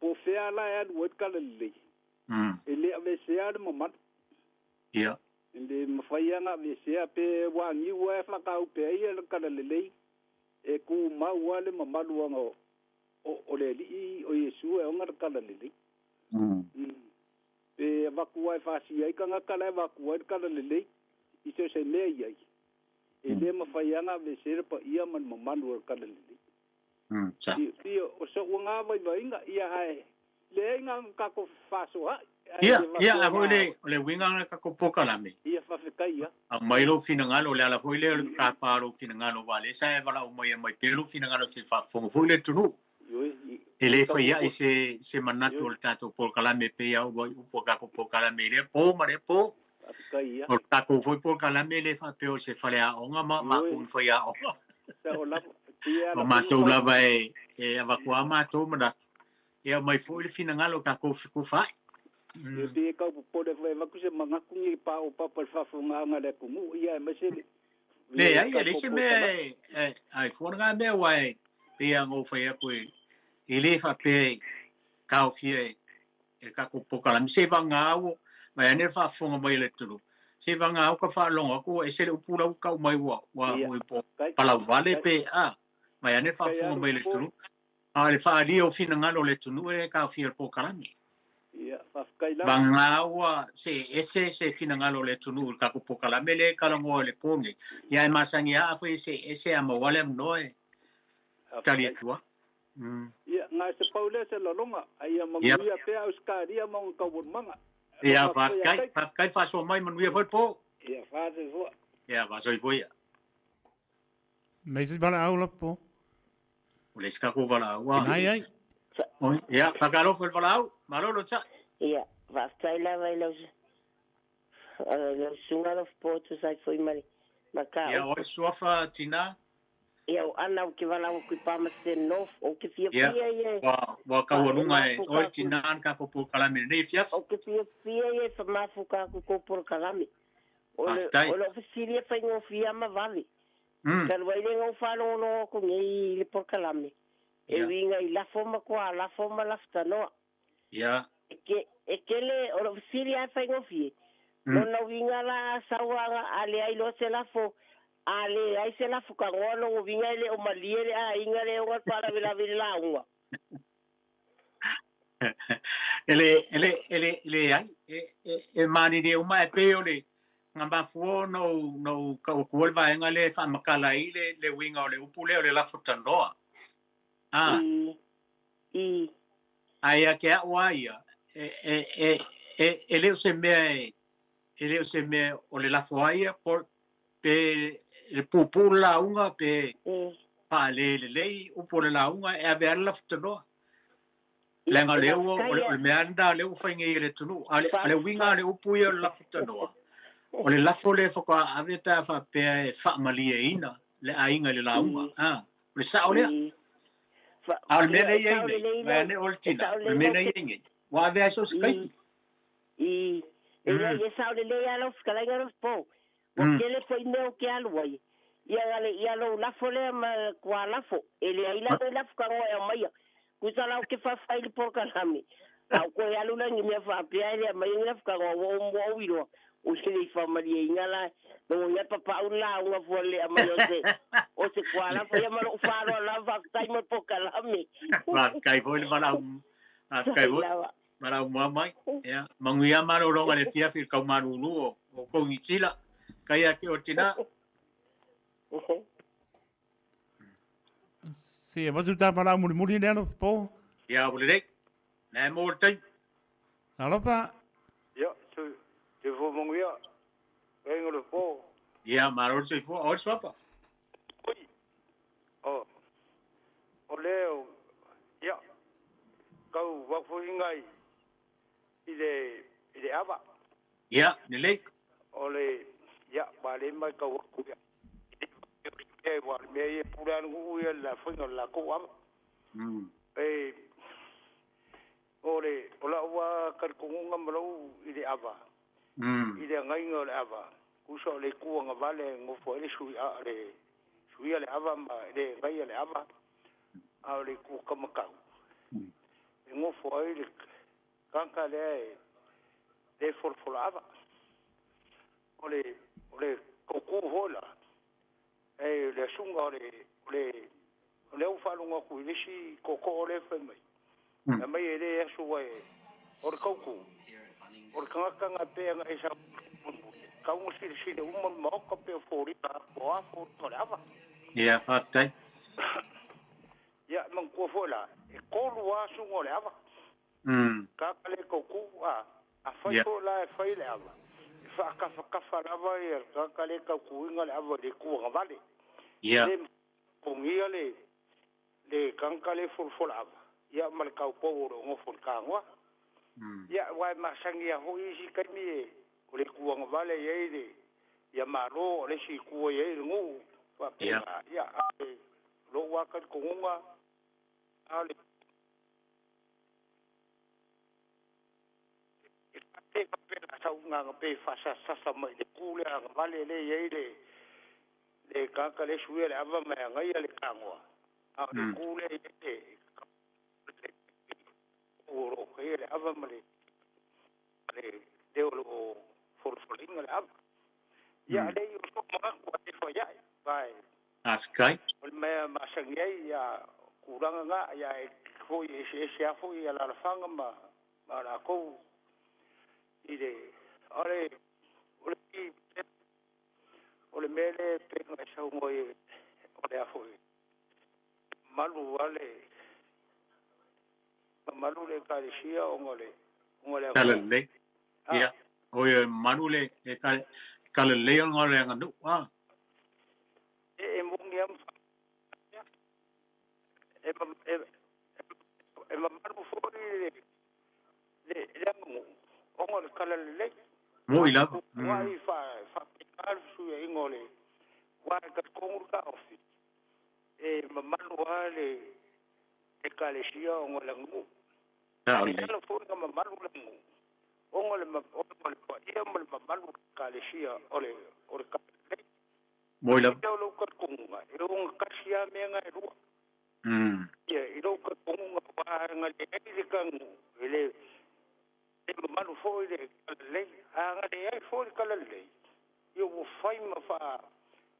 Po o fea la e alu ai le talalelei, e le aveesea le mamalu. Ia. E le mafai lava ona aveesea pe ua niu lava e faataupe ai le talalelei, e tumau lava le mamalu ona o le Alii o Iesu e ona le talalelei. Pe avatu lava e fasia ai tagata la e avatu ai le talalelei i so o se mea i ai, e le mafai lava ona aveesea le paia ma le mamalu o le talalelei. Ia, o so'u lena vaivaiga, ia ae leai na ona tatou fefaasoa'i. Ia, ia, a foi le, o le uiga lena o le tatou polokalame. Ia, faafetai ia. Aumai lou finagalo, o le ala foi lea o le tapa o lou finagalo, aua o lea sa e valaau mai e aumai pea lou finagalo e fia faafofoga foi le atunuu. E le fai ai se, se manatu o le tatou polokalame e pei lava ua upu o tatou polokalame i lea po ma lea po. O le tatou foi polokalame e le faapea o se faleaoga ma matou ni faiaoga. O matou lava e, e avatu lava matou manatu, e aumai foi le finagalo o tatou fetufaai. E pei e tau popole foi e avatu se manatu nei paopapa i le faafofogaaga a le atunuu, ia aemaise le Leai, e leai se mea e, e, ai fua lena mea aua e pei lava ona ou fai atu e, e le faapea e taofia e, e le tatou polokalame se vagana ua mai ane le faafofoga mai a le atunuu se vagana ua ta faalogo atu ua ese le upu la ua tau mai ua ua foi po palauvale pe a mai ane le faafofoga mai a le atunuu a o le faaalia o finagalo o le atunuu e taofia e le polokalame. Ia, faafetai lava. Vagana ua see ese se finagalo o le atunuu i le tatou polokalame lea e talanoa i le po nei. Ia ae masani lava afai e see ese a maua le avanoa e tali atu lava. Ia, na o se pau lea se laloga, a ia manuia pea Ausetalia ma ona taualumaga. Ia, faafetai. Faafetai le faasoa mai, manuia foi le po. Ia, faasoifua. Ia, faasoifua ia. Mei se valaau la po. O le isi tatou valaau a. Ai ai. Ia, faatalofa i le valaau. Malo le onosai. Ia, faafetai lava i lau lau susuga Alofapo e tusa ai foi ma le mataupu. Ia, oi suafa tina. Ia, o Ana ou te valaau atu i Palmerston North, ou te fiafia ia e. Ua, ua taualuga e oe le tina le tatou polokalame i lenei afiafi. Ou te fiafia ia e famafuta atu i tou polokalame. O le, Faafetai. o lou fesili e faigofie ma vave. Talu ai le na ou faalogologo atu nei i le polokalame, e uiga i lafo ma tualafo ma lafutanoa. E ke, e tele, o lou fesili lava e faigofie, lona uiga la a sau a, a leai loa se lafo, a leai se lafutanoa, lona uiga e le o malie le aiga lea e ona faalavelave i le lauga. E le, e le, e le, leai, e, e, e malilie uma, e pei o le, na mafua ona ou, na ou tau atua le vaega lea e faamatala ai le, le uiga o le upu lea o le lafo tanoa. A. I, i. Ae ia te a'u a ia, e, e, e, e, e le o se mea e, e le o se mea o le lafo a ia, po, pe le puupuu le lauga, pe faale lelei upu o le lauga, e ave lava le lafo tanoa. Leaga o lea ua, o le, o le mea lava lena o lea ua fai nei e le atunuu. A o le, o le uiga o le upu ia o le lafo tanoa, o le lafo lea faatoa ave pe a faapea e faamalieina le aiga i le lauga. A, o le sao lea. A o le mea lea e i ai nei, vaeane oe le tina, o le mea lea e i ai nei, ua ave lava i so o se taimi. I, e leai, e sao lelei lava lau fetalaiga Alofapo. Ua tele foi mea ou te alu ai. Ia gale ia lou lafo lea ma tua lafo. E leai la ni lafo tagoa e aumaia. Tusa la ou te faafetai i le polokalame. A ou toe alu la i ni mea faapea e le aumaia ni lafo tagoa ua ou mua ou iloa ua le i faamalieina la logo ia papau le lauga fua le aumaia o se o se tua lafo ia ma lou faaaloalo lava faafetai mo le polokalame. Faafetai foi le valaau. Faafetai foi. Valaau mua mai. Ia, manuia malologa i le afiafi i le tau malulu o outou i Niu Sila. Kai ia te oe tina. Se avatu ta valaau mulimuli lea Alofapo. Ia, ua lelei. Lea mo le taimi. Talofa. Ia, soifua manuia. Aiga o le po. Ia, malo le soifua. O le suafa. Oi. O, o le, ia, kau wafuinga i, i le, i le ava. Ia, lelei. O le, ia, ma le mai kau aku, ia. E, wa, le mea ia pule anu uu ia la fuinga la kou ava. E, o le, o la ua kalikongunga ma lou i le ava. I le agaiga o le ava, uso o le ku agavale gofo ai le sui a le suia le ava ma le agaia le ava, a o le ku kamakau. E gofo ai le kanka lea e le folafola ava. O le, o le koukou foi la, e le asuga o le, o le, o lea ua faalogo atu i le isi tootoo lea e fai mai, e aumai e le aso e, o le koukou, o le tagata na pei ona e saunoa tau ona silasila uma le Maota pei o foliga po o a foliga o le ava. Ia, faafetai. Ia, e manatua foi la, e tolu lava asuga o le ava. Tagata le tautu, a, afai foi la e fai le ava, e faatafatafa lava ia le tagata le tautuina le ava i le itu agavale. E le totogia le le tagata le folafola ava, ia ma le taupou o lo o nofo i le tanoa. Ia, aua e masani lava foi isi taimi e, o le itu agavale e i ai le, ia Malo, o le isi itu e i ai le nuu, faapena. Ia, a o lou lava talitonuga, a o le e faapea la sau gaga pe faasasasa mai le itu lea agavale lea e i ai le, le tagata lea e suia le ava ma e agaia le tanoa, a o le itu lea e i ai le, o lo o faia le ava ma le le o lo o folafolaina le ava. Ia, leai, o sou manatu e fai ae, vae. Faafetai. O le mea masani ai ia tulaga na, ia e foi eseese lava foi alaalafaga ma ma latou i le, o le, o le, o le mea lea e pei ona e saunoa ai, o le a foi, malu lava le, mamalu le Ekalesia ona o le ona o le aganuu. Talalelei. Ia, oi e mamalu le talalelei ona o le aganuu, a. E moni lava ma faapea. E e mamalu foi le le aganuu ona o le talalelei. Moi lava. Tuai faapena le fesuiaiga o le aua e talitonu le taofi e mamalu lava le Ekalesia ona o le aganuu. Sao A lelei. ala foi na mamalu le aganuu ona o le ona o le paia ma le mamalu o le Ekalesia o le o le Talalelei. Moi lava. O lou talitonuga, e ogatasi lava mea na e lua. Ia, i lou talitonuga, aua na leai le aganuu, e le le mamalu foi le Talalelei. A na leai foi le Talalelei, ia ua fai ma faa,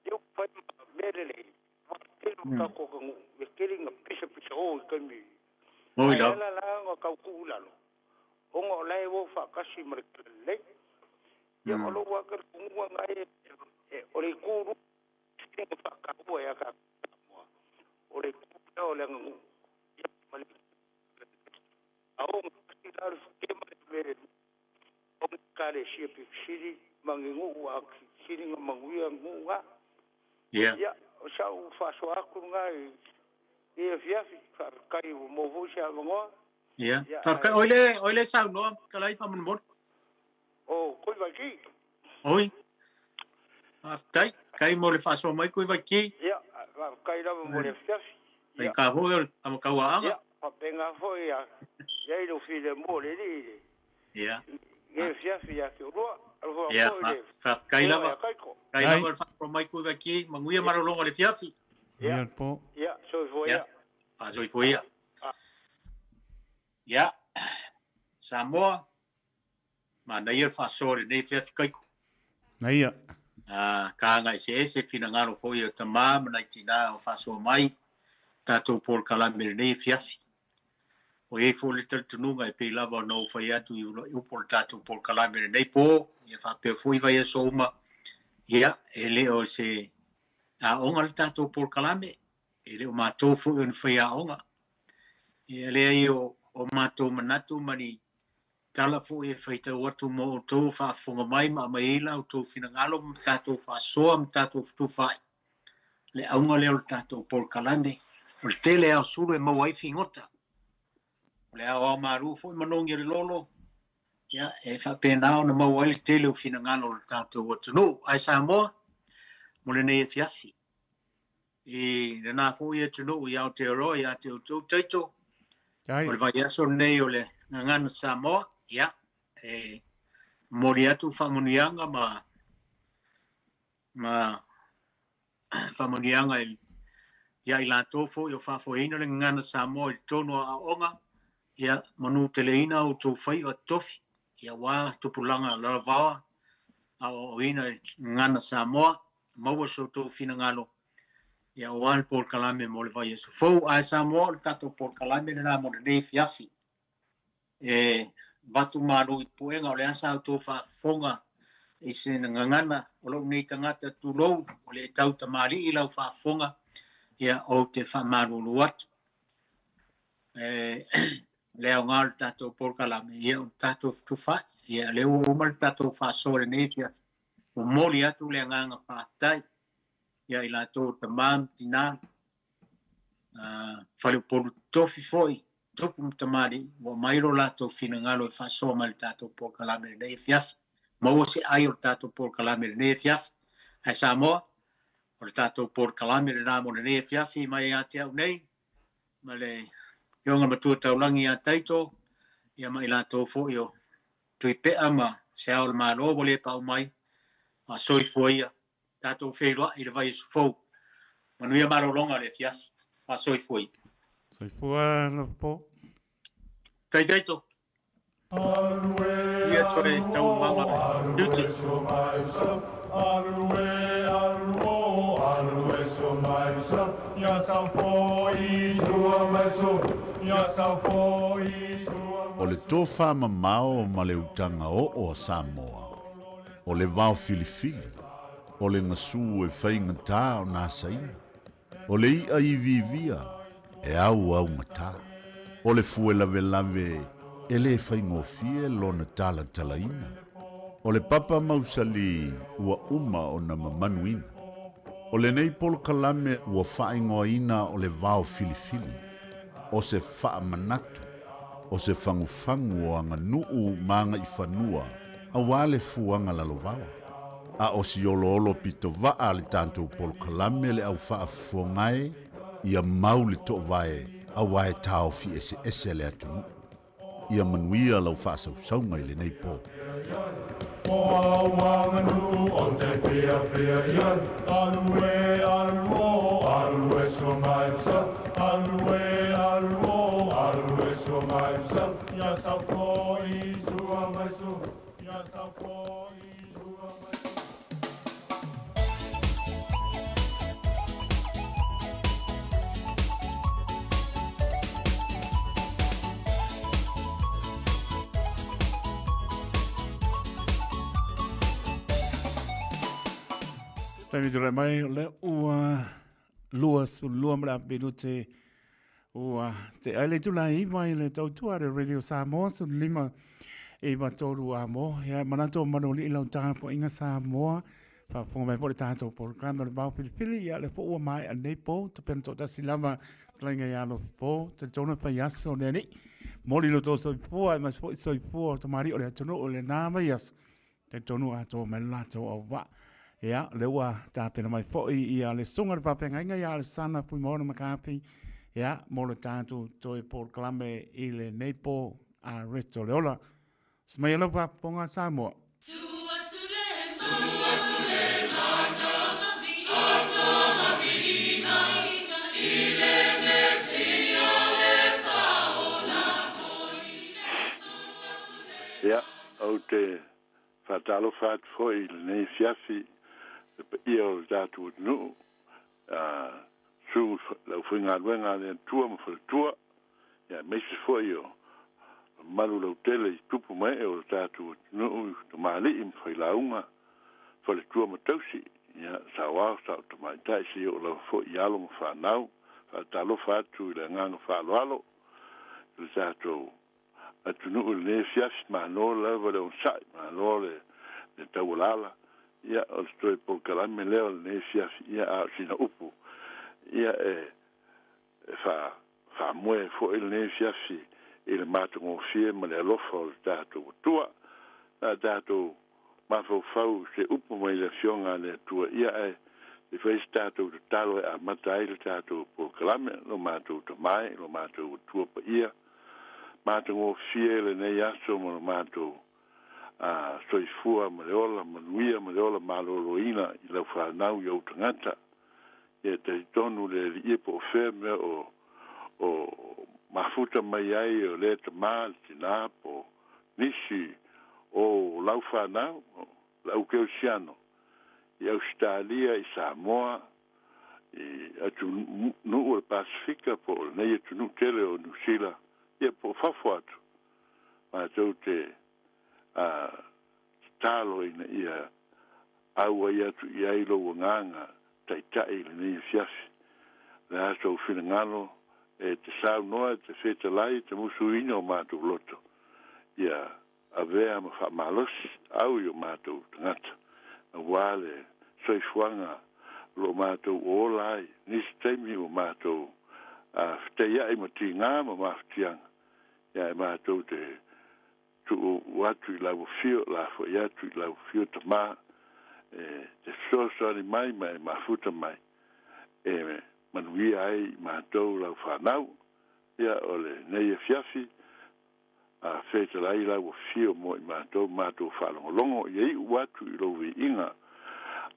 ia ua fai ma mea lelei, aua le tele o tatou aganuu, ia tele ina pisapisao i taimi. Moi Ae lava. ala la ona tau tuu i lalo, ona o la e o faatasi ma le Talalelei. Ia, o lou lava talitonuga na e, o le itu lua na faataua ia tatou Samoa, o le itu lea o le aganuu, ia ma le a ogatasi la le futia ma le mea o le Ekalesia pito sili ma ni nuu a sili ona manuia nuu na. Ia, o sau faasoa atu lena i lenei afiafi, faafetai ua maua foi se avanoa. Ia, Ia, faafetai. ae Oi le, oi le saunoa, fetalai faamolemole. O Koivaiki. Oi. Faafetai. Kai mo le faasoa mai Koivaiki. Ia, faafetai lava mo le afiafi. Ia. Ia. Ka foi o le Tamakauaaga. Ia, faapena foi ia i ai lou filemu o le alii i le Ia. lenei afiafi ia te oulua. Alofa Ia, foi i le faafetai afioga lava. ia Kaiko. Faafetai lava le faasoa mai Koivaiki, manuia malologa o le afiafi. Ia, po. Ia, soifua Ia, ia. faasoifua ia. Ia, Samoa, manaia le faasoa i lenei afiafi Kaiko. Naia. Ah, ka agaeseese finagalo foi o tamā ma nai tinā o faasoa mai tatou polokalame i lenei afiafi. O i ai foi le talitonuga e pei lava ona ou fai atu i upu o le tatou polokalame i lenei pō, ia faapea foi vaiaso uma, ia, e le o se aoga le tatou polokalame, e le o matou foi o ni faiaoga. Ia leai o o matou manatu ma ni tala foi e faitau atu mo outou o faafofoga mai ma aumai ai la outou finagalo ma tatou faasoa ma tatou fetufaai. Le auga lea o le tatou polokalame, o le tele lava o sulu e maua ai figota. O le aoao malu foi manogi o le lolo, ia, e faapena ona maua ai le tele o finagalo o le tatou atunuu. Ae Samoa, mo lenei afiafi, i lena foi atunuu i Aotearoa ia te outou Taito, o le vaiaso lenei o le Gagana Samoa, ia, e momoli atu faamanuiaga ma ma faamanuiaga ia i latou foi o faafoeina le Gagana Samoa i totonu o aoaoga, ia manuteleina outou faiva tofi, ia aua tupulaga lalovaoa aoaoina i Gagana Samoa, maua so outou finagalo, ia aua le polokalame mo le vaiaso fou. Ae Samoa, o le tatou polokalame lena mo lenei afiafi. E avatu malu i puega o le a sa outou faafofoga i se gagana o lou nei tagata, tulou, ua le tau tamalii lau faafofoga, ia ou te faamalulu atu. E le aoga o le tatou polokalame, ia o le tatou fetufaai, ia lea ua uma le tatou faasoa i lenei afiafi. Momoli atu le agaga faafetai ia i latou o tama ma tina, faleupolu tofi foi, tupu ma tamalii, ua aumai lo latou finagalo e faasoa mai le tatou polokalame i lenei afiafi. Maua se ai o le tatou polokalame i lenei afiafi. Ae Samoa, o le tatou polokalame lena mo lenei afiafi mai ia te au nei, ma le Afioga Matua Taulagi ia Taito, ia ma i latou foi o Tuipea ma Se Ao o le Malo ua le pau mai, faasoifua ia. Tatou feiloai i le vaiaso fou. Manuia malologa o le afiafi. Faasoifua ia. Soifua Lopo. Tai Taito. Ia toe taualumaga tiute. O le tofa mamao ma le utaga oo a Samoa, o le vao filifili, o le gasu e faigata ona asaina, o le i'a iviivia e auaugata, o le fue lavelave e lē faigofie lona talatalaina, o le papa mausali ua uma ona mamanuina. O lenei polokalame ua faaigoaina o le vao filifili, o se faamanatu, o se fagufagu o aganuu ma agaifanua auā le fuaga lalovaoa. A o si oloholo pitovaa a le tatou polokalame le au faafofoga e, ia mau le toovae auā e taofi eseese le atunuu. Ia manuia lau faasausauga i lenei po. Taimi tulai mai o lea ua 22 ma le afa minute ua te ai le itula e 9 i le tautua le Radio Samoa 15 93 a mo. Ia manatu o manualii lau tapuaiga Samoa. Faafofoga mai foi le tatou polokalame o le Vao Filifili. Ia lea foi ua maea nei po. Tapena toatasi lava talaiga ia Alofi po. Talitonu e fai aso le alii. Moli lo tou soifua e mas foi soifua o tamalii o le atunuu o lena vaiaso. Talitonu atoa mai le latou auvaa. Ia, lea ua tapena mai foi ia le susuga i le faafeagaiga ia Alesana Fuimaono McCarthy, ia, mo le tatou toe polokalame i lenei po a Reto le Ola. Se mai lau faafofoga Samoa. Ia, ou te faatalofa atu foi i lenei afiafi i le paia o le tatou atunuu, susu le aufaigaluega a le Atua ma faletua, aemaise foi o mamalu lautele i tupu ma ee o le tatou atunuu, tamalii ma failauga, faletua ma tausi, ia, saoao, sao tamaitai, seia oo lava foi i alo ma fanau. Faatalofa atu i le agaga faaaloalo. le tatou atunuu i lenei afiafi. Malo lava le onosai, malo le taualaala. Ia, o le toe polokalame lea o lenei afiafi, ia, a o sina upu, ia, e faamoe foi lenei afiafi i le matagofie ma le alofa o le tatou Atua. A tatou mafaufau i se upu mai le Afioga a le Atua, ia, ae se i fai se tatou tatalo e amata ai le tatou polokalame. Lo matou Tama e, lo matou Atua paia, matagofie lenei aso ma lo matou soifua ma le ola manuia ma le ola maloloina i lau fanau i ou tagata. Ia talitonu le Alii e po o fea mea o mafuta mai ai o lea tama le tinā po o nisi o lau fanau, le au kerisiano i Ausetalia, i Samoa, i atunuu o le Pasefika po o lenei atunuu tele o Niu Sila, ia po o fafo atu, matou te tatalo ina ia auai atu i ai lou agaga taitai i lenei afiafi. O le a sou finagalo e te saunoa, e te fetalai, e te musuina o matou loto, ia avea ma faamalosi au i o matou tagata, aua le soifuaga o lo o matou ola ai. Nisi taimi ua matou fetaiai ma tigā ma mafatiaga, ia e matou te tuu atu i lau afio, lafoai atu i lau afio Tama, e te fesoasoani mai ma e mafuta mai, e manuia ai i matou lau fanau. Ia o lenei afiafi, a fetalai lau afio mo i matou, matou faalogologo, ia iu atu i lou viiga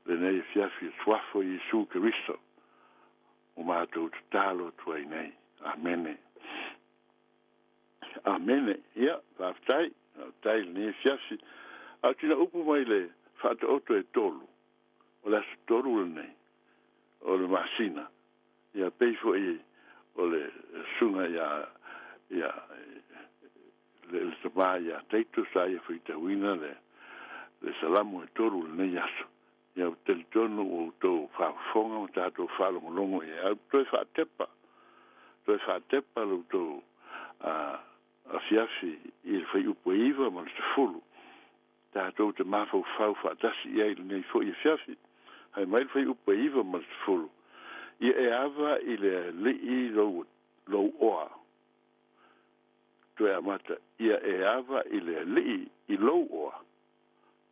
lenei afiafi, i le suafa o Iesu Keriso, ua matou tatalo atu ai nei. Amene. Amene. Ia, faafetai, faafetai i lenei afiafi. A o sina upu mai le Faataoto e tolu, o le aso 3 lenei o le masina, ia pei foi o le susuga ia ia le tama ia Taito sa ia faitauina le Salamo e 3 lenei aso. Ia ou te talitonu ua outou faafofoga ma tatou faalogologo i ai. Ae ou te toe faatepa, toe faatepa lo outou afiafi i le fuaiupu e 9 ma le 10. Tatou te mafaufau faatasi i ai i lenei foi afiafi. Fai mai le fuaiupu e 9 ma le 10, Ia e ava i le Alii lou, lou oa. Toe amata, Ia e ava i le Alii i lou oa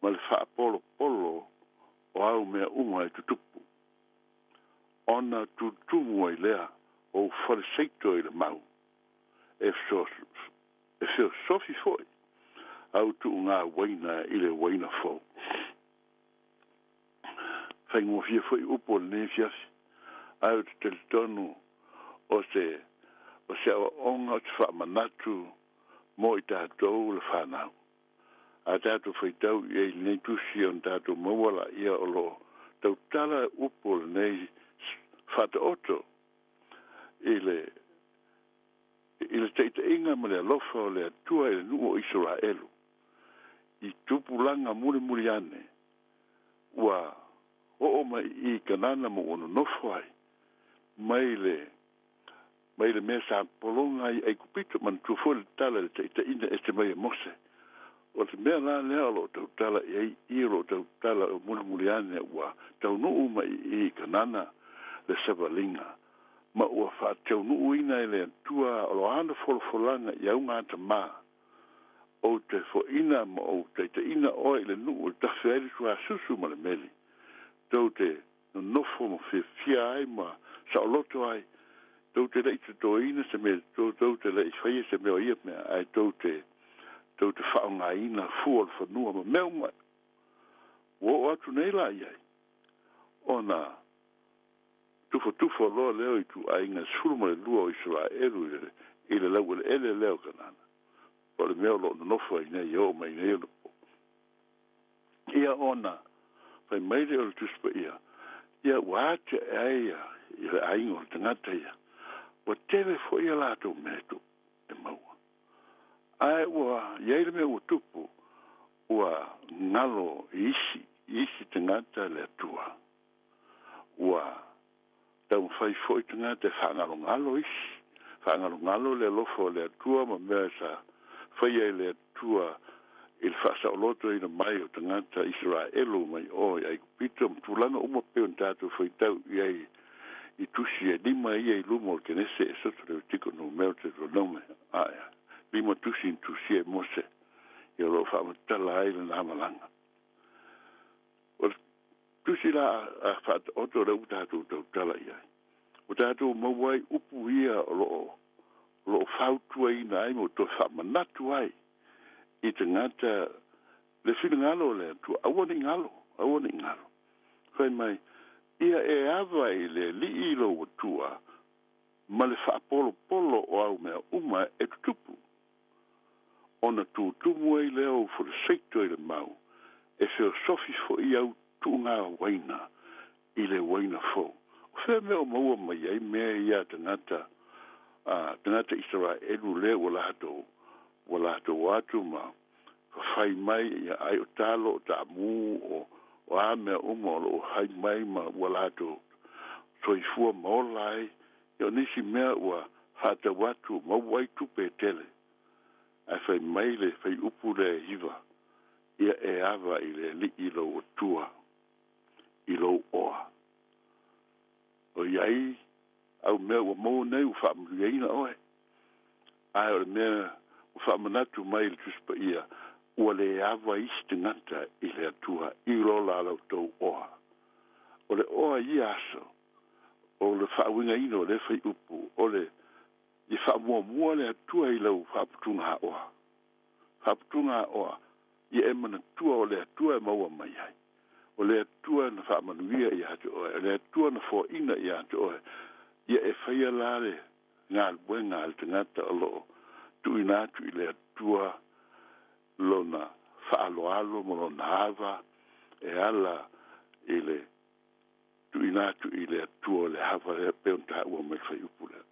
ma le faapolopolo o au mea uma e tutupu, ona tutumu ai lea o ou faleseito i le mau, e feosofi foi au tuuga uaina i le uaina fou. Faigofie foi upu o lenei afiafi, ae ou te talitonu o se o se aoaoga o se faamanatu mo i tatou le fanau. A tatou faitau i ai i lenei tusi ona tatou maua laia o lo o tautala upu o lenei faataoto i le i le taitaiga ma le alofa o le Atua i le nuu o Isaraelu i tupulaga mulimuli ane ua oo mai i Kanana ma ua nonofo ai mai le mai le mea sa pologa ai i Aikupito. Manatua foi le tala i le taitaiga ese mai e Mose. O le mea la lea o lo o tautala i ai i o lo o tautala o mulimuli ane ua taunuu mai i Kanana le savaliga ma ua faataunuuina e le Atua o lo ana folafolaga i auga tama. Ou te foaina ma ou taitaiina oe i le nuu e tafe ai le suasusu ma le meli, tou te nonofo ma fiafia ai ma saoloto ai, tou te le i totoina se mea tou te le i faia se mea o ia mea, ae tou te tou te faaaogaina fua o le fanua ma mea uma. Ua oo atu nei la i ai, ona tufatufa loa lea o ituaiga 12 o Isaraelu i le laueleele lea o Kanana, po o le mea o lo o nonofo ai nei e oo mai nei ona po. Ia ona fai mai lea o le Tusi Paia, ia ua atiae ai ia le aiga o le tagata ia, ua tele foi a latou mea e maua. Ae ua i ai le mea ua tupu, ua galo i isi, i isi tagata le Atua. Ua taumafai foi tagata e faagalogalo isi, Faagalogalo le alofa o le Atua ma mea sa faia e le Atua i le faasaolotoina mai o tagata Isaraelu mai o i Aikupito ma tulaga uma pei ona tatou faitau i ai i tusi e lima ia i luma o le Kenese, Esoto, Lewitiko, Numera, Deuteronome, ae lima tusi na tusia e Mose ia o lo o faamatala ai lena malaga. O le tusi la a Faataoto lea ua tatou tautala i ai, ua tatou maua ai upu ia o lo o o lo o fautuaina ai ma ua toe faamanatu ai i tagata le finagalo o le Atua, aua ne i galo, aua ne i galo. Fai mai, Ia e ava i le Alii lou Atua ma le faapolopolo o au mea uma e tutupu, ona tutumu ai lea ou faleseito i le mau, e feosofi foi au tuuga uaina i le uaina fou. O fea mea o maua mai ai mea ia a tagata, a tagata Isaraelu lea ua latou, ua latou o atu ma fafai mai ia ai o talo, o taamu, o, o a mea uma o lo o hai mai ma ua latou soifua ma ola ai, ia o nisi mea ua faatau atu maua ai tupe e tele. Ae fai mai le faiupu lea e 9, Ia e ava i le Alii lou Atua i lou oa. ʻOiai au mea ua maua nei ua faamanuiaina ʻoe, ae o le mea ua faamanatu mai i le Tusi Paia, ua le ava isi tagata i le Atua i lo la tou oa. O le oa i ia aso, o le faauigaina o lea faiupu, o le i faamuamua le Atua i lau faaputugāoa. Faaputugāoa, ia e manatua o le Atua e maua mai ai. O le Atua na faamanuia iā te oe, o le Atua na foaina iā te oe, ia e faia la le galuega a le tagata o lo o tuuina atu i le Atua lona faaaloalo ma lona ava e ala i le tuuina atu i le Atua o le ava lea pei ona taua mai le faiupu lea.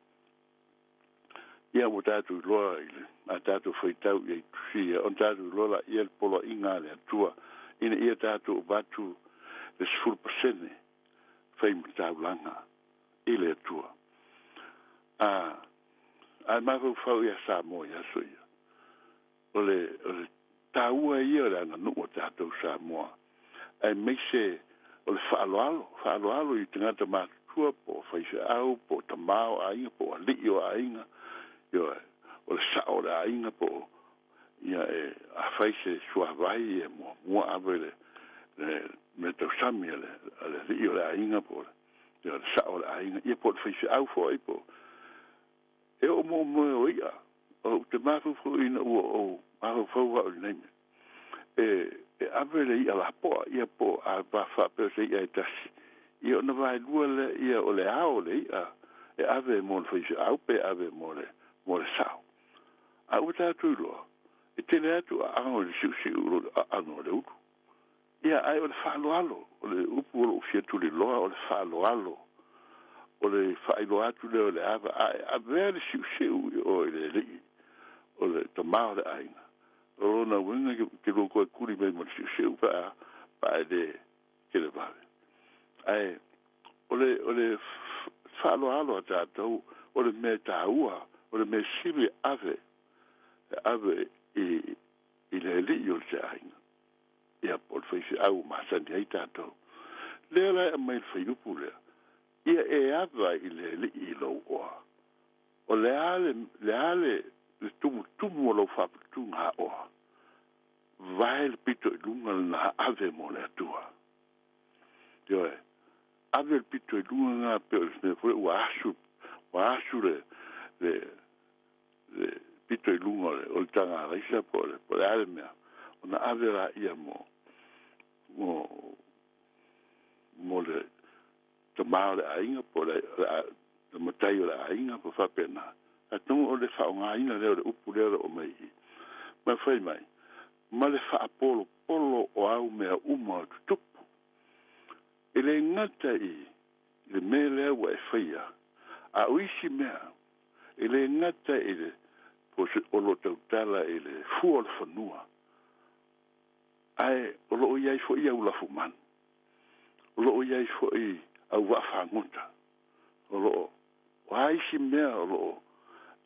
Ia ua tatou iloa i le a tatou faitau i ai tusi ia, ona tatou iloa laia le poloaiga a le Atua ina ia tatou avatu le 10% fai ma taulaga i le Atua. A, ae mafaufau ia Samoa i aso ia. O le, o le taua ia o le aganuu a tatou Samoa, aemaise o le faaaloalo, faaaloalo i tagata matutua po o faifeau, po o tama o aiga, po o alii o aiga, ioe, o le sao o le aiga po o, ia e, afai se suavai e muamua ave le, le mea tausami a le, a le alii o le aiga po o le, ia, le sao o le aiga, ia po o le faifeau foi po o, E oo mo moe o i'a, ou te mafaufau ina ua ou mafaufau au i lenei mea. E, e ave le i'a lapoa, ia po o a va faapea o se i'a e tasi, ia ona vaelua lea ia o le ao o le i'a e ave mo le faifeau pe ave mo le, mo le sao. A ua tatou iloa, e tele atu aano i le siusiu i lo le aano o le ulu. Ia, ae o le faaaloalo, o le upu o lou fia tuliloa, o le faaaloalo, o le faailoa atu lea o le ava, a e avea le siusiu i o i le alii, o le tama o le aiga, o lona uiga e te lua toe tuli mai ma le siusiu pe a, pe a e le televave. Ae o le, o le faaaloalo a tatou, o le mea taua, o le mea sili e ave, e ave i, i le alii o le aiga. Ia, po o le faifeau ua masani ai tatou. Lea la e aumai le faiupu lea, ia e ava i le Alii i lou oa. O le a le, le a le, le tumutumu o lau faaputuga oa? Vae le pito i luga lena ave mo le Atua. Ioe, ave le pito i luga na pei o le mea foi ua asu, ua asu le, le, le pito i luga o le, o le taga alaisa po o le, po o le a le mea, ona ave laia mo, mo, mo le tama o le aiga po o le, le, le matai o le aiga po faapena. Atonu o le faaaogaina lea o le upu lea o lo o aumai i i. Ma fai mai, ma le faapolopolo o au mea uma o tutupu. E le gata i le mea lea ua e faia, a o isi mea, e le gata i le po o lo o tautala i le fua o le fanua, ae o lo o i ai foi au lafumanu, o lo o i ai foi au vaafagota, o lo o, o a isi mea o lo o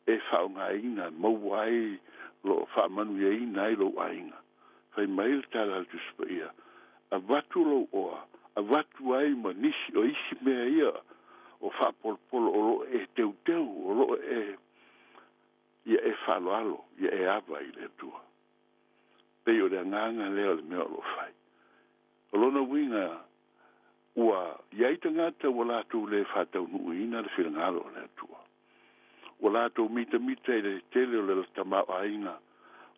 e faaaogaina e maua ai lo faamanuiaina ai lou aiga. Fai mai le tala a le Tusi Paia, avatu lou oa, avatu ai ma nisi o isi mea ia o faapolopolo o lo o e teuteu, o lo o e ia e faaaloalo, ia e ava i le Atua. Pei o le agaga lea o le mea o lo o fai. O lona uiga, ua i ai tagata ua latou le faataunuuina le finagalo o le Atua. Ua latou mitamita i le tele o le tamaoaiga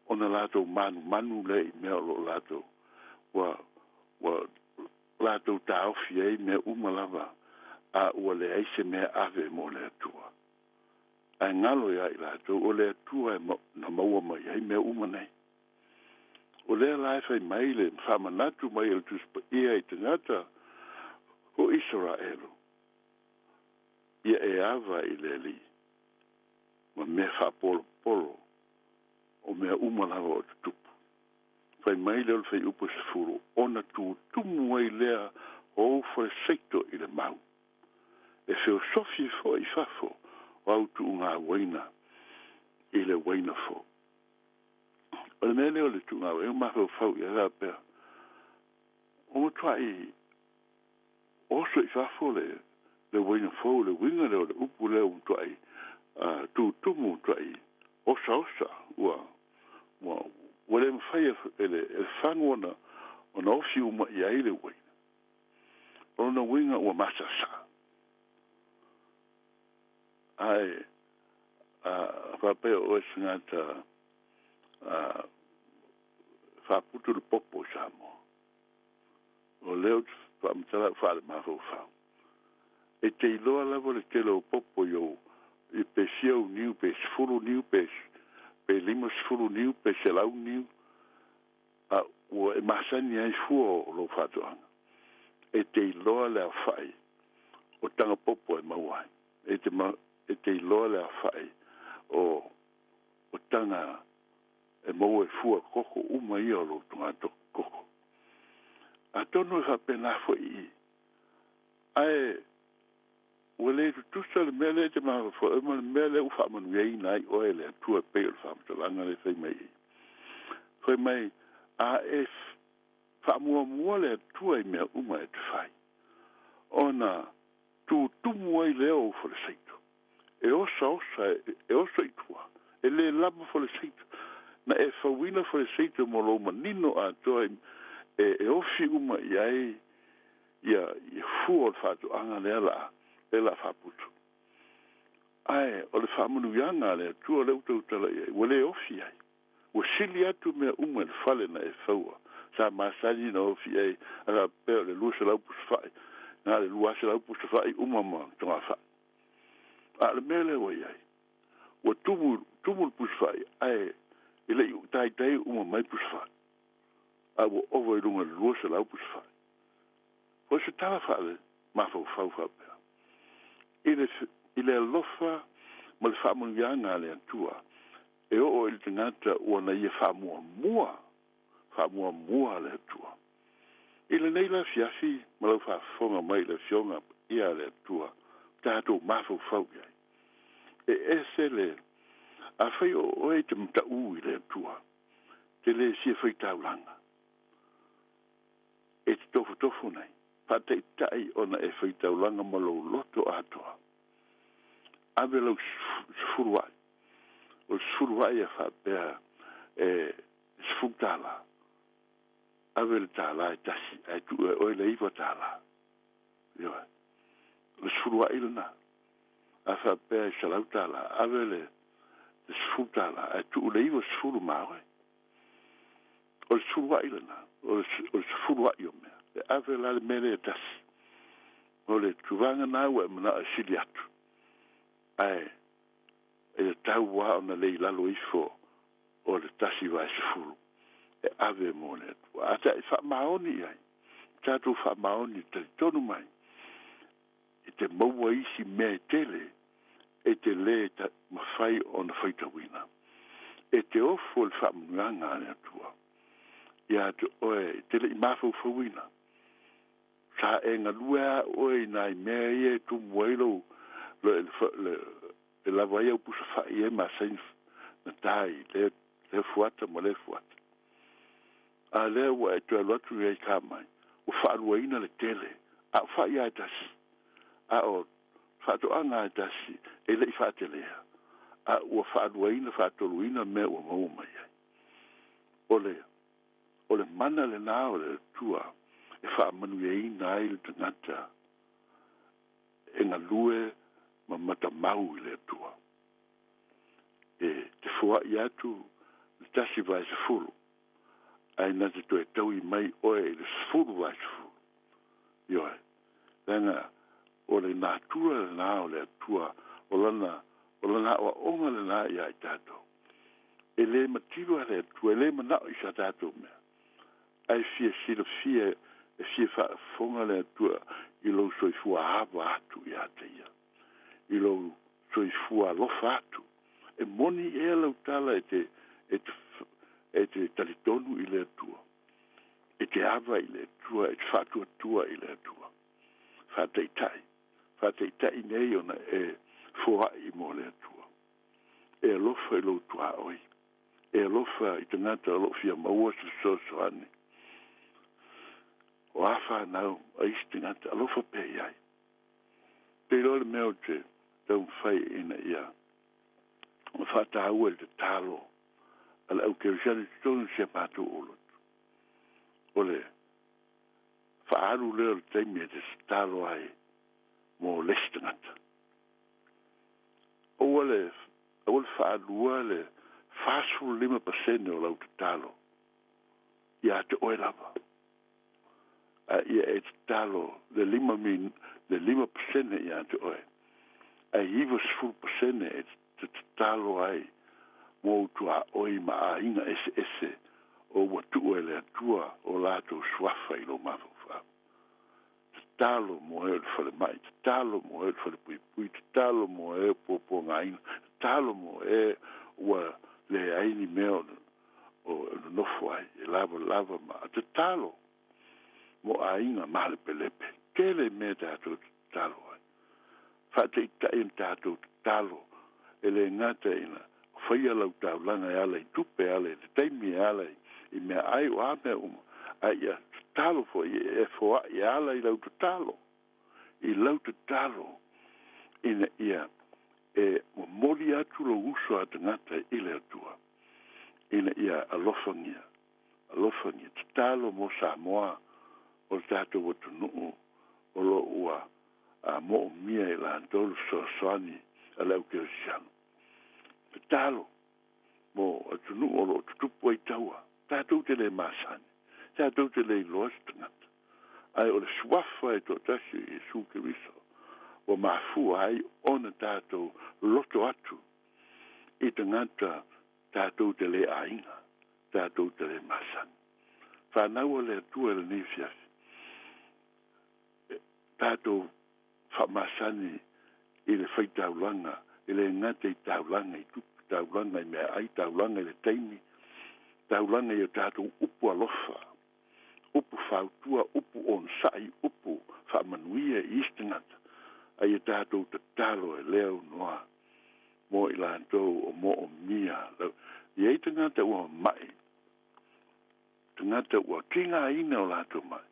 ona latou manumanu lea i mea o lo o latou ua ua latou taofi ai mea uma lava a ua leai se mea ave mo le Atua. Ae galo ia i latou o le Atua e na maua mai ai mea uma nei. O lea la e fai mai le faamanatu mai e le Tusi Paia i tagata o Isaraelu, ia e ava i le Alii ma mea faapolopolo o mea uma lava o tutupu. Fai mai lea o le fuaiupu 10, ona tutumu ai lea o ou faleseito i le mau. E feosofi foi i fafo o au tuuga uaina i le uaina fou. O le mea lea o le tuuga uaina, mafaufau i ai faapea, o matuai oso i fafo le le uaina fou, le uiga lea o le upu lea ua matuai tutumu, matuai osaosa, ua ua ua le mafai e le e le fagu ona ona ofi uma i ai le uaina. O lona uiga ua masasaa. Ae a faapea o oe se tagata a faaputu le popo i Samoa, o lea ou te faamatala au faale-mafaufau. E te iloa lava le tele o popo i ou i pe fia ou niu, pe 10 niu, pe pe 50 niu, pe 100 niu, a ua e masani ai fua o lou faatoaga. E te iloa le aofai o taga popo e maua ai. E te ma, e te iloa le aofai o o taga e maua e fua koko uma ia o lou togatogo koko. Atonu e faapena foi i i. Ae ua le tutusa le mea lea e te mafaufau ai ma le mea lea ua faamanuiaina ai oe e le Atua e pei o le faamatalaga lea e fai mai i i. Fai mai, a e faamuamua le Atua i mea uma e te fai, ona tutumu ai lea o ou faleseito. E osaosa, e oso i tua, e le lava faleseito. Na e fauina faleseito mo lou manino atoa e, e ofi uma i ai ia, ia fua o le faatoaga lea la, lea la faaputu. Ae o le faamanuiaga a le Atua lea ua tautala i ai, ua le ofi ai. Ua sili atu mea uma i le fale na e faua. Sa masani na ofi ai, a faapea o le 200 pusafai, na o le 200 pusafai uma ma togafai. A o le mea lea ua i ai, ua tumu, tumu le pusafai, ae e le i taitai uma mai pusafai. A ua ova i luga i le 200 pusafai. O se tala faale mafaufau faapea, i le, i le alofa ma le faamanuiaga a le Atua, e oo i le tagata ua na ia faamuamua, faamuamua le Atua. I lenei la afiafi ma lau faafofoga mai i le Afioga Paia a le Atua, tatou mafaufau i ai. E ese le, afai o oe e te mataū i le Atua, te le fia faitaulaga, e te tofotofo nei, faataitai ona e faitaulaga ma lou loto atoa. Ave lau sefulu a'i. O le sefulu a'i a faapea e $10. Ave le $1 e tasi ae tuu e oe le $9. Ioe. O le sefulu a'i lena. A faapea e $100, ave le $10 ae tuu le 90 ma oe. O le sefulu a'i lena, o le, o le sefulu a'i o mea. E ave la le mea lea e tasi. O le tulaga na ua e manao e sili atu. Ae e tatau lava ona le i lalo ifo o le 1/10 e ave mo le Atua. A ta e faamaoni i ai, tatou faamaoni e talitonu mai, e te maua isi mea e tele e te le mafai ona faitauina. E te ofo le faamanuiaga a le Atua ia te oe e te le i mafaufauina. Sa e galue a oe i nai mea ia e tumu ai lou le, le, le, e lava ai au pusa fa'i e masani na tā i lea, lea fuata ma lea fuata. A lea ua e toe alu atu i ai ka mai, ua fa'aluaina le tele, a o fa'i lava e tasi, a o fa'ato'aga lava e tasi, e le'i fa'atelea, a ua fa'aluaina fa'atoluina mea ua maua mai ai. O le, o le mana lenā o le Atua e fa'amanuiaina ai le tagata e galue ma matamau i le Atua. E te foa'i atu le 1/10, ae na te toe taui mai oe i le 10/10. Ioe, leaga o le natura lenā o le Atua, o lana, o lana aoaoga lenā iā i tatou. E lē mativa le Atua, e lē mana'o i sa tatou mea, ae fia silafia, e fia faafofoga le Atua i lou soifua ava atu iā te ia, i lou soifua alofa atu. E moni ea lau tala e te, e te, e te talitonu i le Atua, e te ava i le Atua, e te faatuatua i le Atua. Faataitai, faataitai nei ona e foa'i mo le Atua. E alofa i lou tuaoi. E alofa i tagata o lo o fia maua se fesoasoani. O a whānau a isi tagata, alofa pea i ai. Te iloa le mea o te taumafai ina ia whātāua i le tatalo a le au kerisiano i totonu o si a matou olotu. O le whaalu lea o le taimi e te tatalo ai mo le isi tagata. Aua le, aua le faalua le 45% o lau tatalo iā te oe lava. A ia e tatalo le 5 min, le 5% iā te oe. Ae 90% e te tatalo ai mō ou tuaoi ma aiga eseese o ua tuu e le Atua o latou suafa i lou mafaufau. Tatalo mo e o le falemai, tatalo mo e o le falepuipui, tatalo mo e o puapuagaina, tatalo mo e ua leai ni mea o, o nonofo ai, e lavalava ma tatalo mo aiga malepelepe. Tele mea tatou tatalo ai. Faataitai ona tatou tatalo e lē gata ina faia lau taulaga e ala i tupe, e ala i le taimi, e ala i meaai, o a mea uma, ae ia tatalo foi e foa'i e ala i lau tatalo, i lau tatalo ina ia e momoli atu lou uso a tagata i le Atua, ina ia alofagia, alofagia. Tatalo mo Samoa o le tatou atunuu o lo o ua moomia e latou le fesoasoani a le au kerisiano. Tatalo mo atunuu o lo o tutupu ai taua. Tatou te lē masani, tatou te lē iloa se tagata, ae o le suafa e toatasi o Iesu Keriso ua mafua ai ona tatou loto atu i tagata tatou te lē aiga, tatou te lē masani. Fanau a le Atua i lenei afiafi, tatou faamasani i le faitaulaga, e lē gata i taulaga i tupe, taulaga i meaai, taulaga i le taimi, taulaga i o tatou upu alofa, upu fautua, upu onosa'i, upu faamanuia i isi tagata, a ia tatou tatalo e le aunoa mo i latou o moomia. E i ai tagata ua mama'i, tagata ua tigaina o latou ma'i,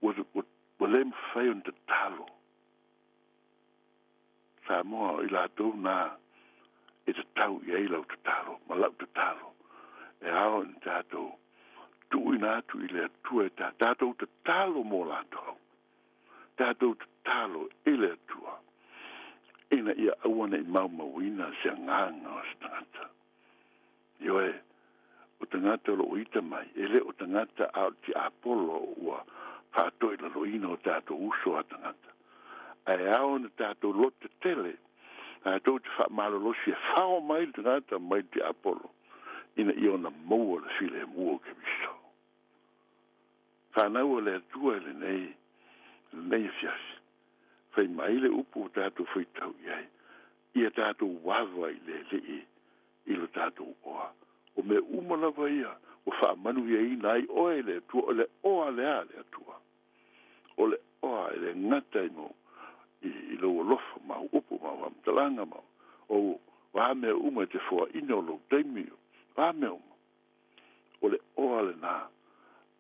ua, ua, ua lē mafai ona tatalo. Samoa o i latou nā e tatau i ai lau tatalo ma la'u tatalo, e ao ina tatou tuuina atu i le Atua e ta, tatou tatalo mo latou, tatou tatalo i le Atua ina ia aua ne'i maumauina se agaga o se tagata. Ioe, o tagata o lo o ita mai, e lē o tagata a o le tiapolo ua faatoilaloina o tatou uso a tagata. Ae ao ona tatou loto tetele, tatou te faamalolosi e fao mai le tagata mai le tiapolo ina ia ona maua le filemu o Keriso. Fanau a le Atua i lenei, lenei afiafi, fai mai le upu ua tatou faitau i ai, ia tatou ava i le Alii i lo tatou oa. O mea uma lava ia ua faamanuiaina ai oe e le Atua, o le oa lea a le Atua. O le oa e lē gata i, mo, i, i lou alofa ma au upu ma au faamatalaga ma O o a mea uma e te foaina o lou taimi, o a mea uma. O le oa lenā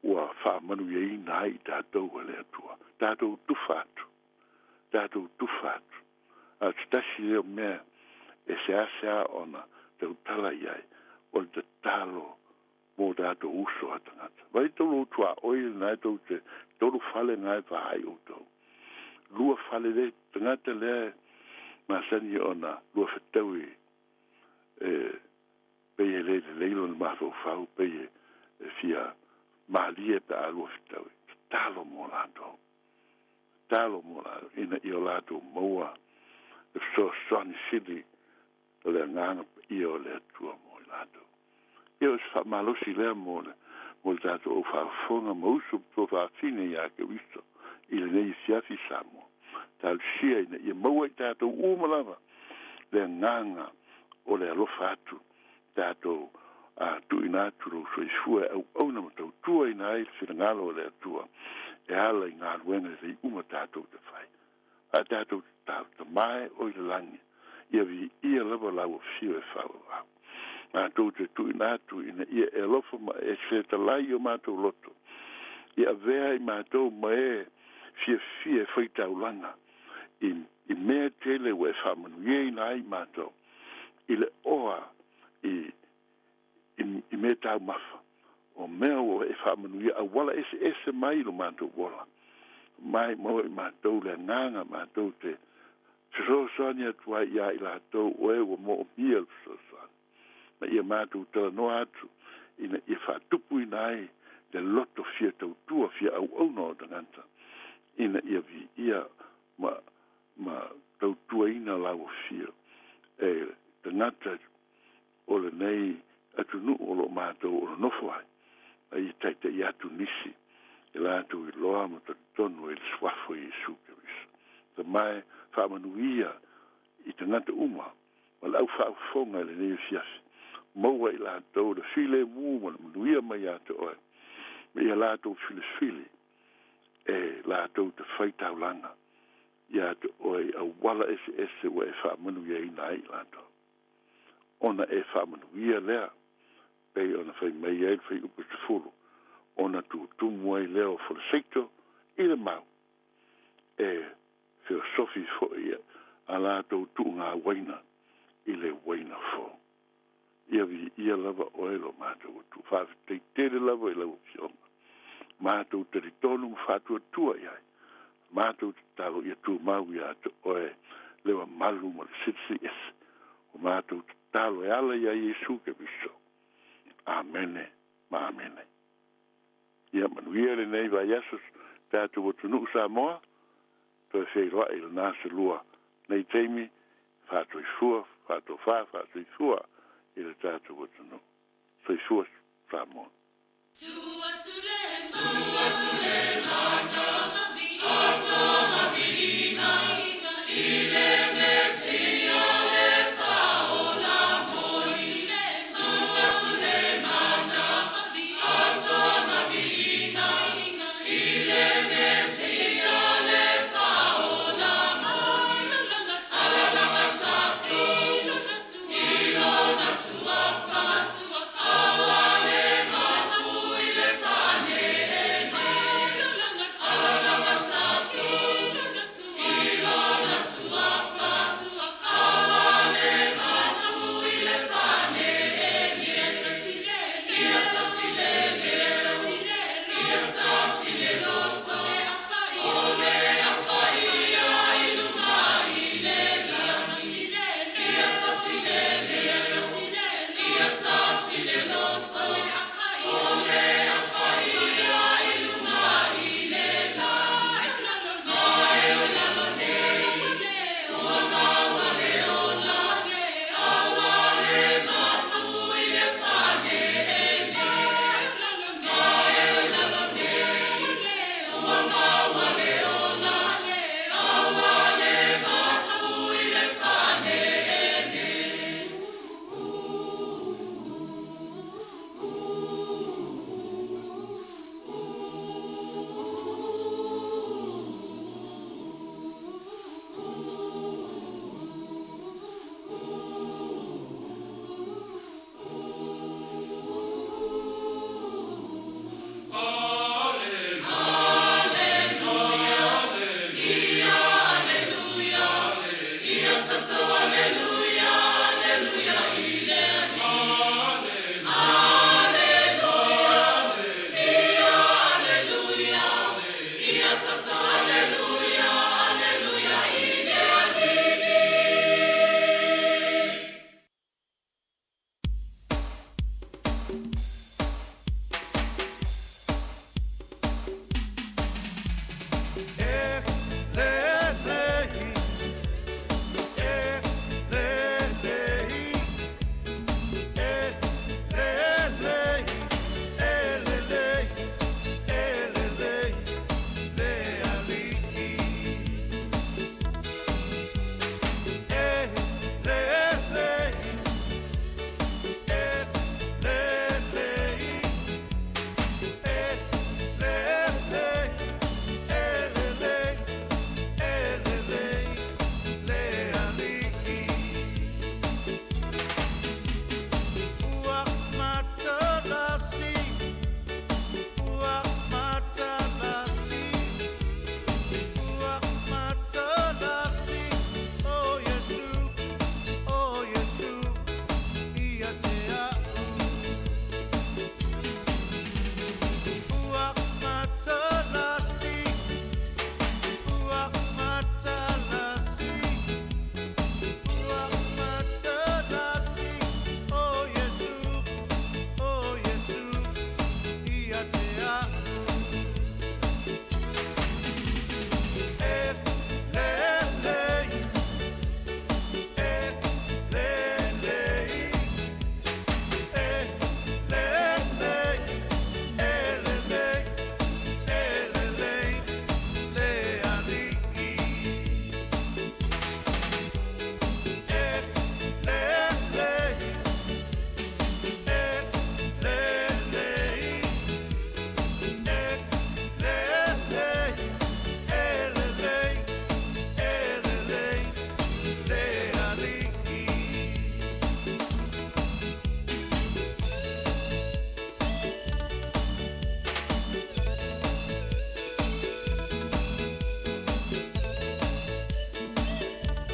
ua faamanuiaina ai i tatou e le Atua. Tatou tufa atu. Tatou tufa atu. A o se tasi lea o mea e seasea ona tautala i ai, o le tatalo mo tatou uso a tagata. Vai tou tuaoi lenā e tou te tolu fale na e vaai outou. Lua fale le tagata lea e masani ona lua fetaui e pei e le lelei lona mafaufau, pei e fia malie pe a lua fetaui. Tatalo mo latou. Tatalo mo latou ina ia o latou maua le fesoasoani sili o le Agaga Paia o le Atua mo i latou. Ia o se faamalosi lea mo le mo le tatou au faafofoga ma uso ma tuafafine iā Keriso i lenei afiafi Samoa. Talosia ina ia maua i tatou uma lava le agaga o le alofa atu, tatou a tuuina atu lou soifua e auauna ma tautuaina ai le finagalo o le Atua e ala i galuega lelei uma tatou te fai. A tatou tatalo, Tama e o i le lagi, ia viia lava lau afio e faavavau. Matou te tuuina atu ina ia e alofa ma e setalai i o matou loto, ia avea i matou ma e fiafia e faitaulaga i, i mea tele ua e faamanuiaina ai matou i le oa i, i, i mea taumafa, o mea ua e faamanuia auala eseese mai i lo matou ola. Mai maua i matou le agaga matou te fesoasoani atu ai iā i latou o e ua moomia le fesoasoani. Ma ia matou talanoa atu ina ia faatupuina ai le loto fia tautua fia auauna o tagata ina ia viia ma ma tautuaina lau afio e tagata o lenei atunuu o lo o matou o nonofo ai, a ia taita'i atu nisi e latou iloa ma talitonu ai i le Suafa o Iesu Keriso. Tama e, faamanuia i tagata uma ma le au faafofoga i lenei afiafi, maua i latou le filemu ma le manuia mai ia te Oe, ma ia latou filifili e latou te fai taulaga ia te Oe i auala eseese ua e faamanuiaina ai i latou. Ona e faamanuia lea, pei ona fai mai ai le Fuaiupu 10, ona tutumu ai lea o Faleseito i le mau, e feosofi foi a latou tuuga uaina i le uaina fou. Ia viia lava oe lo matou Atua. Faafetai tele lava i lau Afioga. Matou talitonu ma faatuatua i ai. Matou tatalo ia tumau ia te oe le mamalu ma le Silisili Ese. O matou tatalo e ala iā Iesu Keriso. Amene ma amene. Ia manuia lenei vaiaso tatou atunuu Samoa, toe feiloai i lena selua nei taimi, faatoifua, faatofa, faatoifua i le tatou atunuu. Soifua Samoa.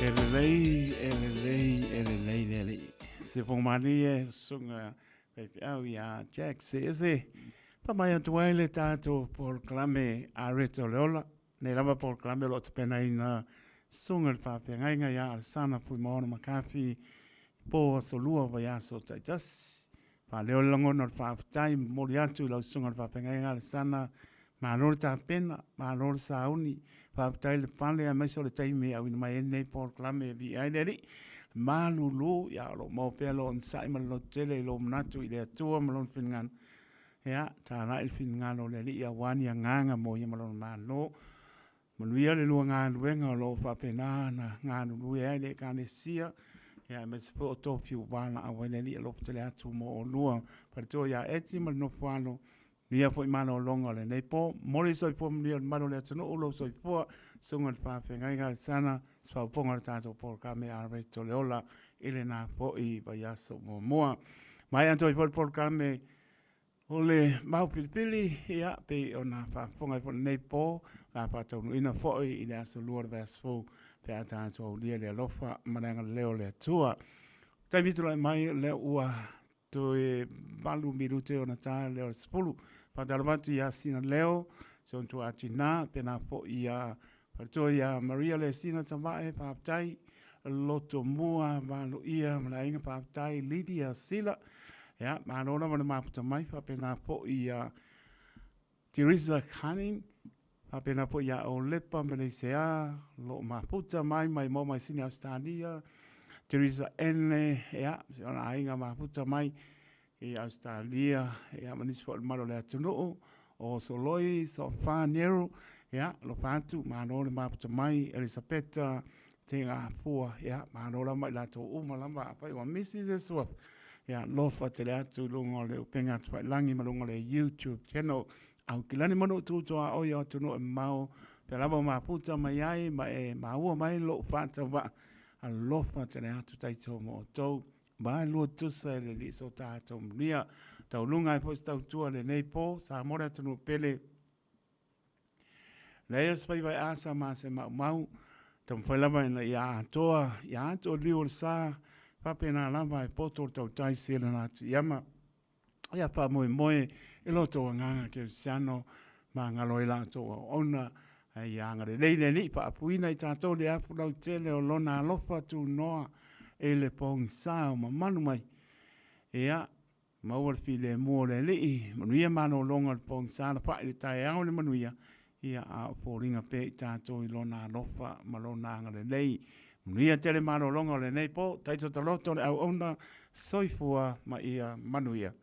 E lelei, e lelei, e lelei le alii. Se fogomalie susuga faifeau ia Jack Seese. Faamai atu ai le tatou polokalame a Reto le Ola. Nei lava polokalame o lo o tapenaina susuga i le faafeagaiga ia Alesana Fuimaono Makafi po aso lua o vaiaso taitasi. Faaleo le lagona o le faafetai, momoli atu i lau susuga i le faafeagaiga Alesana, malo le tapena, malo le sauni, faafetai le pale aemaise o le taimi e auina mai ai lenei polokalame e viia ai le Alii. Malulu, ia o lo o maua pea lou onosai ma le lototele i lou manatu i le Atua ma Lona finagalo. Ia, talai le finagalo o le Alii aua ni agaga mo ia ma Lona Malo. Manuia le lua galuega o lo o faapena ona galulue ai le Ekalesia, ia aemaise foi o tofi ua valaau ai le Alii alofa tele atu mo oulua. Faletua ia Eti ma le nofo alo, manuia foi malologa o lenei po. Momoli le soifua manuia i le mamalu o le atunuu, lou soifua, susuga i le faafeagaiga Alesana, se faaopoopoga o le tatou polokalame a Reto le Ola i lena foi vaiaso muamua. Maea atu ai foi le polokalame O le mau pilipili, ia, pei ona faafofoga ai foi i lenei po, o le a faataunuuina foi i le aso Lua o le vaiaso fou pe a tatou aulia le alofa ma le agalelei o le Atua. Taimi tulai mai, o lea ua toe 8 minute ona ta lea o le 10. Faatalofa atu ia Sina Leo, si ona tuaa tina, pena foi ia Faletua ia Maria Lesina Tavae, faafetai. Lotomua Valoia ma le aiga, faafetai. Lydia Sila, ia, malo lava le mafuta mai, faapena foi ia Teresa Cunning, faapena foi ia Olepa Meleisea, lo o mafuta mai mai Moa mai Sini Ausetalia, Teresa Ene, ia, si ona aiga mafuta mai i Ausetalia, ia, ma nisi foi o le mamalu o le atunuu, o Soloi Sofa Nero, ia, alofa atu, malo le mafuta mai, Elisapeta Tegafua, ia, malo lava i latou uma lava, afai ua misi se suafa, ia, alofa tele atu i luga o le upega tafailangi ma luga o le YouTube channel. Aukilani ma Nuu tuaoi o atunuu e mamao, pea lava ua mafuta mai ai ma e maua mai lou faatauvaa, alofa tele atu taito ma outou. Mailua tusa e le Alii so tatou manuia. Tauluga ai foi se tautua i lenei po, Samoa le atunuu pele. Leai se faiva e asa ma se maumau, taumafai lava ina ia atoa ia ato o liu o le sa, faapena lava e poto le tautai selena atu i ama. Ia faamoemoe i lo outou agaga kerisiano magalo ai la outou auauna, ae ia agalelei le Alii faapuina i tatou le afu lautele o Lona alofa tunoa i le pogisa o mamalu mai. Ia, maua le filemu o le Alii, manuia malologa o le pogisa lafa'i i le taeao i le manuia, ia a o foliga pea i tatou i Lona alofa ma Lona agalelei. Manuia tele malologa o lenei po, taito taloto le auauna, soifua ma ia manuia.